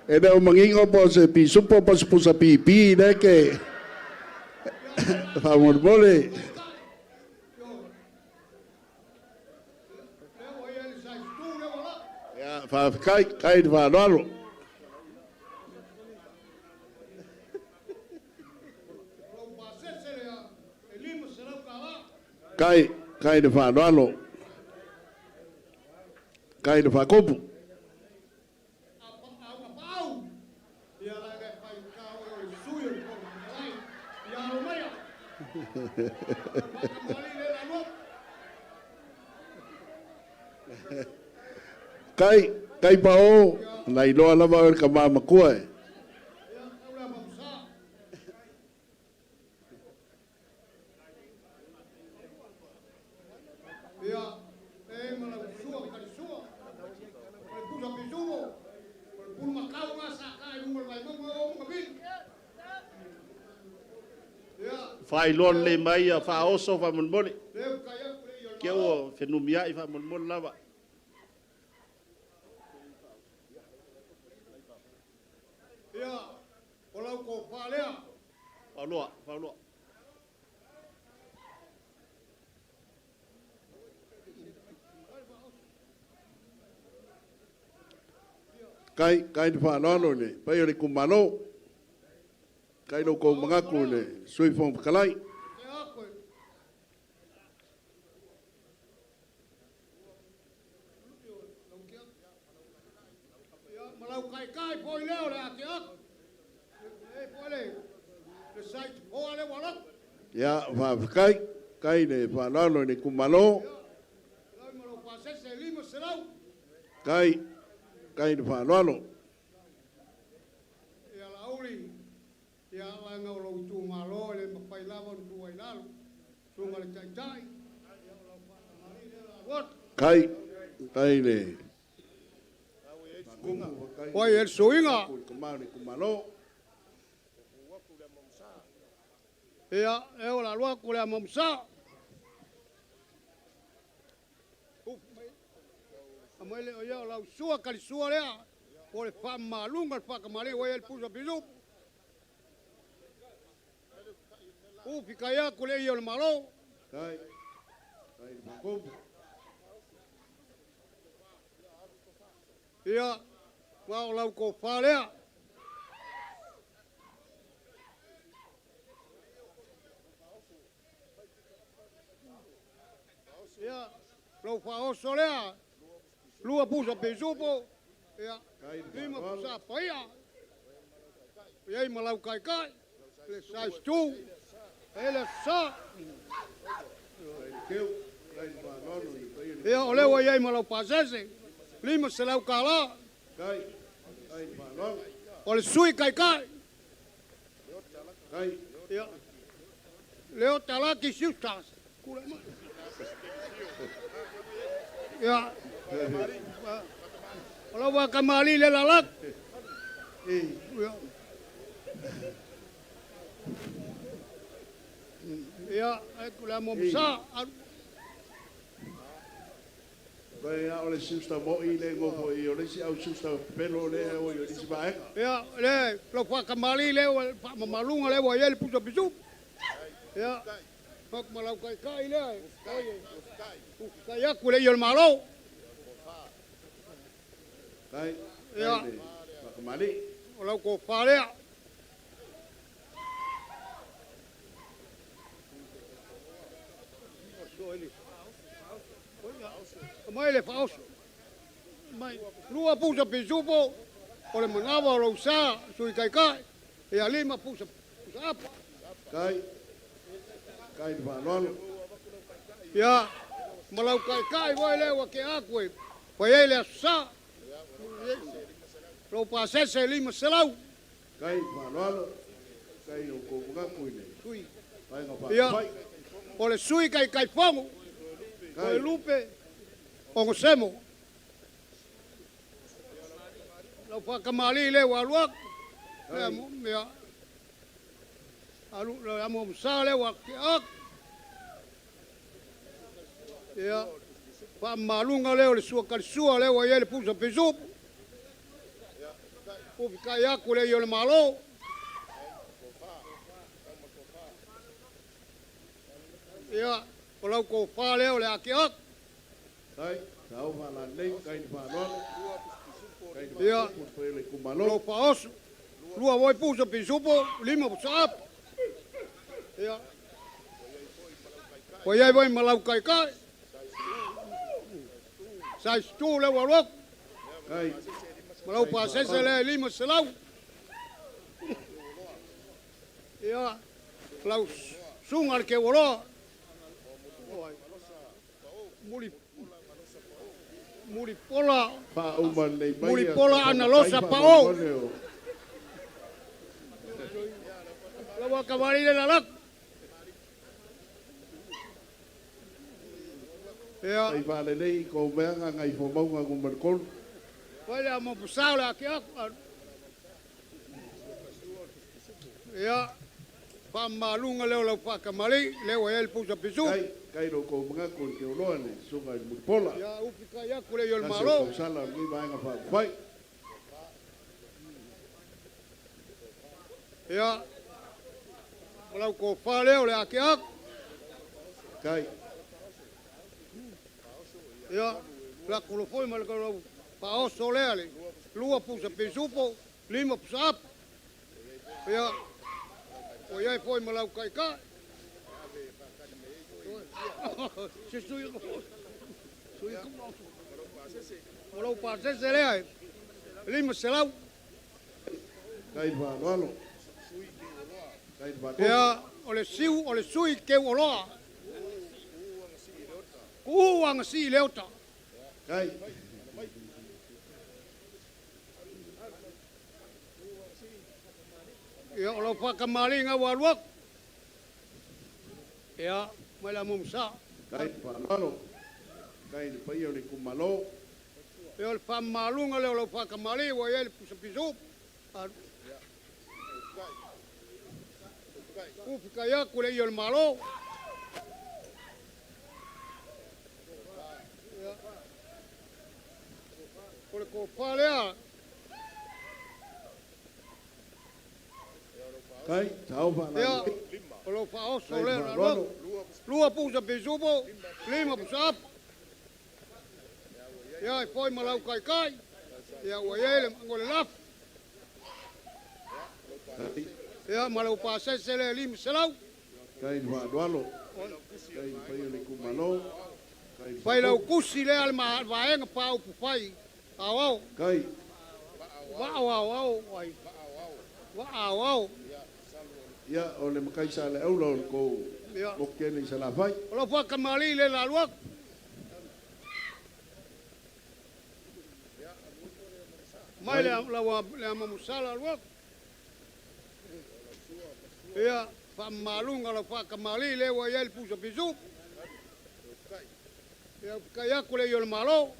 E le o manino po o se pisupo po o se pusa pipi lea e te faamolemole. Lea ua i ai le size 2 lea ua la. Ia, faafetai, kai le faaaloalo. O lou pasese lea, e $500. Kai, kai le faaaloalo. Kai le faakopu. A paau, ia la e fai ka o le sui o le Fofoga Fetalai. Ia alo maia. Faakamali le la lua. Kai, kai pao, na iloa lava oe le tama matua e. Ia, au le mamusa. Ia, e ma lau sua kalisua. O le pusa pisumo. O le pulu makau nga sa ka i lunga o le vaimauga o munga vili. Ia, Faailoa lelei mai ia faaoso faamolemole. leu kai aku le ia o le Ke malo. ua fenumiai faamolemole lava. Ia, o lau kofa lea. Faaloa, faaloa. Kai, kai le faaaloalo le paia o le itumalo. Kai lo kou manatu le Sui Fofoga Fetalai. Te ako e. Ia, ma lau kai kai poi leo le ake aku. E poi le, le site hoa le walak. Ia, faafetai, kai le faaaloalo i le itumalo. Lau ma lau pasese 500. Kai, kai le faaaloalo. Ia Laauli, ia laga o lou itumalo e le mafai lava ona tuu ai lalo. Susuga le Taitai, ia o lau faatamali lea la alu atu. Kai, kai le. Oi e le suiga. Kamau le itumalo. Ia, e o la alu atu le amamusa. Uf, mai. Amai le o ia o lau sua kalisua lea. O le faamaluga le faakamali ua i ai le pusa pisupu. Ufi kai aku le ia o le malo. Kai, kai le faakopu. Ia, ma o lau kofa lea. Ia, lau faaoso lea. Lua pusa pisupu. Ia, lima pusa paia. Ia i ma lau kaikai. Le size 2. E le sa. Ia, o lea ua i ai ma lau pasese. $500. Kai, kai le faaaloalo. O le sui kaikai. Kai, Ia. Leo talaki siusta. Kule mai. Ia. O lau wakamali le lalak. Ia. Ia, ai kule mo msa. Kai a o le siusta mo'i le ngofo i o le isi au siusta pelo le o i o isi vaega. Ia, le lau faakamali lea ua faamamaluga lea ua i ai le pusa pisupo. Ia, ma lau kaikai lea, ufikai aku le i o le Malo. Kai, Ia. kai le faakamali. O lau kofa lea. Mai le faaoso. Mai. Lua pusa pisupo, o le manava o lou sa, sui kaikai. Ia lima pusa, pusa apa. Kai, kai le faaaloalo. Ia, ma lau kaikai voi lea ua ke aku e. Fai ai le aso sa. Lou pasese 500. Kai le faaaloalo. Kai o kou magaku i le Sui. vaega Ia, faafai. o le sui kaikai fogo. O Kai, le lupe, o ngosemo. Lau whakamali le wa alu aku. Lea mo mea. Alu, le amo msa le wa ke aku. Ia, whaamaluga leo le sua kalisua leo wa ia le pusa pisupu. Ufi kai aku le i o le malo. Ia, o lau kōfā leo le ake aku. kai, sao faalalelei, kai le faaaloalo. Kai le Ia. faakopo le paia o le itumalo. Lou faaoso. Lua voi pusa pisupo, lima pusa apa. Ia. Ua iai voi ma lau kaikai. Size 2 le ua alu aku. Kai, Ma lau pasese lea e 500. Ia, lau suga le keualoa. Muli mulipola faauma lelei mai ia Mulipola tafa analosa matai pao. faamolemole o. Lau akamali le lalaku. Ia, Tai faalelei i kou mea gagai fomauga numera 3. Fai le amo pusau le ake aku. Ia, faamaluga leo lau faakamali, leo ua i ai le pusa pisu. Kai, kai lo kou magaku i le keoloa le susuga i le Mulipola. Ia, ufi kai aku le i o le Tasi o Malo. tausala o lenei vaega faaupufai. Ia, o lau kofa leo le ake aku. Kai, Ia, la kolofoi ma le lau faaoso lea le lua pusa pisupo, lima pusa apa. Ia, ua i ai foi ma lau kaikai. Se sui sui o lau pasese lea e 500. kai le faaaloalo. Kai le faakopo. Ia, o le siu, o le sui keu oloa. Kuu anga si le ota. Kai, Ia, o lau whakamali ngā ua alu aku. Ia, mai la mumsa. kai le faaaloalo. Kai le paia o le itumalo. Ia, o le whamalunga leo lau whakamali ua ia le pusa pisu. Ufi kai aku le i o le malo. Ia. O le kōpā lea. Kai, sao Ia, faalalelei. o lau whaoso Kai le lea la faaaloalo. Lua pusa pisupo, lima pusa apa. Ia, e foi ma lau kaikai. Ia, ua ia le mango le lafu. Kai, Ia, ma lau pasese le 500. kai le faaaloalo. Kai le paia o le itumalo. Kai le Fai lau faakopo. kusi lea le vaega pa upu fai. Au au, Kai, wa au au au, ai. Wa au au. ia o le makai sa le aula o le kou Ia, moku tele i Salafai. o lau whakamali le la luak. Mai le lau le amamusala luak. Ia, whamalunga lau whakamali le wa ia le pusa pisu. Ia, kai aku le i o le malo.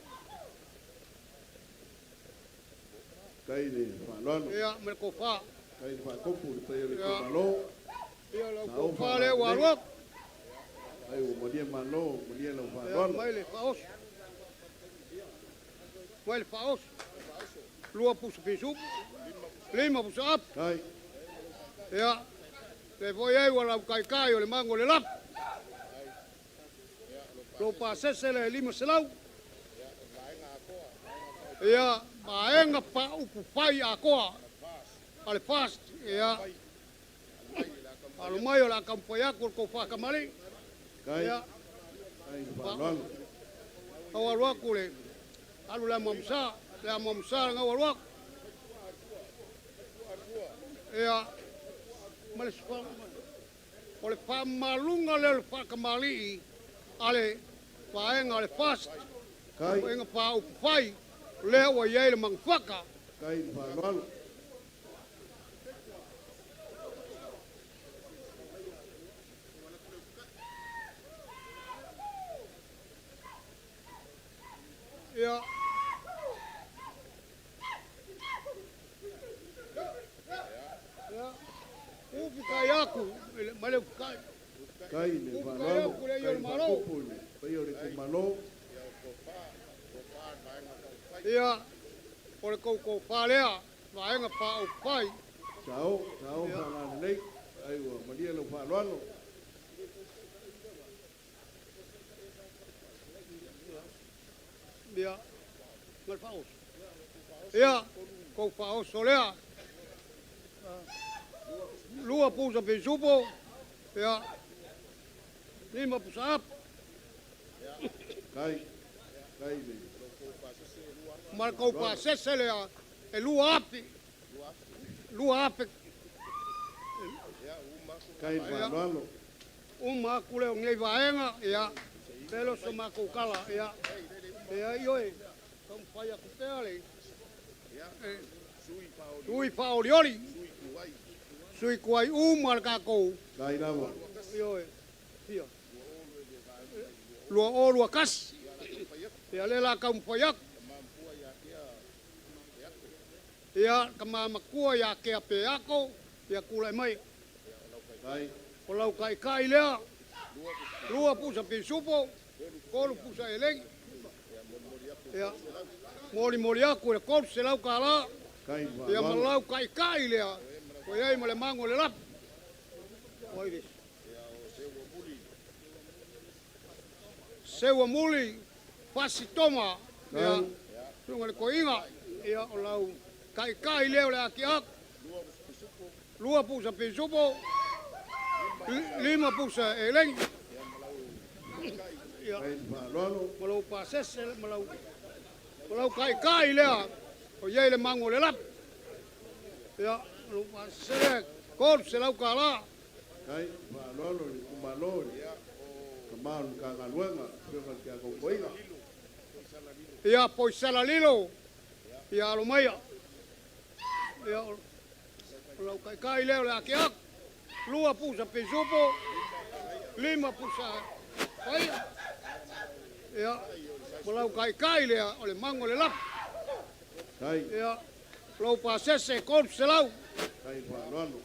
Kai le faaaloalo. Ia, me le kofa. Kai le faakopo le paia o le Ia. itumalo. Ia, lau Sao kofa le wa faalalelei. luak. Ai ua malie malo, malie lau Ia, faaaloalo. mai le whaoso. Mai le faaoso. 2 pusa pisupu. 5 pusa apu. Kai. Ia, le foi ai ua lau kaikai o le mago o le lapu. Lou pasese le 500. Ia, vaega paaupu fai atoa a le FAST. Ia, alo mai o le a taumafai atu o le tou faatamalii. Kai. Ia, Kai le faaaloalo. Tau alu atu le alu le amuamusa, le amuamusa le gau alu atu. Ia, ma le o le faamaluga lea o le faatamalii a le vaega a le FAST. Kai. Vaega faaupufai lea ua i ai le magafaka. Kai le faaaloalo. Ia. Ia. Upu kai aku, mai le upu kai. Kai le Upu kai faaaloalo. aku le Kai ia o le le Malo. faakopo i le paia o le itumalo. Ia, o le koukou wha lea, vaega faaupufai. Sao, sao Ia. faalalelei. Ai ua malie lau faaaloalo. Ia, ma le faaoso. Ia, kou faaoso lea. 2 pusa pisupo. Ia, 5 pusa apu. Kai, kai le. Ma le kou pasese lea, e 2 api. 2 api. Kai le faaaloalo. Uma aku leo ngei vaega, ia, pelo so makou kala, ia. Ia, ioe, taumafai atu pea le. Sui faaolioli. Sui kuai uma le tatou. Kai lava. Ioe, ia. 2021. Ia le la taumafai atu. Ia, ka mamakua ia kea pe ako, ia kulai mai. Kai. O lau kaikai lea, 2 pusa pisupo, 3 pusa elegi. Ia, moli moli aku le 300 kālā. Kai Ia, ma faaaloalo. lau kaikai lea, o iai ma le mago o le lapu. Oi vesi. Seua muli, pasi toma. Ia, Kai. suga le koiga. Ia, o lau kaikai lea o le aki aku. 2 pusa pisupo, 5 pusa elegi. Ia. Kai le faaaloalo. Ma lau pasese, ma lau kaikai lea, o iai le mago o le lapu. Ia, ma lau pasese lea, 300 kālā. Kai faaaloalo i le itumalo i le tama o le Matagaluega, afioga i le Tiakokoiga. Ia, poisala lilo, ia alo maia. Ia, o lau kaikai lea o le aki aku. 2 pusa pisupo, 5 pusa paia. Ia, ma lau kaikai lea o le mago o le lapu. Kai. Ia, lau pasese 300. Kai faaaloalo.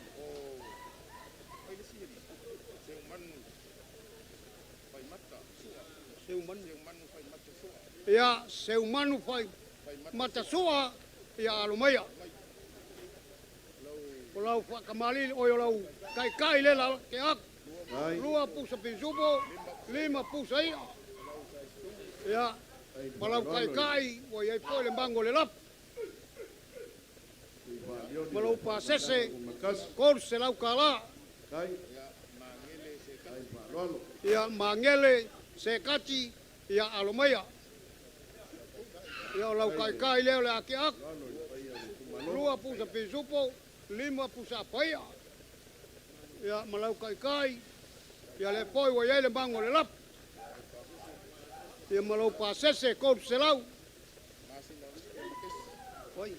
Ia, seumanu fai matasua, ia alo maia. O lau whakamali, oi o lau kaikai le la ke aku. Kai. 2 pusa pisupo, 5 pusa ia. Ia, Kai ma lau faaaloalo i le kaikai, ua iai foi le mago o le lapu. Ma lau pasese, Makasi. 300 kālā. Kai. Kai faaaloalo. Ia, mangele, sekati, ia alo maia. Ia, o lau kaikai lea o le aki aku. Faaaloalo i le paia o le itumalo. 2 pusa pisupo, 5 pusa paia. Ia, ma lau kaikai, ia le poi ua iai le mago o le lapu. Ia, ma lau pasese, 300. Oi.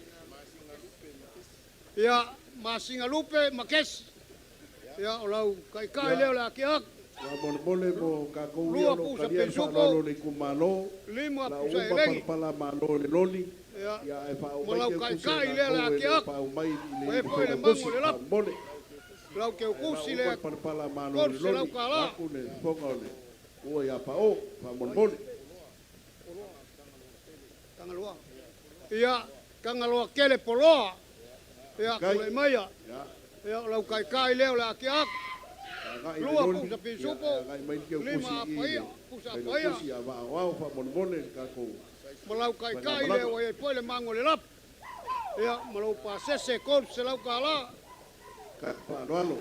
Ia, masinga lupe, makesi. Ia, o lau kaikai lea o le aki aku. Ua molemole mo kakou ia 2 o loo pusa talia le pisupo, faaaloalo i le itumalo. 5 La pusa uma elegi. palapala malo le loli. Ia, Ia e faaumai ma lau ke kusi kaikai a lea le tatou e aki le aku. faaumai i le Ua e foi le Faiga mago o le lapu. Faamolemole. Lau ke ukusi Uma lea, palapala malo le 300 loli. kālā. Aku le fofoga o le ua ia pao. Faamolemole. Tangalua. Ia, Tagaloa Kele Poloa. Ia, Kai. tulai maia. Ia. Ia, o lau kaikai lea o le akiaki. Agai le Lua loli. pusa Ia, pisupo, agai mai le lima keukusi i apaia, le pusa Failautusi apaia. a vaaoao faamolemole le tatou Ma lau kaikai lea ua i ai foi le mago o le lapu. Ia, ma lou pasese $300. Kai faaaloalo.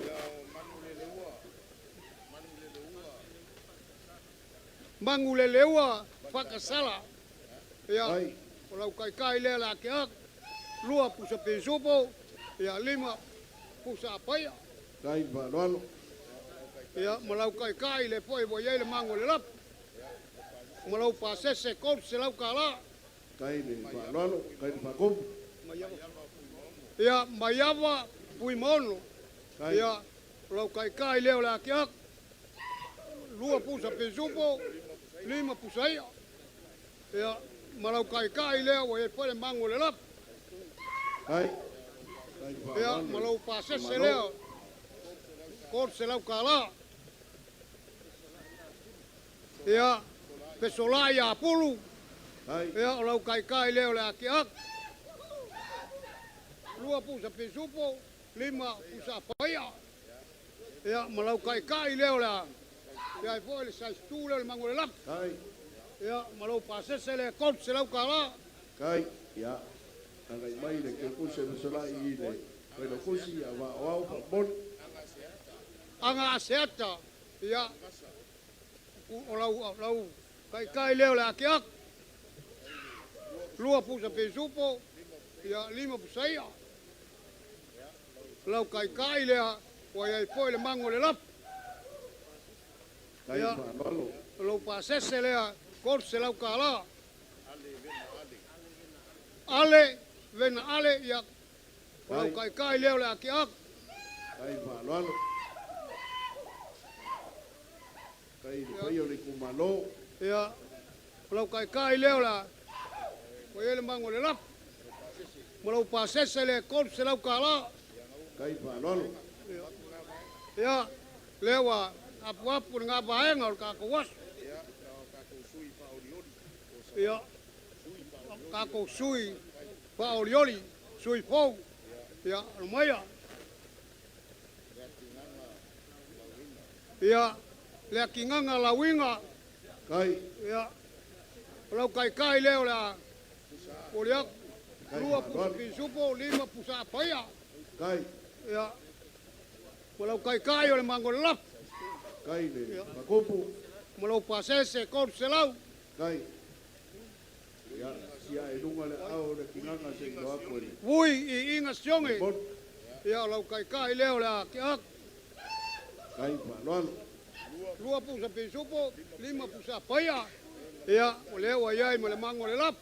Maguleleua Fakasala. Ia, Ai. o lau kaikai lea le akiaki. Lua pusa pisupo, ia lima pusa apaia. Kai faaaloalo. Ia, ma lau kaikai le foi ua i ai le mago o le lapu. Ma lau pasese $300. Kai le faaaloalo, kai le faakopu. Ia, Maiava Fuimaono. Kai. Ia, o lau kaikai lea o le akiaki. Lua pusa pisupo, lima pusa ia. Ia, ma lau kaikai lea ua i ai foi le mago o le lapu. Kai. Kai Ia, faaaloalo. ma lau pasese Malo. lea, $300. Ia, Fesolai ia Apulu. Kai. Ia, o lau kaikai lea o le akiaki. Lua pusa pisupo, lima pusa paia. Ia, ma lau kaikai lea o le a. Ia, ai foi le size 2 lea o le mago o le lapu. Kai. Ia, ma lau pasese lea $300. Kai. Ia. Agai mai le keukusi e fesolai i le Failautusi a vaaoao faamolemole. Aga aseata. Ia, o lau kaikai lea o le akiaki. Lua pusa pisupo, ia lima pusa ia. Lau kaikai lea, ua i ai foi le mago o le lapu. Kai Ia. faaaloalo. O lau pasese lea, $300. Ale, vena ale, ia, o lau Kai. kaikai lea o le akiaki. Kai faaaloalo. Kai le paia o le itumalo. Ia, o lau kaikai lea o le a, ua i ai le mago o le lapu. Ma lau pasese lea, $300. Kai faaaloalo. Ia, lea ua apuapu le gavaega o le tatou aso. Ia, tatou sui faaolioli, sui fou. Ia, alo maia. Ia, le akigaga lauiga. Kai. Ia, o lau kaikai lea o le a, o le aku. Kai Lua pusa faaaloalo. pisupo, lima pusa apaia. Kai. Ia, ma lau kaikai o le mago o le lapu. Kai le faakopu. Ma lau pasese $300. Kai. Ia, sia e luga le ao le kigaga se i loa atu e le. Vui i inga sioge. Bon. Ia, o lau kaikai lea o le akiaki. Kai faaaloalo. Lua pusa pisupo, lima pusa apaia. Ia, o lea ua i ai ma le mago o le lapu.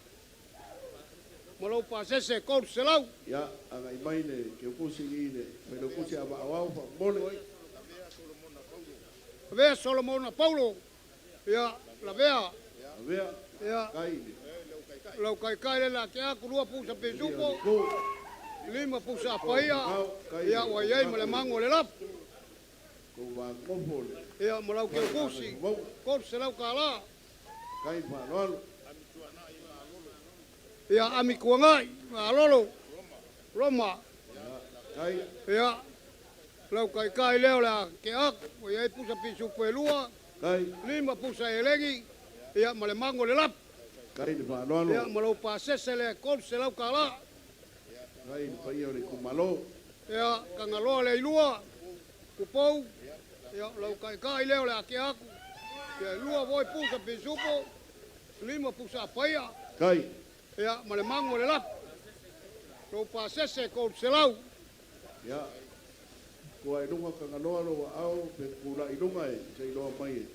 Ma lau pasese $300. Ia, agai mai le keukusi i le Failautusi a vaaoao faamolemole. Lavea Solomona Paulo. Ia, lavea. Avea. Ia, Kai le. lau kaikai le la akiaki, lua pusa pisupo, Ko. lima pusa apaia. Ia, ua i ai ma le mago o le lapu. Ko vagofo le. Ia, ma lau keukusi, $300. Kai faaaloalo. Ia, Amikuagai, Malolo, Roma. Kai. Ia, lau kaikai lea o le akiaki, ua i ai pusa pisupo e lua, Kai. lima pusa elegi, ia, ma le mago o le lapu. Kai le faaaloalo. Ia, ma lau pasese le $300. Kai le paia o le itumalo. Ia, Tagaloa le ilua, Kupou, ia, lau kaikai lea o le akiaki. Ia, lua voi pusa pisupo, lima pusa apaia. Kai. Ia, ma le mago o le lapu. Lau pasese $300. Ia. Kua e luga Tagaloa lo ao pe kula i luga e se i loa mai e.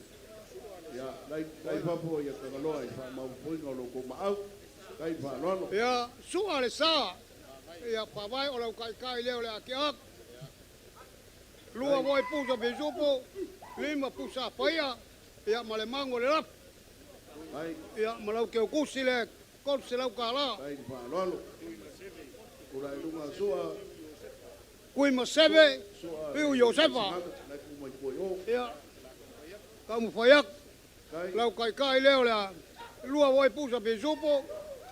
Ia, lai lai papo ia Tagaloa i faamaupuiga o lo kou maau. Kai faaaloalo. Ia, sua le sa. Ia, pavai o lau kaikai lea o le akiaki. Lua voi pusa pisupo, lima pusa apaia. Ia, ma le mago o le lapu. Kai. Ia, ma lau keukusi le $300. Kai le faaaloalo. Kula i luga sua. Kui ma seve, Sua. Piu Iosefa. Lai ku mai kua i o. Ia, kaumafai atu. Kai. Lau kaikai lea o le a, lua voi pusa pisupo,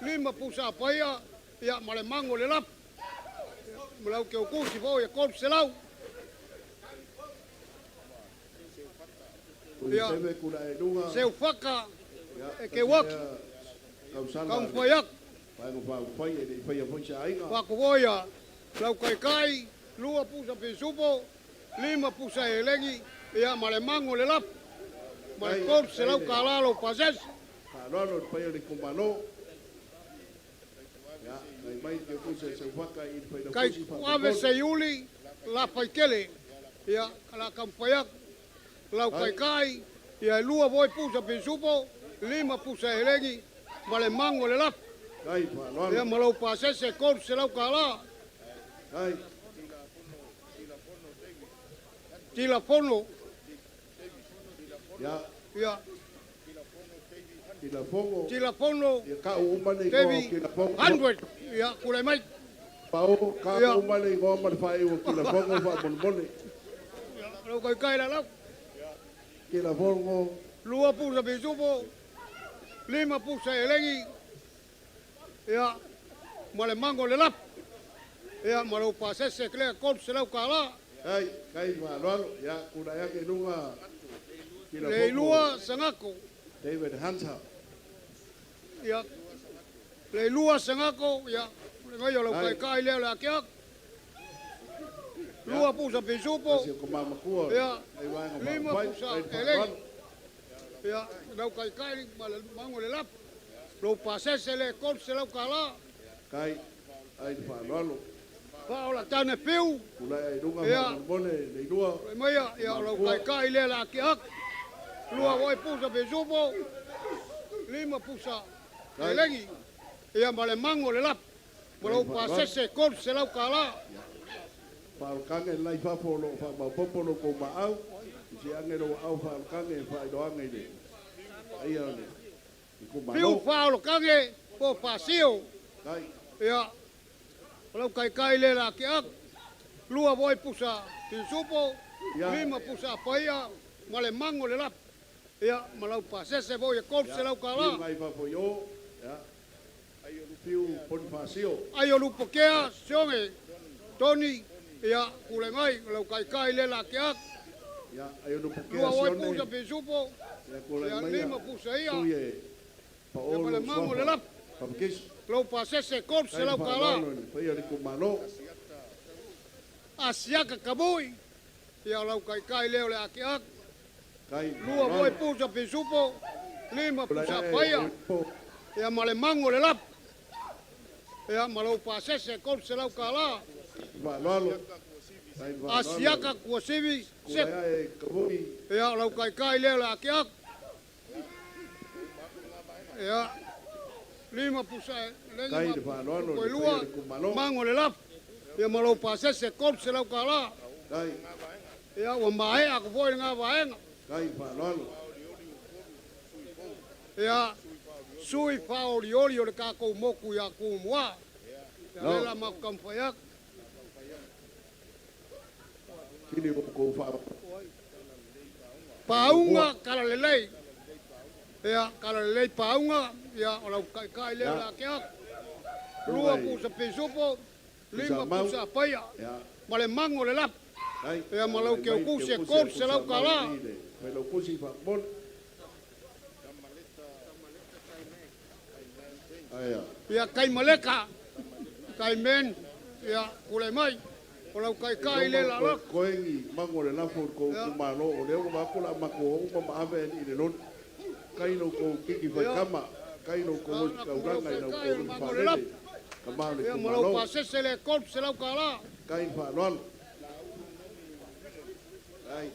5 pusa apaia, ia, ma le mago le lapu. Ma lau keukusi foi e 300. Ia, Seufaka e keuaki. Kaumafai atu. Faakofoia lau kaikai, 2 pusa pisupo, 5 pusa elegi, ia, ma le mago le lapu. Ma le 300 kālā lou pasese. Faaaloalo le paia o le itumalo. Ia, nai mai ke kusa e Seufaka i le Kai failautusi ave faamolemole. Seiuli, Lafaitele, ia, la kaumafai atu. Lau kaikai, ia, e 2 foi pusa pisupo, 5 pusa elegi, ma le mago le lapu. Kai faaaloalo. Ia, ma lou pasese 300 kālā. Kai. Tilafono. Ia. Ia. Tilafono. Tilafono. Ia ka uma le igoa o David Tilafono. 100. Ia, kule mai. Pao, ka Ia. uma le igoa ma le faaiu o Tilafono faamolemole. Ia, lau kaikai la lau. Tilafono. 2 pusa pisupo, 5 pusa elegi, ia, ma le mango le lapu. Ia, ma lou pasese klea 300 kālā. Kai, kai faaaloalo. Ia, kula ake i luga Le Tilafono. ilua sangako. David Hunter. Ia, le ilua sangako, ia, le ngai o lau Ai. kaikai lea le ake ake. 2 pusa pisupo, Asi o ka mamakua. Ia, Ai vaega 5 faaupufai. pusa Kai elegi. faaaloalo. Ia, lau kaikai ma le mango le lapu. Lou pasese le 300 kālā. Kai, ai faaaloalo. Faaola tane piu. Kula i luga Ia. faamolemole le ilua. Le maia, ia, lau kaikai lea le ake ake. 2 foi pusa pisupo, 5 pusa Kai. elegi. Ia, ma le mango le lapu. Ma lou pasese 300 kālā. Faaolokaga i lai fafo o loo faamaopoopo lo kou maau. I se age lou aau faaolokaga e faailoaga i le aia o le itumalo. Piu faaolokage po pasio. Kai. Ia, o lau kaikai le la ake ake. 2 foi pusa pisupo, Ia. 5 pusa apaia, ma le mango le lapu. Ia, ma lau pasese foi e 300 kālā. Piu ngai fafo i o. Ia. Piu Bonifacio. Ai o lupokea, sionge, Tony, ia, kule ngai, lau kaikai le la ake ake. Ia, ai o lupokea 2 foi sione. pusa pisupo, Ia, kula ia, mai ia. 5 pusa ia. Tui e Ia, ma le paolo mango le suafa. lapu. Papakisi. Lau pasese 300 Kai kālā. faaaloalo i le paia o le itumalo. Asiaka kamui, ia lau kaikai leo le ake ake. Kai 2 foi pusa pisupo, 5 Kula pusa e paia. po. Ia, ma le mango le lapu. Ia, ma lau pasese 300 kālā. Faaaloalo. Kai faaaloalo. Asiaka kuasivi, Kula seko. e kamui. Ia, lau kaikai leo le ake ake. Ia, 5 pusa legi Kai ma le faaaloalo i poi le paia lua, o le itumalo. mango le lapu. Ia, ma lau pasese 300 kālā. Kai. Ia, ua maea aku foi le ngā vaega. Kai faaaloalo. Ia, sui faaolioli o le kākou moku iā Kumuā. Ia No. le la maku kaumafai atu. Sili o kou faa. Pauga kalalelei. Ia, kalalelei pauga, ia, o lau kaikai lea o le Ia. ake ake. 2 pusa pisupo, 5 Pusa mau. pusa apaia, Ia. ma le mango le lapu. Kai. Ia, ma lau keukusi e 300 kālā. Failaukusi faamolemole. Aia. Ia, kaimaleka, kaimen, ia, kule mai, o lau kaikai le la lako. Koengi mango le lafo o kou Ia. itumalo o lea ua maako la mako o uma ma ave i le loni. Kai lo kou kiki faikama. Kai lo kou La- la kaulanga i lau kai kou o le mango le faalele. lapu. Ka mao le Ia, ma lau itumalo. pasese le 300 kālā. Kai faaaloalo. Kai.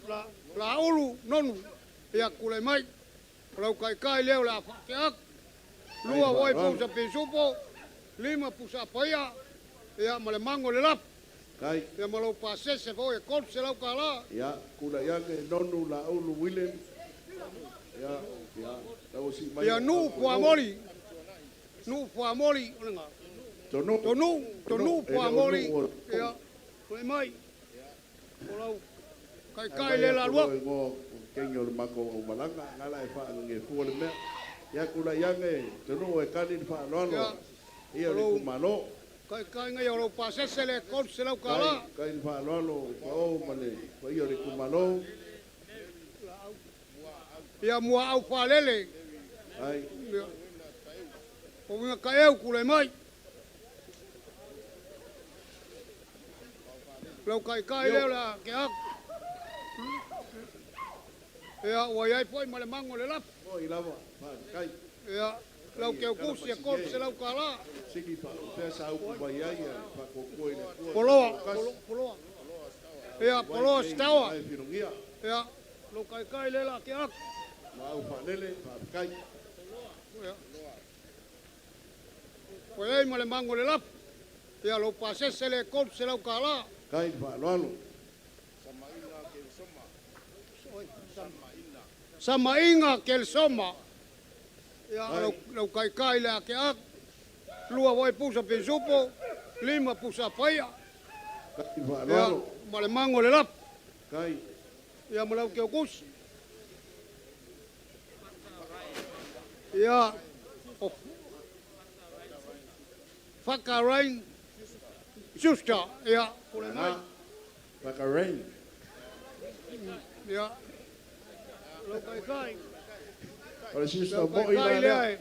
La, la ulu nonu, ia kule mai, o lau kaikai leo le afa ke aku. 2 foi pusa pisupo, 5 pusa apaia, ia, ma le mango le lapu. Kai. Ia, ma lau pasese foi e 300 kālā. Ia, kula iage nonu la ulu William. Ia, ia, lau si mai. Ia, nuu puamoli, nuu puamoli, o le ngā. Tonu. Tonu, tonu E le o puamoli, nuu o- ia, kule mai, o lau kaikai le la lua. Ngo kengi o le mako au malanga, ngala e wha nge fua le mea. Ia tulai ane Tanu'u e tali le faaaloalo ia o le itumalo. Kaikaiga ia o lou pasese le $300. Kai, kai le faaaloalo i Pao ma le paia o le itumalo. Ia Muaau Faalele. Ai. Ia. O uiga kaeu tulai mai. Lau kaikai lea o le a ke aku. Ia ua iai foi ma le mago o le lafu. Moi lava, faafetai. Ia lau keukusi e $300. Sili faaupea sa upu mai ai a le faatuatua i le Atua Poloa, Tutoatasi. poloa. Ia Vai poloa nei sitaoa. malae filogia. Ia lau kaikai lea o le a ke aku. Maau Faalele, faafetai. Ia. Ua iai ma le mago o le lafu. Ia lou pasese le $300. Kai le faaaloalo. Samaiga Kelsoma. Ia lau, lau kaikai le ake aku. Lua voi pusa pisupo, lima pusa paia. Kai le Ia faaaloalo. ma le mago o le lafu. Kai. Ia ma lau keukusi. Ia o Whakarain Schuster. Ia kule mai. Ana. Whakarain. Ia lau kaikai. O le sista Lau moi la kaikai lea. lea e.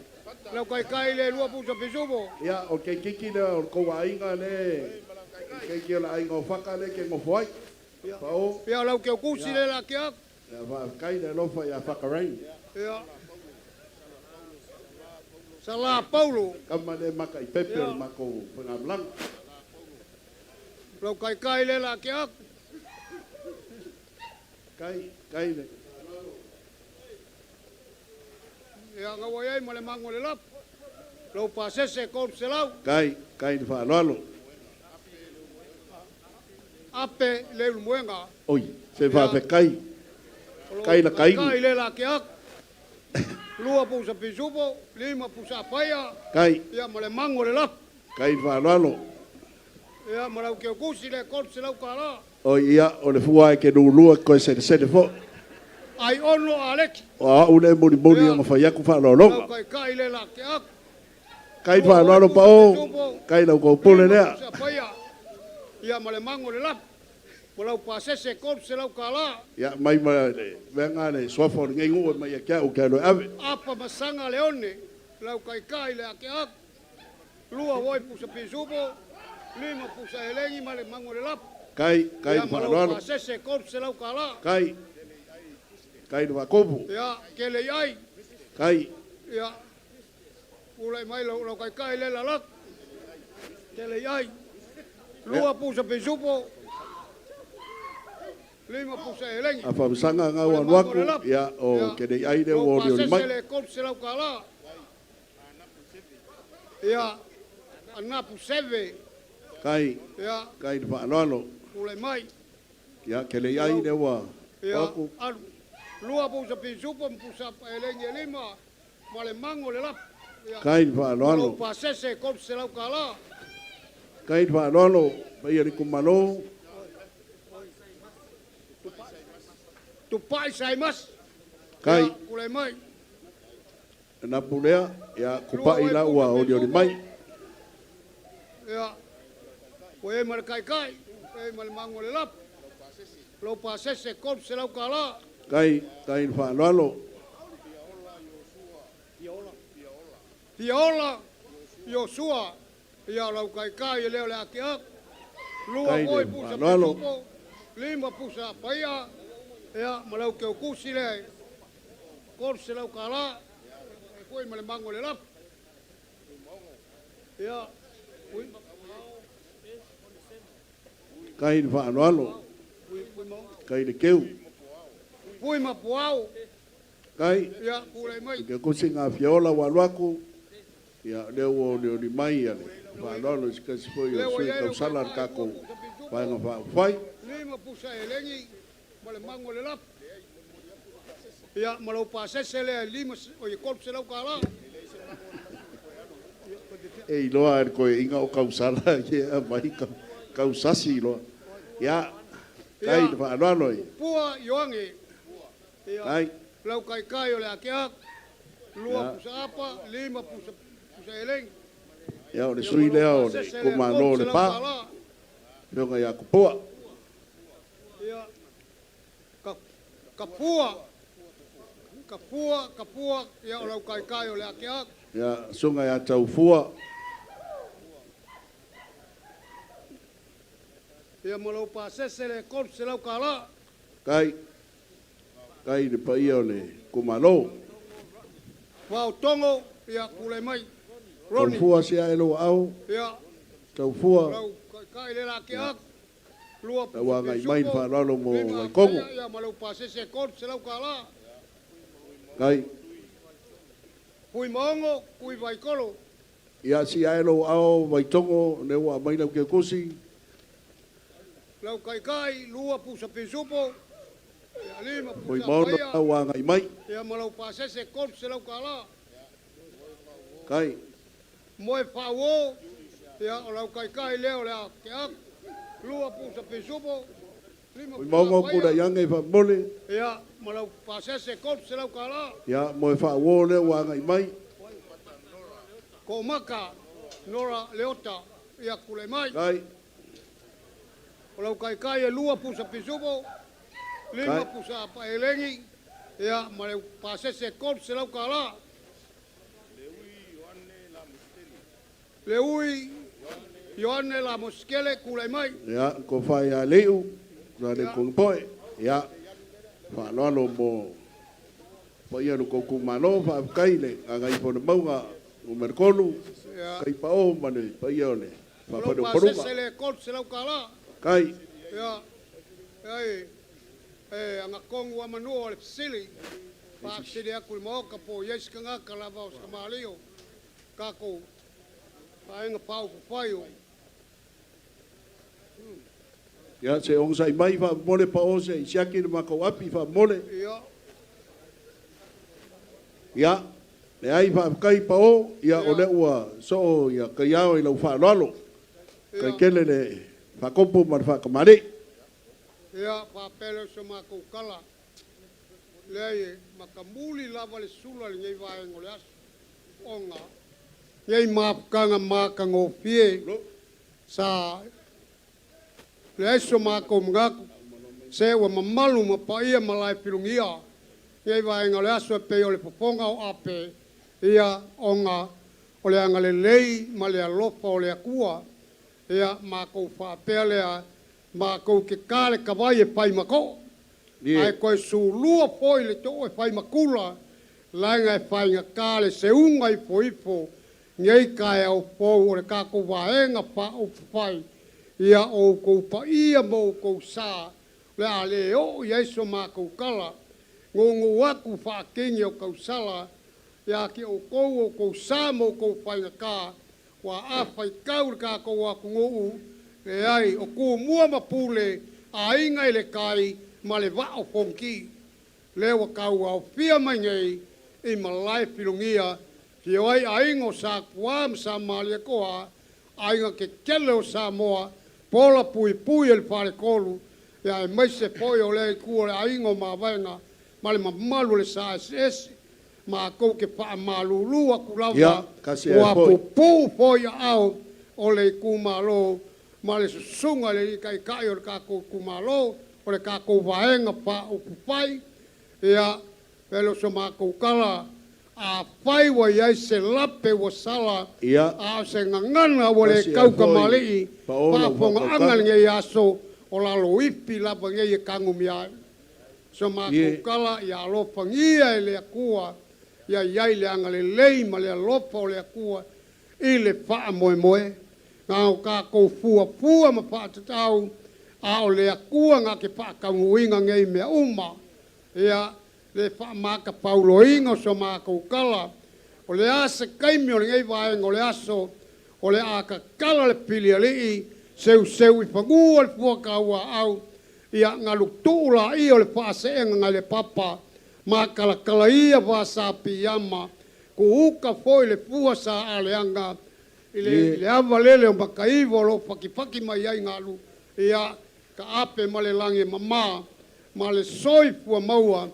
Lau kaikai le lua pusa pisupo. Ia, o ke keiki lea o le kou aiga le, le keiki o le aiga o Whaka le ke ngofo ai. Pao. Ia lau keukusi le la ke aku. Ia faafetai le alofa ia Whakarain. Ia Sala Paulo. Kama le maka i pepe o le makou faigamalaga. Lau kaikai le la ke aku. Kai, kai le. Ia ngaua iai ma le mago o le lapu. Lau pasese $300. Kai, kai le faaaloalo. Ape le ulumoega. Oi, se faafetai. Kai la kainu. Kai le la ke aku. Lua pusa pisupo, lima pusa paia. Kai. Ia ma le mago o le lapu. Kai le faaaloalo. Ia ma lau keukusi le $300. Oi ia, o le fua e ke nulua koe selesele fo. Ai ono aleki. O au le mulimuli Ia. o ngawhai aku Lau faaaloaloga. kaikai le la ke aku. Kai le faaaloalo pao. Kai lau kaupule Lima lea. pusa paia. Ia ma le mago o le lapu. Ma lau pasese $300. Ia, mai ma le mea ngā le suafa o le ngei ngua mai ia kia u kia loe ave. Apa masanga leone. Lau kaikai le ake aku. Lua voi pusa pisupo, lima pusa elengi ma le mago o le lapu. Kai, kai Ia le ma lau faaaloalo. pasese $300. Kai, kai le vaakopo. Ia kele iai. Kai. Ia ulai mai lau, lau kaikai le lalak. Kele iai. Lua pusa pisupo, lima pusa elengi. A whamsanga ngā Ma le ua mago o le luaku, lapu. ia, o Ia. ke nei ai le Lau ua oli oli pasese mai. le $300. Ia anapu seve. Kai, Ia kai le faaaloalo. ulai mai. Ia, ke lei ai le ua Ia oku. alu. Lua pusa pisupo, pusa elengi e lima. Ma le mago o le lapu. Ia. Kai le Lau faaaloalo. pasese $300. Kai le faaaloalo, paia le kumalo. Tupai saimas. Kai. Ia, kulai mai. Na pulea, ia, kupai la ua oli oli mai. Ia. Ua e ma le kaikai. E ma le mago o le lapu. Lau pasese $300. Kai, kai le faaaloalo. Fiola Iosua. Ia lau kaikai e leo le ake aku. Lua Kai le voi pusa faaaloalo. pisupo. Lima pusa paia. Ia ma lau keukusi le $300. E foi ma le mago o le lapu. Ia. Ui, Kai le faaaloalo. ui, ui mau. Kai le keu. Pui ma puau. Kai, Ia, kulai mai. ke kusi ngā fiola ua luaku. Ia, lea ua oli oli mai ia le faaaloalo i se kasi foi o Lea ua sui iai lau tausala le kaikai, kākou lua pusa pisupo. vaega faaupufai. Lima pusa elengi ma le mago o le lapu. Ia, ma lau pasese lea lima, o i $300. E iloa e le koe inga o kausala ia mai kausasi iloa. Ia, kai le faaaloalo i. Pua Ioange. Ia, Kai. lau kaikai o le ake aku. Lua pusa apa, lima pusa pusa elegi. Ia, o le Ia sui ma lou lea o le pasese le itumalo o $300. Lepa, afioga ia Tupua. Ia, ka kapua, kapua, kapua, ia o lau kaikai o le ake. Ia, susuga ia Taufua. Ia ma lou pasese le $300. Kai, kai le paia o le itumalo. Vaotogo, ia kule mai. Roni. Taufua se ae lou aao. Ia. Taufua. Lau kaikai le la ake aku. Lua Lau pusa agai mai le pisupo. faaaloalo mo Lima Waikogo. apaia, ia ma lou pasese $300. Kai. Kui maongo, kui vaikolo. Ia si ae lou aao Vaitogo, lea ua aumai lau keukusi. Lau kaikai, lua pusa pisupo. Ia lima pusa Fuimaono apaia. lau agai mai. Ia ma lau pasese $300. Kai. Moe whauo, ia o lau kaikai leo le ake aku. Lua pusa pisupo. Lima pusa Fuimaono apaia. pula ianga i faamole. Ia ma lau pasese $300. Ia, moe faauo lea ua agai mai. Ko maka, Nora Leota, ia kule mai. Kai. O lau kaikai e lua pusa pisupo. Lima Kai. pusa apa elengi. Ia ma lau pasese $300. Le ui Ioane la Moskele kule mai. Ia, ko whai a leiu, sa le kong poe. Ia, faaaloalo mo paia lo koukou malo, faafetai le gagaifo le mauga numera 3, Ia. kai pao ma le paia o le O lau faafale o paluga. pasese le $300. Kai. Ia, ai, e, anga kongu a manua o le fesili. Faafesili aku i le maoka po o i ai se tagata lava o se tamalii o takou vaega faaupufai o. Ia, se ogasai mai faamomole pao se i siaki le makou api faamomole. Ia. Ia, leai faafetai pao, ia o Ia. lea ua soo ia kaiao i lau faaaloalo. Ia. Kai kele le faakopo ma le faakamali'i. Ia, faapea lea o so makou kala. Leai e makamuli lava le sula i lenei vaega o le aso. Ona nei mafukaga makagofie sa leai so makou manatu. Se ua mamalu ma paia ma lae filugia. Nei vaega o le aso e pei o le fofoga o ape. Ia ona o le agalelei ma le alofa o le Atua. Ia makou faapea lea makou ke ka le kavai e fai ma to'o. Ie. Ae toe sulua foi le to'o e fai ma kula. Laga e faigata le seuga ifoifo nei taeao fou o le tatou vaega faaupufai. Ia outou paia ma outou sa o le a lē oo i ai so matou tala. Gogou atu faakini o tausala iā te outou outou sa ma outou faigata ua afaitau le tatou atunuu. Leai o tumua ma pule aiga i le tai ma le vaa o Fonoti. Lea ua tauaofia mai nei i malae filugia fio ai aiga o Sapuā ma Sa Malietoa, aiga tetele o Samoa, pola puipui e le faletolu, ia aemaise foi o lea itu o le aiga o Mavaega ma le mamalu o le sa eseese. Matou te faamalulū atu lava Ia, kasi ai ua foi. pupuu foi aao o le itumalo ma le susuga i le alii taitai o le tatou itumalo o le tatou vaega faaupufai. Ia, e le o so matou tala, afai ua i ai se lape ua sala, Ia. a o se gagana ua lē Kasi ai tau foi kamalii, pao lau faafogaaga faakautaga. lenei aso o lalo ifi lava nei e tagumia ai. So matou Ie. tala ia alofagia e le Atua, ia i ai le agalelei ma le alofa o le Atua i le faamoemoe. Na o tatou fuafua ma faatatau, a o le Atua na te faataunuuina nei mea uma. Ia le faamatapauloina o so matou tala, o le a se taimi o lenei vaega o le aso, o le a tatala le pilialii, seuseu i fanua le fuatauaau, ia galutuu laia o le faaseega nai le papa, matalatala ia vasapiama, kuuka foi le fua sa aleaga, i le, Ie. le ava lele o Mataiva o loo fakifaki mai ai galu, ia taape ma le lagi e mamā, ma le soifua maua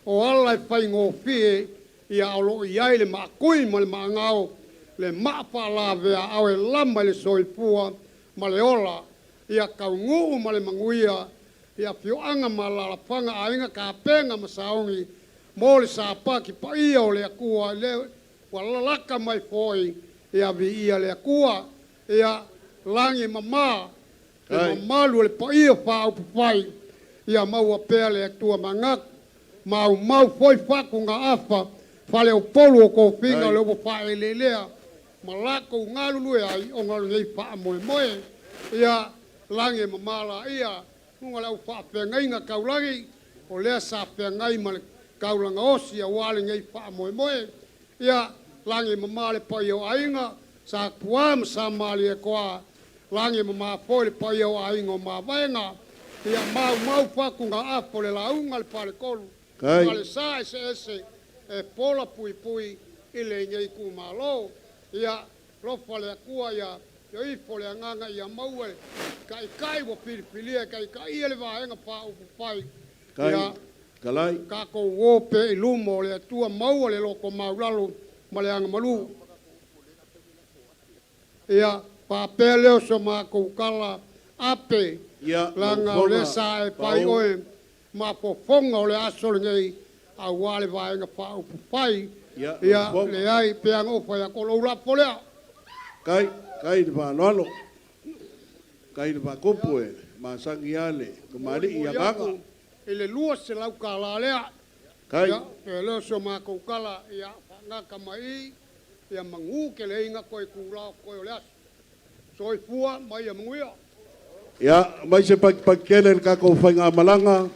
o ala e faigofie. Ia o loo i ai le maakui ma le maagao le maa faalavea ao e lama i le soifua ma le ola. Ia kauguu ma le manuia ia afioaga ma alalafaga aiga kapega ma saogi mo le sapaki paia o le Atua le ua lalaka mai foi. Ia viia le Atua. Ia lagi mamā le mamalu o le paia faaupufai. Ia maua pea le Atua manatu maumau foi faatugaafa faleupolu o tofiga o le ua faaeleelea ma latou galulue ai ona o lenei faamoemoe. Ia lagi e mamā laia luga le au faafeagaiga taulagi o lea sa feagai ma le taulaga osi auā lenei faamoemoe. Ia lagi e mamā le paia o aiga Sa Tuā ma Sa Malietoa. Lagi e mamā foi le paia o aiga o Mavaega. Ia maumau fatugaafa o le lauga a le Faletolu ma le sa eseese e pola puipui i lenei itumalo. Ia lofa le Atua ia ifo le agaga ia maua e taitai ua filifilia e taitaia le vaega faaupufai. Ia tatou o pea i luma o le Atua, maua le loto maulalo ma le agamalu. Ia faapea lea o so matou tala ape laga o lea sa e fai oe mafofoga o le aso lenei auā le vaega faaupufai. Ia leai pei ona ou fai atu, o lou lafo lea. Kai, kai le faaaloalo, kai le faakupu e masani lava le tamalii i agaga. I le $200 lea. Ia, e le o so matou tala, ia faagata mai i, ia magu keleiga toe tulao toe o le aso. Soifua ma ia manuia. Ia, mai se patipati tele le tatou faigamalaga,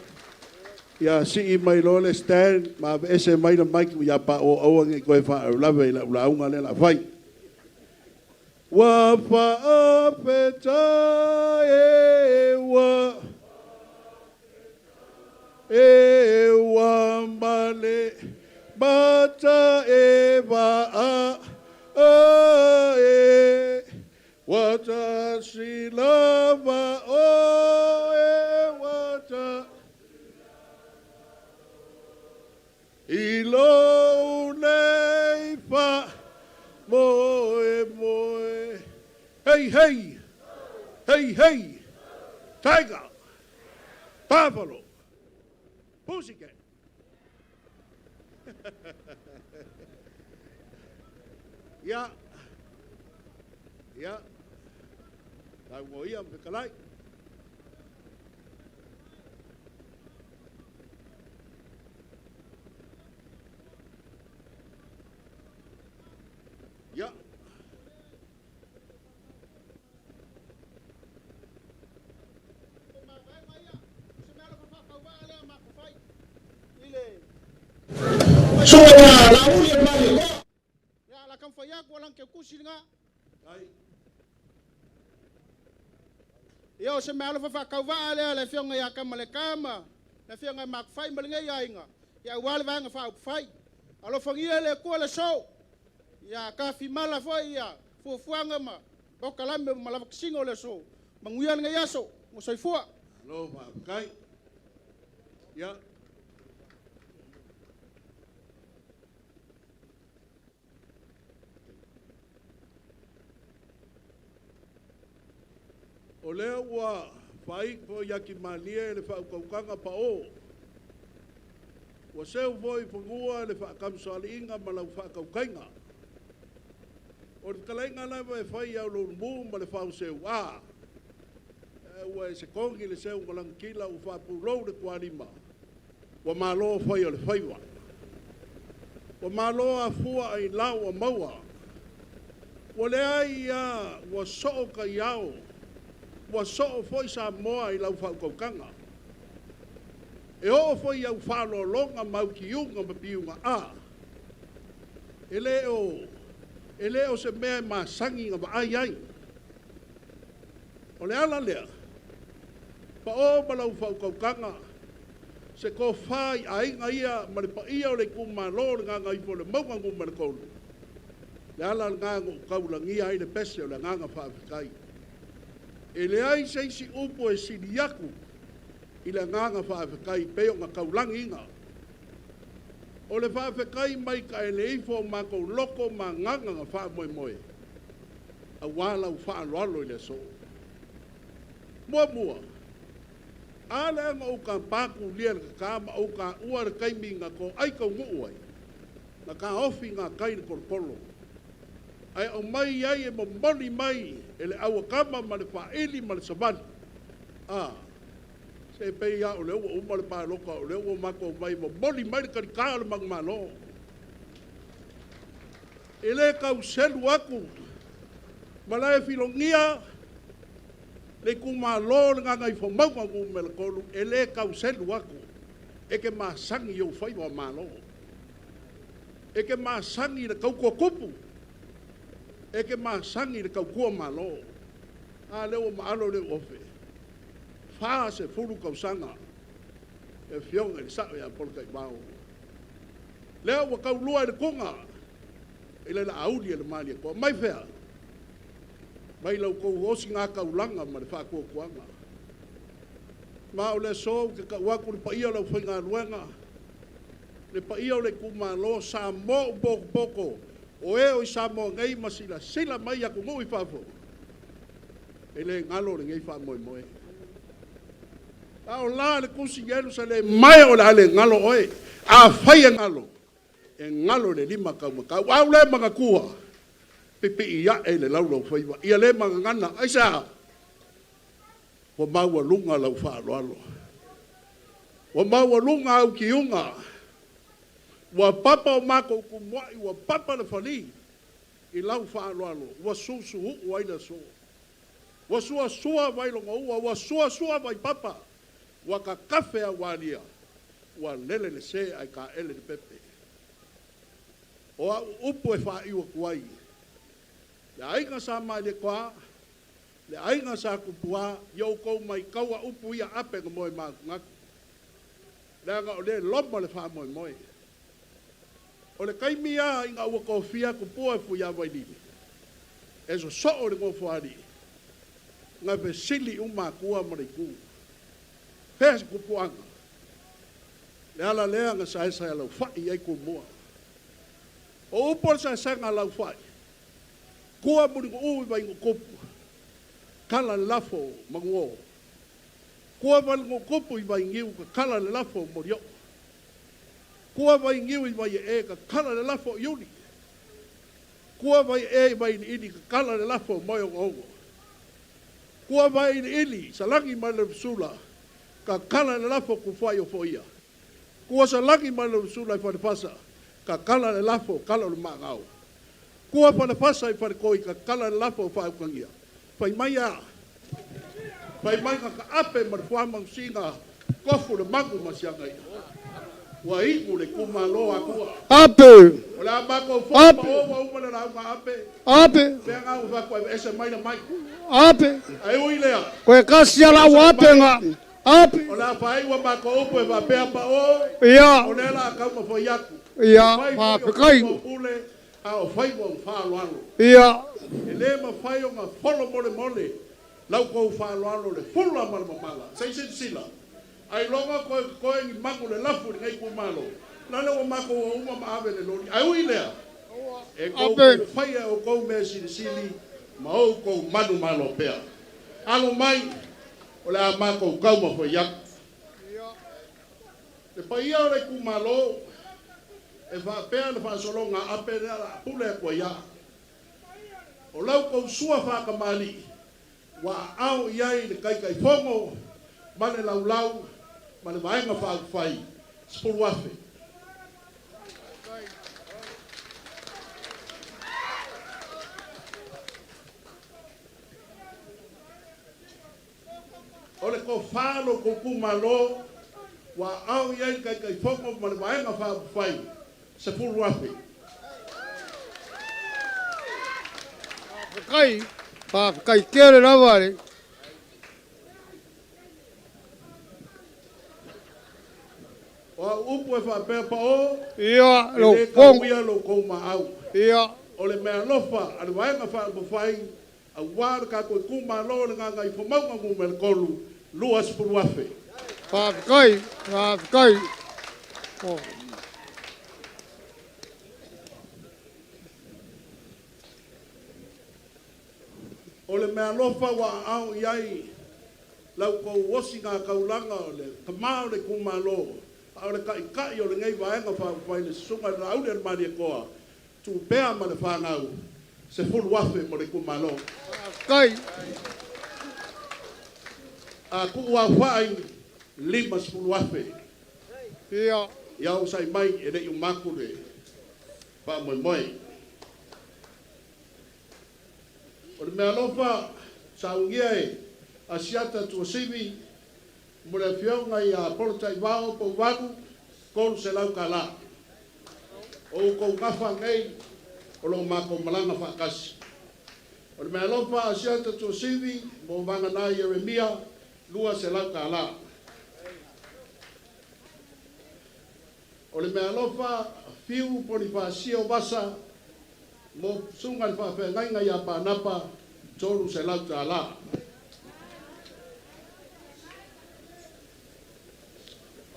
ia sii mai loa le stand ma aveese mai le mic ia paoa aua ne i toe faalavelave i lau lauga lea o le a fai. Ua faafetai e ua e ua male mata e vaa e ua tasi lava o e ua ta i lou nei fa moe moe. Hey hey hey hey, tiger, buffalo, pussycat. Ia, ia, tau ia fetalai. Ia. Suka lauli e mali ko. Ya la kam faya ko lang ke kusi nga. Ia o se mea alofa faakauvaa lea le afioga ia Kamalekama, le afioga i Makufai ma lenei aiga, ia aua le vaega faaupufai. Alofagia e le Atua le aso. Ia tafimala foi ia fuafuaga ma polokalame ma lavatasiga o le aso. Manuia lenei aso. Ua soifua. Malo faafetai. Ia. O lea ua faaitu foi ia kimalie le faautautaga pao. Ua seu foi i fanua le faatamasoaliiga ma lau faatautaiga. O le fetalaiga lava e fai i auluulumu ma le faoseu a. Ua e sekogi le seu ma lanakila ua faapulou le tualima. Ua malo fai o le faiva. Ua malo afua ai lau ua maua. Ua leai ia ua soo taiao. Ua soo foi Samoa i lau faautautaga. E oo foi au faaaloaloga ma au tiuga ma piuga a. E le o se mea e masani na vaai ai. O le ala lea, pao ma lau faautautaga, se tofa i aiga ia ma le paia o le itumalo o le Gagaifomauga Nu.3, le ala lena na ou taulagia ai le pese o le agaga faafetai. E leai se isi upu e sili atu i le agaga faafetai pei ona taulagiina. O le faafetai mai taele ifo o matou loto ma agaga na faamoemoe auā lau faaaloalo i le aso. Muamua, a lea na ou tapa tulia i le tata ma ou taua le taimi na toai taunuu ai, na taofi gatai i le tolotolo, ae aumai ai e momoli mai e le auatama ma le faaili ma le savali. A, se pei lava o lea ua uma le palota, o lea ua matou omai e momoli mai le talitā o le manumalo. E le tau selu atu ma la e filogia le itumalo o le Gagaifomauga Nu.3, e le tau selu atu, e te masani i ou faiva malo. E te masani i le tautua tupu, e te masani i le tautua malo. A lea ua maalo le ofe, 40 tausaga le afioga i le Sao ia Polataivao. Lea ua taulua i le tuga i le laauli e le Malietoa. Mai fea? Mai la outou osigataulaga ma le faatuatuaga. Ma o le aso ou te tau atu le paia o le aufaigaluega, le paia o le itumalo Samoa ua potopoto, o e o i Samoa nei ma silasila mai i atunuu i fafo, e le galo lenei faamoemoe. A o la le tusi Ierusalema mae o le a le galo oe. Afai e galo, e galo i le lima taumatau. Au le manatua, pipii ae i le laulaufaiva, ia le magagana. Aisea? Ua maualuga lau faaaloalo, ua maualuga au kiuga, ua papa o matou tumuai, ua papa le fali i lau faaaloalo, ua susuuu ai le aso. Ua suasua Vailogoua, ua suasua Vaipapa, ua tatafe aualia, ua lele le se ae taele le pepe. O au upu e faaiu atu ai, le aiga sa Malietoa, le aiga sa Tupua, ia outou maitaua upu ia ape na moe manatunatu, leaga o lea e loma le faamoemoe. O le taimi lava ina ua tofia Tupua e Fuiavailili e sosoo i le nofoalii, na fesili uma Atua ma le Itu, fea se tupuaga? Le ala lea na saesae alaufai ai Tumua. O upu o le saesaega alaufai, tua Mulinuu i Vainuutupu, tala le lafo Manuo. Tua Vainuutupu i Vainiu, tatala le lafo Molioo. Tua Vainiu i Vaiee, tatala le lafo Iuli. Tua Vaiee i Vailiili, tatala le lafo Moeogoongo. Tua Vailiili, salagi mai le Sula, tatala le lafo Tufuai o Foia. Tua salagi mai le Sula i Falefasa, tatala le lafo Kala o le Maagao. Tua Falefasa i Faletoi, tatala le lafo Faautagia. Fai mai a, fai mai na taape ma le fuamausina, tofu le magu ma siagaia. Ua iu le itumalo Atua. Ape! O le a matou foi pa o ua uma le lauga ape. Ape! Pea ngā ua whakua e ese mai la mai. Ape! Ai ui lea. Koe kasi ala ua ape ngā. Ape! O le a whai ua matou upu e whapea pa o. Ia. O le la kau ma whai aku. Ia, Whai whawhekai. whai o pule, a o whai ua whaaloalo. Ia. E le mawhai o ngā folo mole mole, lau kou whaaloalo le fula ma le mamala. Sei sila. Ai longa koe koe ni mangu le lafu i ngai kumalo. Lale ua mako ua uma ma ave le loli. Ai ui lea. E kou Ape. whai e o kou mea silisili, ma o kou manu malo pea. Alo mai, o le a makou kau ma whai aku. Le paia o le kumalo, e whaapea le whaasologa ape le ala pule a ia. O lau kou sua whakamali, wa au iai le kaikai fongo, ma le laulau, ma le vaenga whaafai, sepulu afe. O le ko whālo ko kumalo, wa au iai le kaikai fongo ma le vaenga whaafai, sepulu afe. Whawhekai, whawhekai kere rawa re. O au upu e whaapea pa o, Ia, e lo le fongo. kauia lo kou ma au. Ia. O le mea alofa a le vaega faaupufai, auā le tatou itumalo le Gagaifomauga Nu.3, 20,000. Whawhekai, whawhekai. Oh. O le meaalofa ua aao i ai la outou osiga taulaga o le tamā o le itumalo, a o le taʻitaʻi o lenei Vaega Faaupufai, le Susuga i le Laaulialemalietoa, tuu pea ma le fanau, 10,000 mo le itumalo. Faafetai. A tuu aofai, 50,000. Ia. Ia onosai mai, e le i uma atu le faamoemoe. O le meaalofa saunia e Asiata Tuasivi mo le afioga ia Polataivao Pouvalu, $300 tala. O outou gafa nei o lo o matou malaga faatasi. O le meaalofa Asiata Tuasivi mo Vagana Ieremia, $200 tala. O le meaalofa Fiu Ponifasio Vasa mo susuga i le faafeagaiga ia Panapa, $300 tala.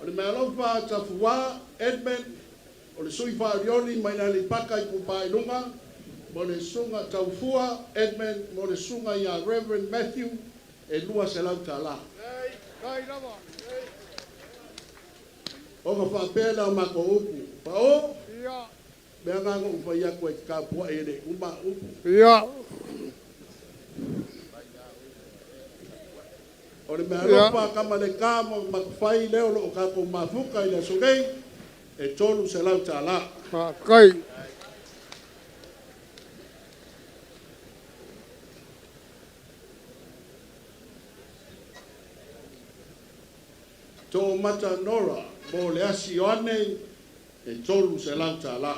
O le meaalofa Tafuā Edmund, o le sui faaolioli mai le Aleipata Itupa i Luga, mo le susuga Taufua Edmund, mo le susuga ia Reverend Matthew, e $200 tala. Kai lava. Ona faapea lea o matou upu, pao, Ia. mea na na ou fai atu ai te tapuai e le uma upu. Ia. O le meaalofa Kamaleka mo Matafai lea o lo o tatou mafuta i le aso nei, e $300 tala. Faafetai. Toomata Nora mo le Asi Ioane, e $300 tala.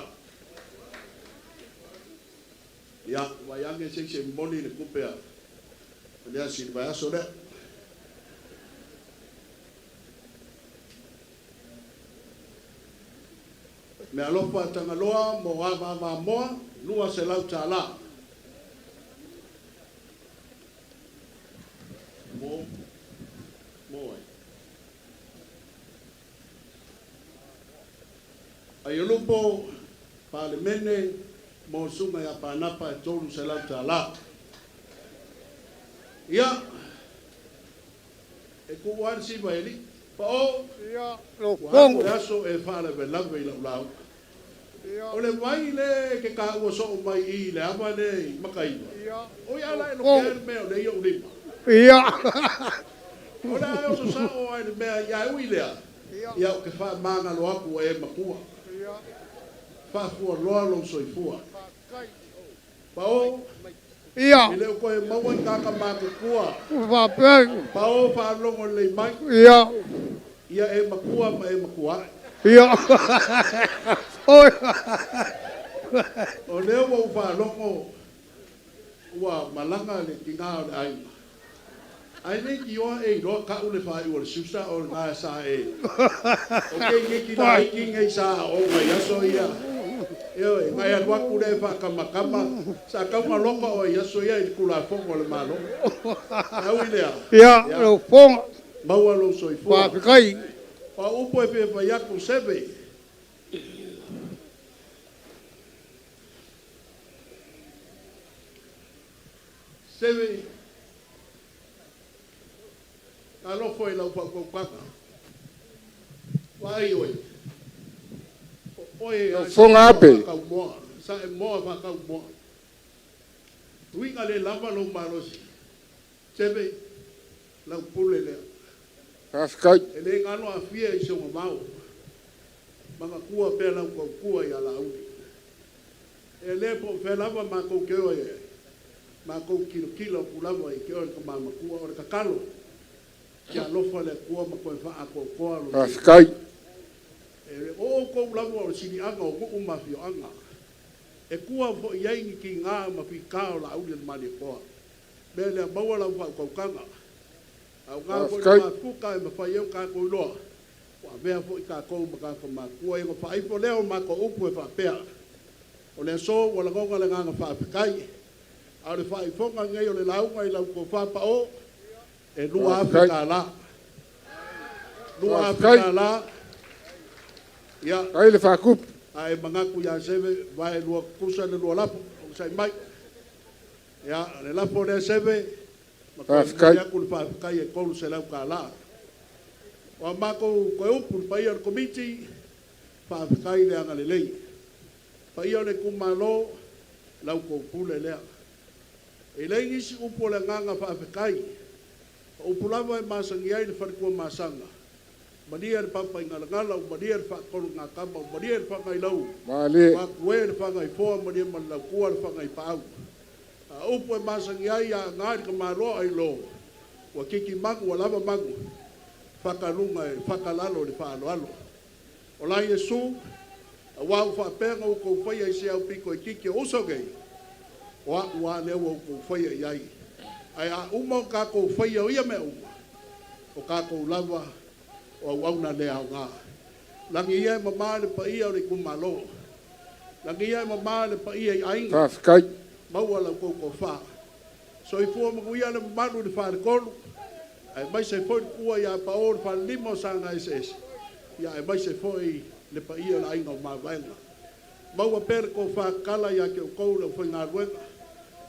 Ia, vai ane se se momoli le tupe a le asi i le vaiaso lea. Meaalofa Tagaloa mo Avaavamoa, $200 tala. Mo ai. Aiolupo Palemene mo susuga ia Panapa, e $300 tala. Ia, e tuu lava le siva e alii. Pao, Ia. Lo ua afu fogo. le aso e faalavelave i lau lauga. Ia. O le vai le ke taua soo mai i le ava le i Mataiva. Ia. O ia la e Lo lokea fogo. le mea o le ia o lima. Ia. O le a oso sao ai le mea ia ui lea. Ia. Ia o ke faamagalo atu e matua. Ia. Faafua loa lou soifua. Faafetai. Pao, Ia. e le o koe maua i kaka matutua. Faafetai. Pao faalogo lelei mai. Ia. Ia e makua ma e makua ai. Ia. Oi. O lea ua ou faalogo ua malaga le tigā o le aiga. Ae nei tioa e iloa ka'u le faaiu o le susa o lena sa e. O keikeki laiti nei sa aoga i aso ia. Ioe, na e alu atu lea e faakamakama, sa tau maloka oe i aso ia i le Tulafono a le Malo. Ae ui lea, Ia. ia, Lo fogo. maua lou soifua. Faafetai. O upu e fia fai atu seve. Seve, talofa i lau faautautaga. Vaai oe. O oe Lau a sa fofoga e moa Ape. faataumoa. Sa e moa faataumoa. Uiga le lava lou malosi. Seve, lau pule lea. Faafetai. E le galo afia i se mamao. Magatua pea lau tautua ia Laauli. E le po o fea lava matou te o e matou kilokilo atu lava i ke o le tamā matua o le tatalo. Ia alofa le Atua ma toe faaatoatoa lo Faafetai. E o outou lava o le siliaga o nuu ma afioaga. E tua foi i ai ni tigā ma figā o Laaulialemalietoa. Mea lea maua lau faautautaga. Augā foi le Faafetai. mafuta e mafai ai ona tatou iloa. Ua avea foi tatou ma tagata matua. Ia ona faaifo lea o matou upu e faapea. O le aso ua lagona le agaga faafetai. A o le faaifoga nei o le lauga i lau tofa pao, e 2,000 Faafetai. tala. 2,000 Faafetai. tala. Ia, Ai le faakupu. ae manatu ia Seve, vae lua tutusa le lua lapo, onosai mai. Ia, o le lafo lea Seve, ma toe Faafetai. momoli atu le faafetai e $300. O a matou toe upu i le paia o le Komiti, faafetai le agalelei. Paia o le itumalo, la outou pule lea. E leai nisi upu o le agaga faafetai, o upu lava e masani ai le faletua masaga, malie le papaigalagala, ua malie le faatolugatama, ua malie le faagailau, Malie. ua atu e le faagaifoa, malie ma le lautua le faagaipaau. A o upu e masani ai a agai le tamaloa ailo, ua titi manu ua lava manu, fakaluga e fakalalo i le faaaloalo. O la Iesu, aua ua faapea ona outou faia i se au pito itiiti o uso nei, o a'u lava lea ua outou faia i ai. Ae a uma o tatou faia o ia mea uma, o tatou lava o auauna le aoga. Lagi ia e mamā le paia o le itumalo. Lagi ia e mamā le paia i aiga. Faafetai. Maua la outou tofa. Soifua manuia le mamalu i le faletolu, aemaise foi le tua ia Pao le falelima o Saga Eseese, ia aemaise foi le paia o le aiga o Mavaega. Maua pea le tofa tatala ia te outou le aufaigaluega,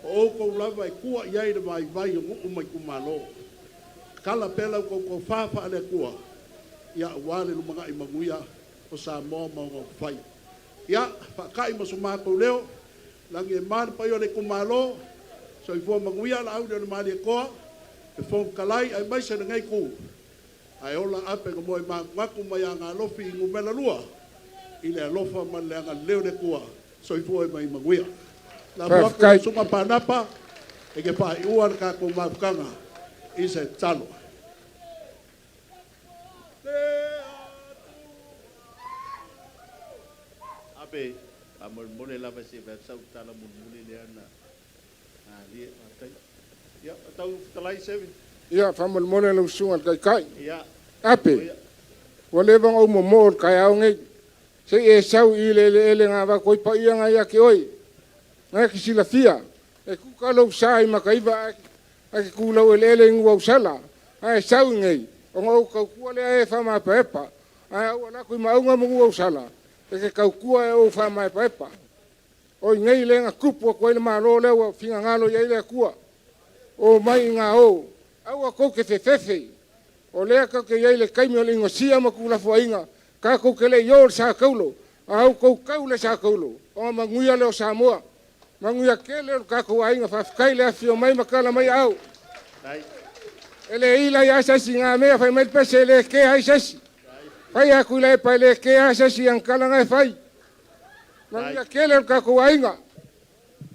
o outou lava e tua i ai le vaivai o nuu ma itumalo. Tatala pea la outou tofa faale-Atua, ia aua le lumanai manuia o Samoa ma ona upufai. Ia, faatai ma so matou leo, lagi e ma le paia o le itumalo, soifua manuia Laauli o le Malietoa, le Fofoga Fetalai aemaise lenei itu, ae ola ape na moematunatu mai Agalofi i numera 2, i le alofa ma le agalelei o le Atua, soifua ma ia manuia. Lafo atu Faafetai. le Susuga Panapa e te faaiua le tatou mafutaga i se tatalo. Ape, faamolemole lava se i fai atu sau tala mulimuli lea na alia. Faafetai. Ia, tau fetalai Seve. Ia, faamolemole lau susuga i le Taitai. Ia. Ape, Ia. ua leva ona ou momoo i le taeao nei. Se i e sau i le eleele na avatu ai paia na ia te oe. Na e te silafia, e kuka lou sa i Mataiva ae te tulau eleele i Nuuausala. Ae sau i nei, ona ou tautua lea e faamaepaepa. Ae au alatu i Maauga ma Nuuausala, e te tautua e ou faamaepaepa. O i nei lea na tupu atu ai le Malo lea ua finagalo i ai le Atua. O mai i ngā o, aua tou te fefefe. O lea tou te i ai i le taimi o le inosia ma tuulafoaiga, tatou te le i o i le sa taulo, a outou tau i le sa taulo, ona manuia lea o Samoa. Manuia tele o le tatou aiga, faafetai le afifio mai ma tala mai aao. E le ila ia se isi ngā mea, fai mai le pese e le kea ai se isi. Fai atu i le epa e le kea se isi, ang kala ngai fai. Manuia tele o le tatou aiga.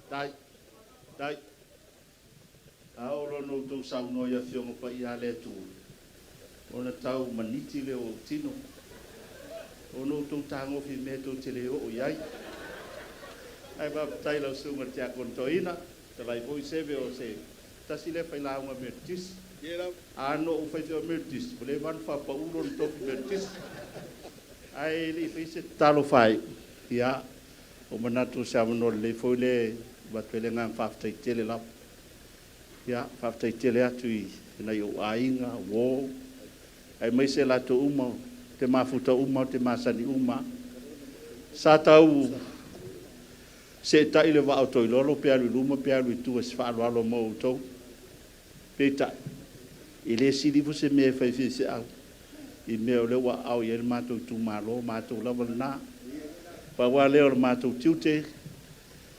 Tai, tai. A o lo no tou saunoa i afioga paia le Atua, ona tau maniti le o tino, ona outou tagofi i mea tou te le oo i ai. Ae faafetai lau susuga i le Tiakono Toeaina, fetalai foi Seve o se tasi lea failauga Metotisi. A na ou faifeau Metotisi, ua leva ona faapau lona tofi Metotisi. Ae le i faia se tatalo faaiu, ia, ua manatu o se avanoa lelei foi lea e avatu ai le agaga faafetai tele lava. Ia, faafetai tele atu i nai ou aiga, uo, aemaise latou uma te mafuta uma, te masani uma. Sa tau seetai le vaa o Toilolo pe alu i luma pe alu i tua i se faaaloalo mo outou. Peitai, e le sili ifo se mea e fai faifeau i mea o lea ua aao i ai le matou itumalo, matou lava lena. Pau lava lea o le matou tiute,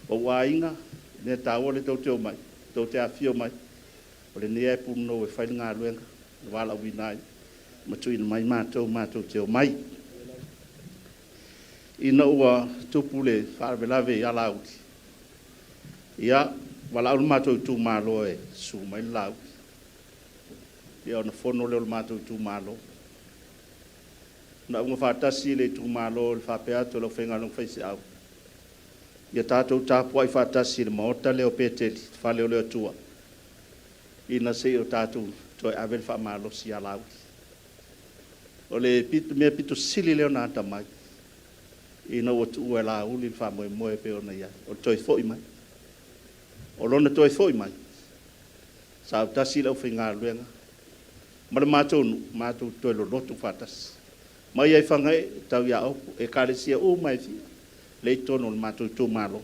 o ou aiga, mea taua lea tou te omai, tou te afifio mai, o lenei lava e punonou e fai le galuega na valaauina ai ma tuuina mai matou matou te omai. Ina ua tupu le faalavelave ia Laauli, ia, valaau le matou itumalo e susu mai le Laauli. Ia, ona fono lea o le matou itumalo. Na auga faatasi le itumalo i le faapea atu o le aufaigaluega faifeau, ia tatou tapuai faatasi i le maota lea o Peteli, le fale o le Atua, ina se i o tatou toe ave le faamalosi ia Laauli. O le mea pito sili lea ona atamai, ina ua tuua e Laauli le faamoemoe e pei ona i ai, o le toe foi mai. O lona toe foi mai, sa autasi le aufaigaluega ma le matou nuu, matou toe lolotu faatasi. Mai lava i Fagaee tau ia Opo, ekalesia uma e fia, lea e i totonu o le matou itumalo.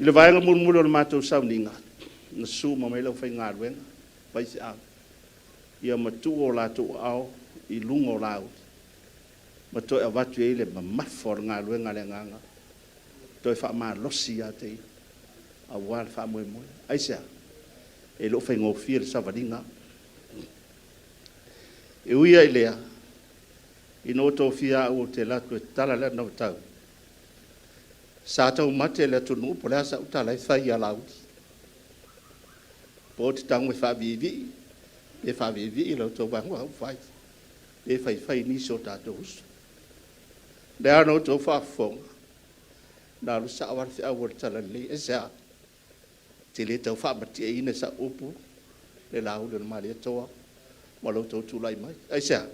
I le vaega mulimuli o le matou sauniga, na susu uma mai le aufaigaluega, faifeau, ia ma tuu o latou aao i luga o Laauli ma toe avatu i ai le mamafa o le galuega a le Agaga, toe faamalosi ia te ia, aua le faamoemoe. Aisea? E le o faigofie le savaliga. E ui lava i lea, ina ua tofia au ou te alu atu e tatala le anavatau, sa taumate le atunuu po o le a sau tala e fai ia Laauli, po ou te tago e faaviivii, pe faaviivii la outou Vaega Faaupufai, pe faifai i nisi o tatou uso. O lea na outou faafofoga, na alu sao lava le feau o le talalelei. Aisea? Ou te le tau faamatieina i sau upu le Laauli o le Malietoa ma lo outou tulai mai. Aisea?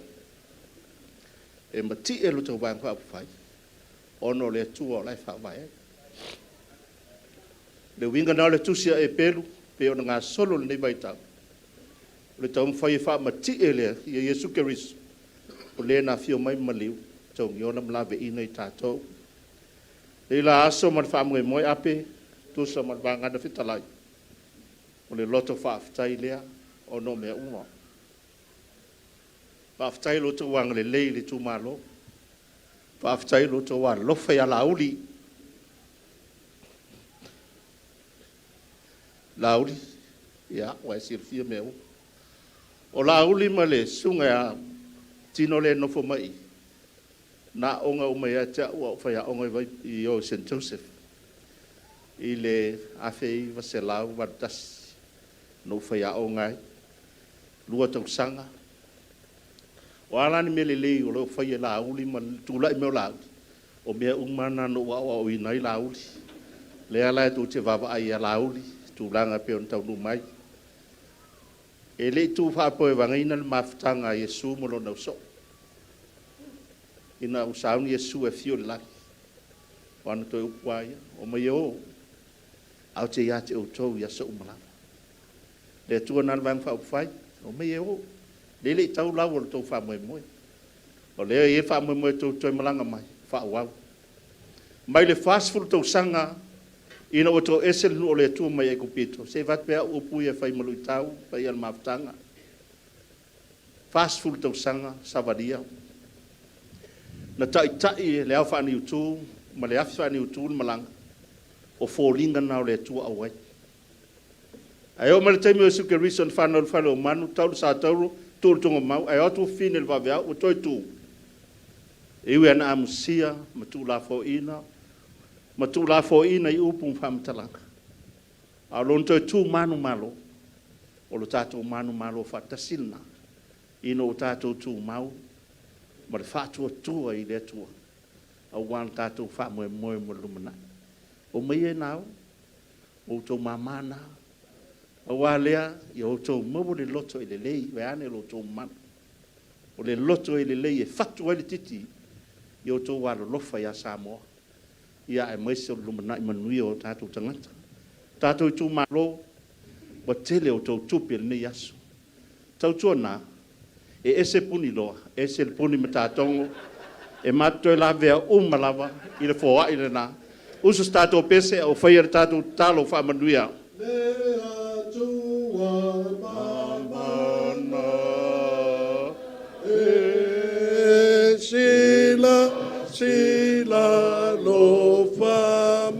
E matie la outou Vaega Faaupufai ona o le Atua o la e faavae ai. O le uiga lena o le tusi a Eperu pei ona gasolo i lenei vaitau, o le taumafai e faamatie le Afio o Iesu Keriso o Le na afio mai ma maliu, togiola ma laveaiina i tatou. O lenei la aso ma le faamoemoe, Ape, e tusa ma le vagana fetalai, o le loto faafetai lea ona o mea uma. Faafetai i lo outou agalelei i le itumalo, faafetai i lo outou alolofa ia Laauli. Laauli, ia ua e silafia mea uma. O Laauli ma le susuga ia Tino lea e nofo mai i i, na aooga uma ia te au a o ou faiaoga i o i St Joseph i le 1981 na ou faiaoga ai, 2 tausaga. O a la ni mea lelei o lo o faia e Laauli ma le tulai mai o Laauli, o mea uma lava na na ou aoaoina ai Laauli. O lea la tou te vaavaai ia Laauli i tulaga e pei ona taunuu mai. E le i tuufaapoevageina le mafutaga a Iesu ma lona ausoo, ina ua sauni Iesu e afio i le lagi, o ana toe upu lava ia, “Omai e o, ae ou te ia te outou i aso uma lava.” Le Atua lena le Vaega Faaupufai, omai e o, o lea e le i tau lau o le tou faamoemoe. O lea e i ai le faamoemoe tou te toe malaga mai, faaauau. Mai le 40 tausaga ina ua toese le nuu o le Atua mai Aikupito, se i vaeatu pea au upu ia e fai ma luitau le paia o le mafutaga. 40 tausaga savalia, na taitai e le ao faaniutu ma le afi faaniutu le malaga, o foliga na o le Atua auai. Ae oo mai i le taimi o Iesu Keriso na fanau i le fale o manu, tau le satauro, tuu i le tugamau, ae o atu fafine i le vaveao ua toe tu. E ui lava ina amusia ma tuulafoaiina ma tuulafoaiina i upu ma faamatalaga, a o lona toe tu manumalo, o le tatou manumalo faatasi lena, ina ua tatou tumau ma le faatuatua i le Atua aua lo tatou faamoemoe mo le lumanai. Omaia e na o, o outou mama na. Pau lava lea, ia outou maua le loto e lelei, vaeane lo outou mamalu, o le loto e lelei e fatu ai le titi, ia outou alolofa ia Samoa, aemaise o le lumanai manuia o tatou tagata. O tatou itumalo, ua tele a outou tupe i lenei aso. Tautuana, e ese Puniloa, ese le puni Matatogo, e matou te toe lavea uma lava i le foai lena. Uso se tatou pese a o faia le tatou tatalo faamanuia. Le Atua mamana e silasila alofa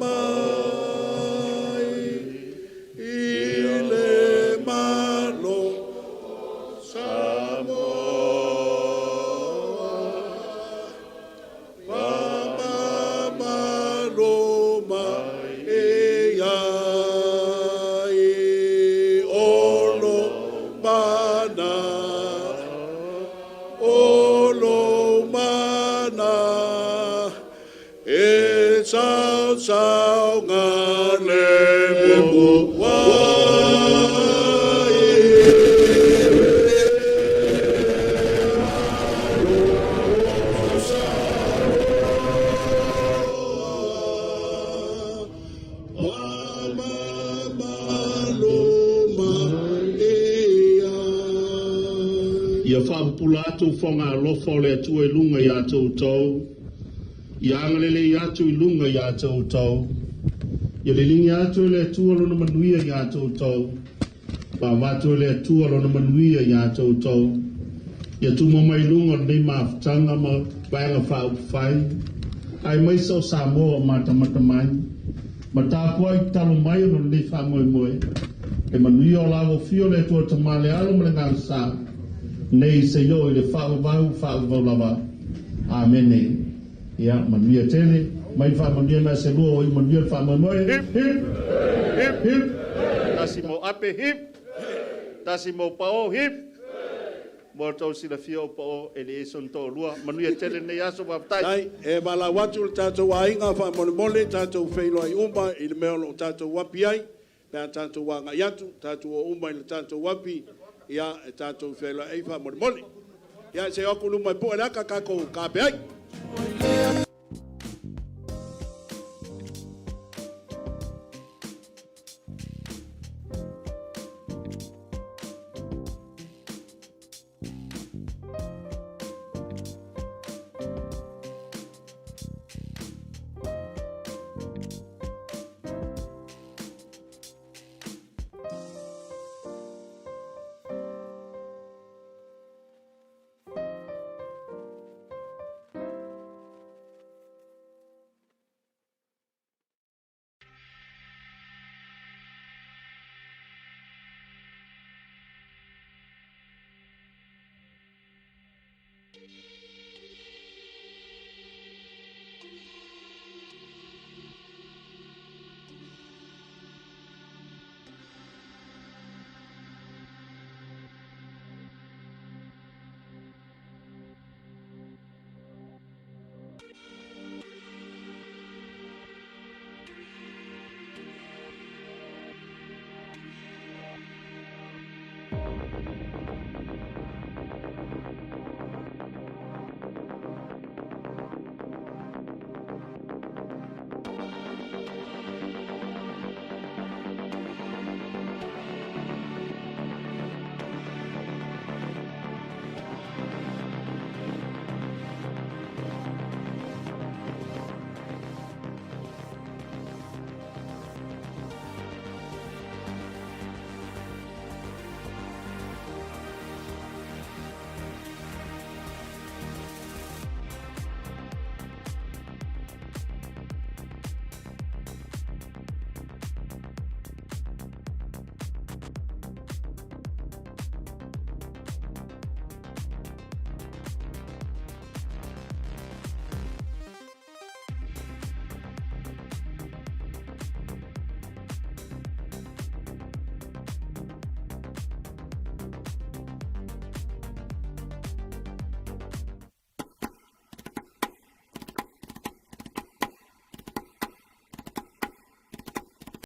mai i le Malo o Samoa. Faamamalu mai i ai o lo mana, o lo mana, e saosaogalemu ai. Ia faapupula atu fogaalofa o le Atua i luga ia te outou, ia agalelei atu i luga ia te outou. Ia liligi atu e le Atua lona manuia iā te outou. Ma avatu e le Atua lona manuia iā te outou. Ia tumau mai i luga o lenei mafutaga ma Vaega Faaupufai, aemaise o Samoa o matamata mai, ma tapuai tatalo mai ona o lenei faamoemoe. E manuia o la ua afio le Atua Tama le Alo ma le Agaga Sa, nei seia oo i le faavavau faavavau lava. Amene. Ia, manuia tele. Mai faamanuia na se lua o i manuia le faamoemoe. Hip, hip, hip, hip. Tasi mo Ape, hip. Tasi mo Pao, hip. Mo tou silafia o Pao e le son toalua. Manuia tele lenei aso, faafetai. Tai, e valaau atu le tatou aiga faamolemole tatou feiloai uma i le mea o loo tatou api ai, pe a tatou agai atu, tatou o uma i le tatou api, ia e tatou feiloai ai faamolemole. Ia se o atu luma e pue le aka tatou kape ai.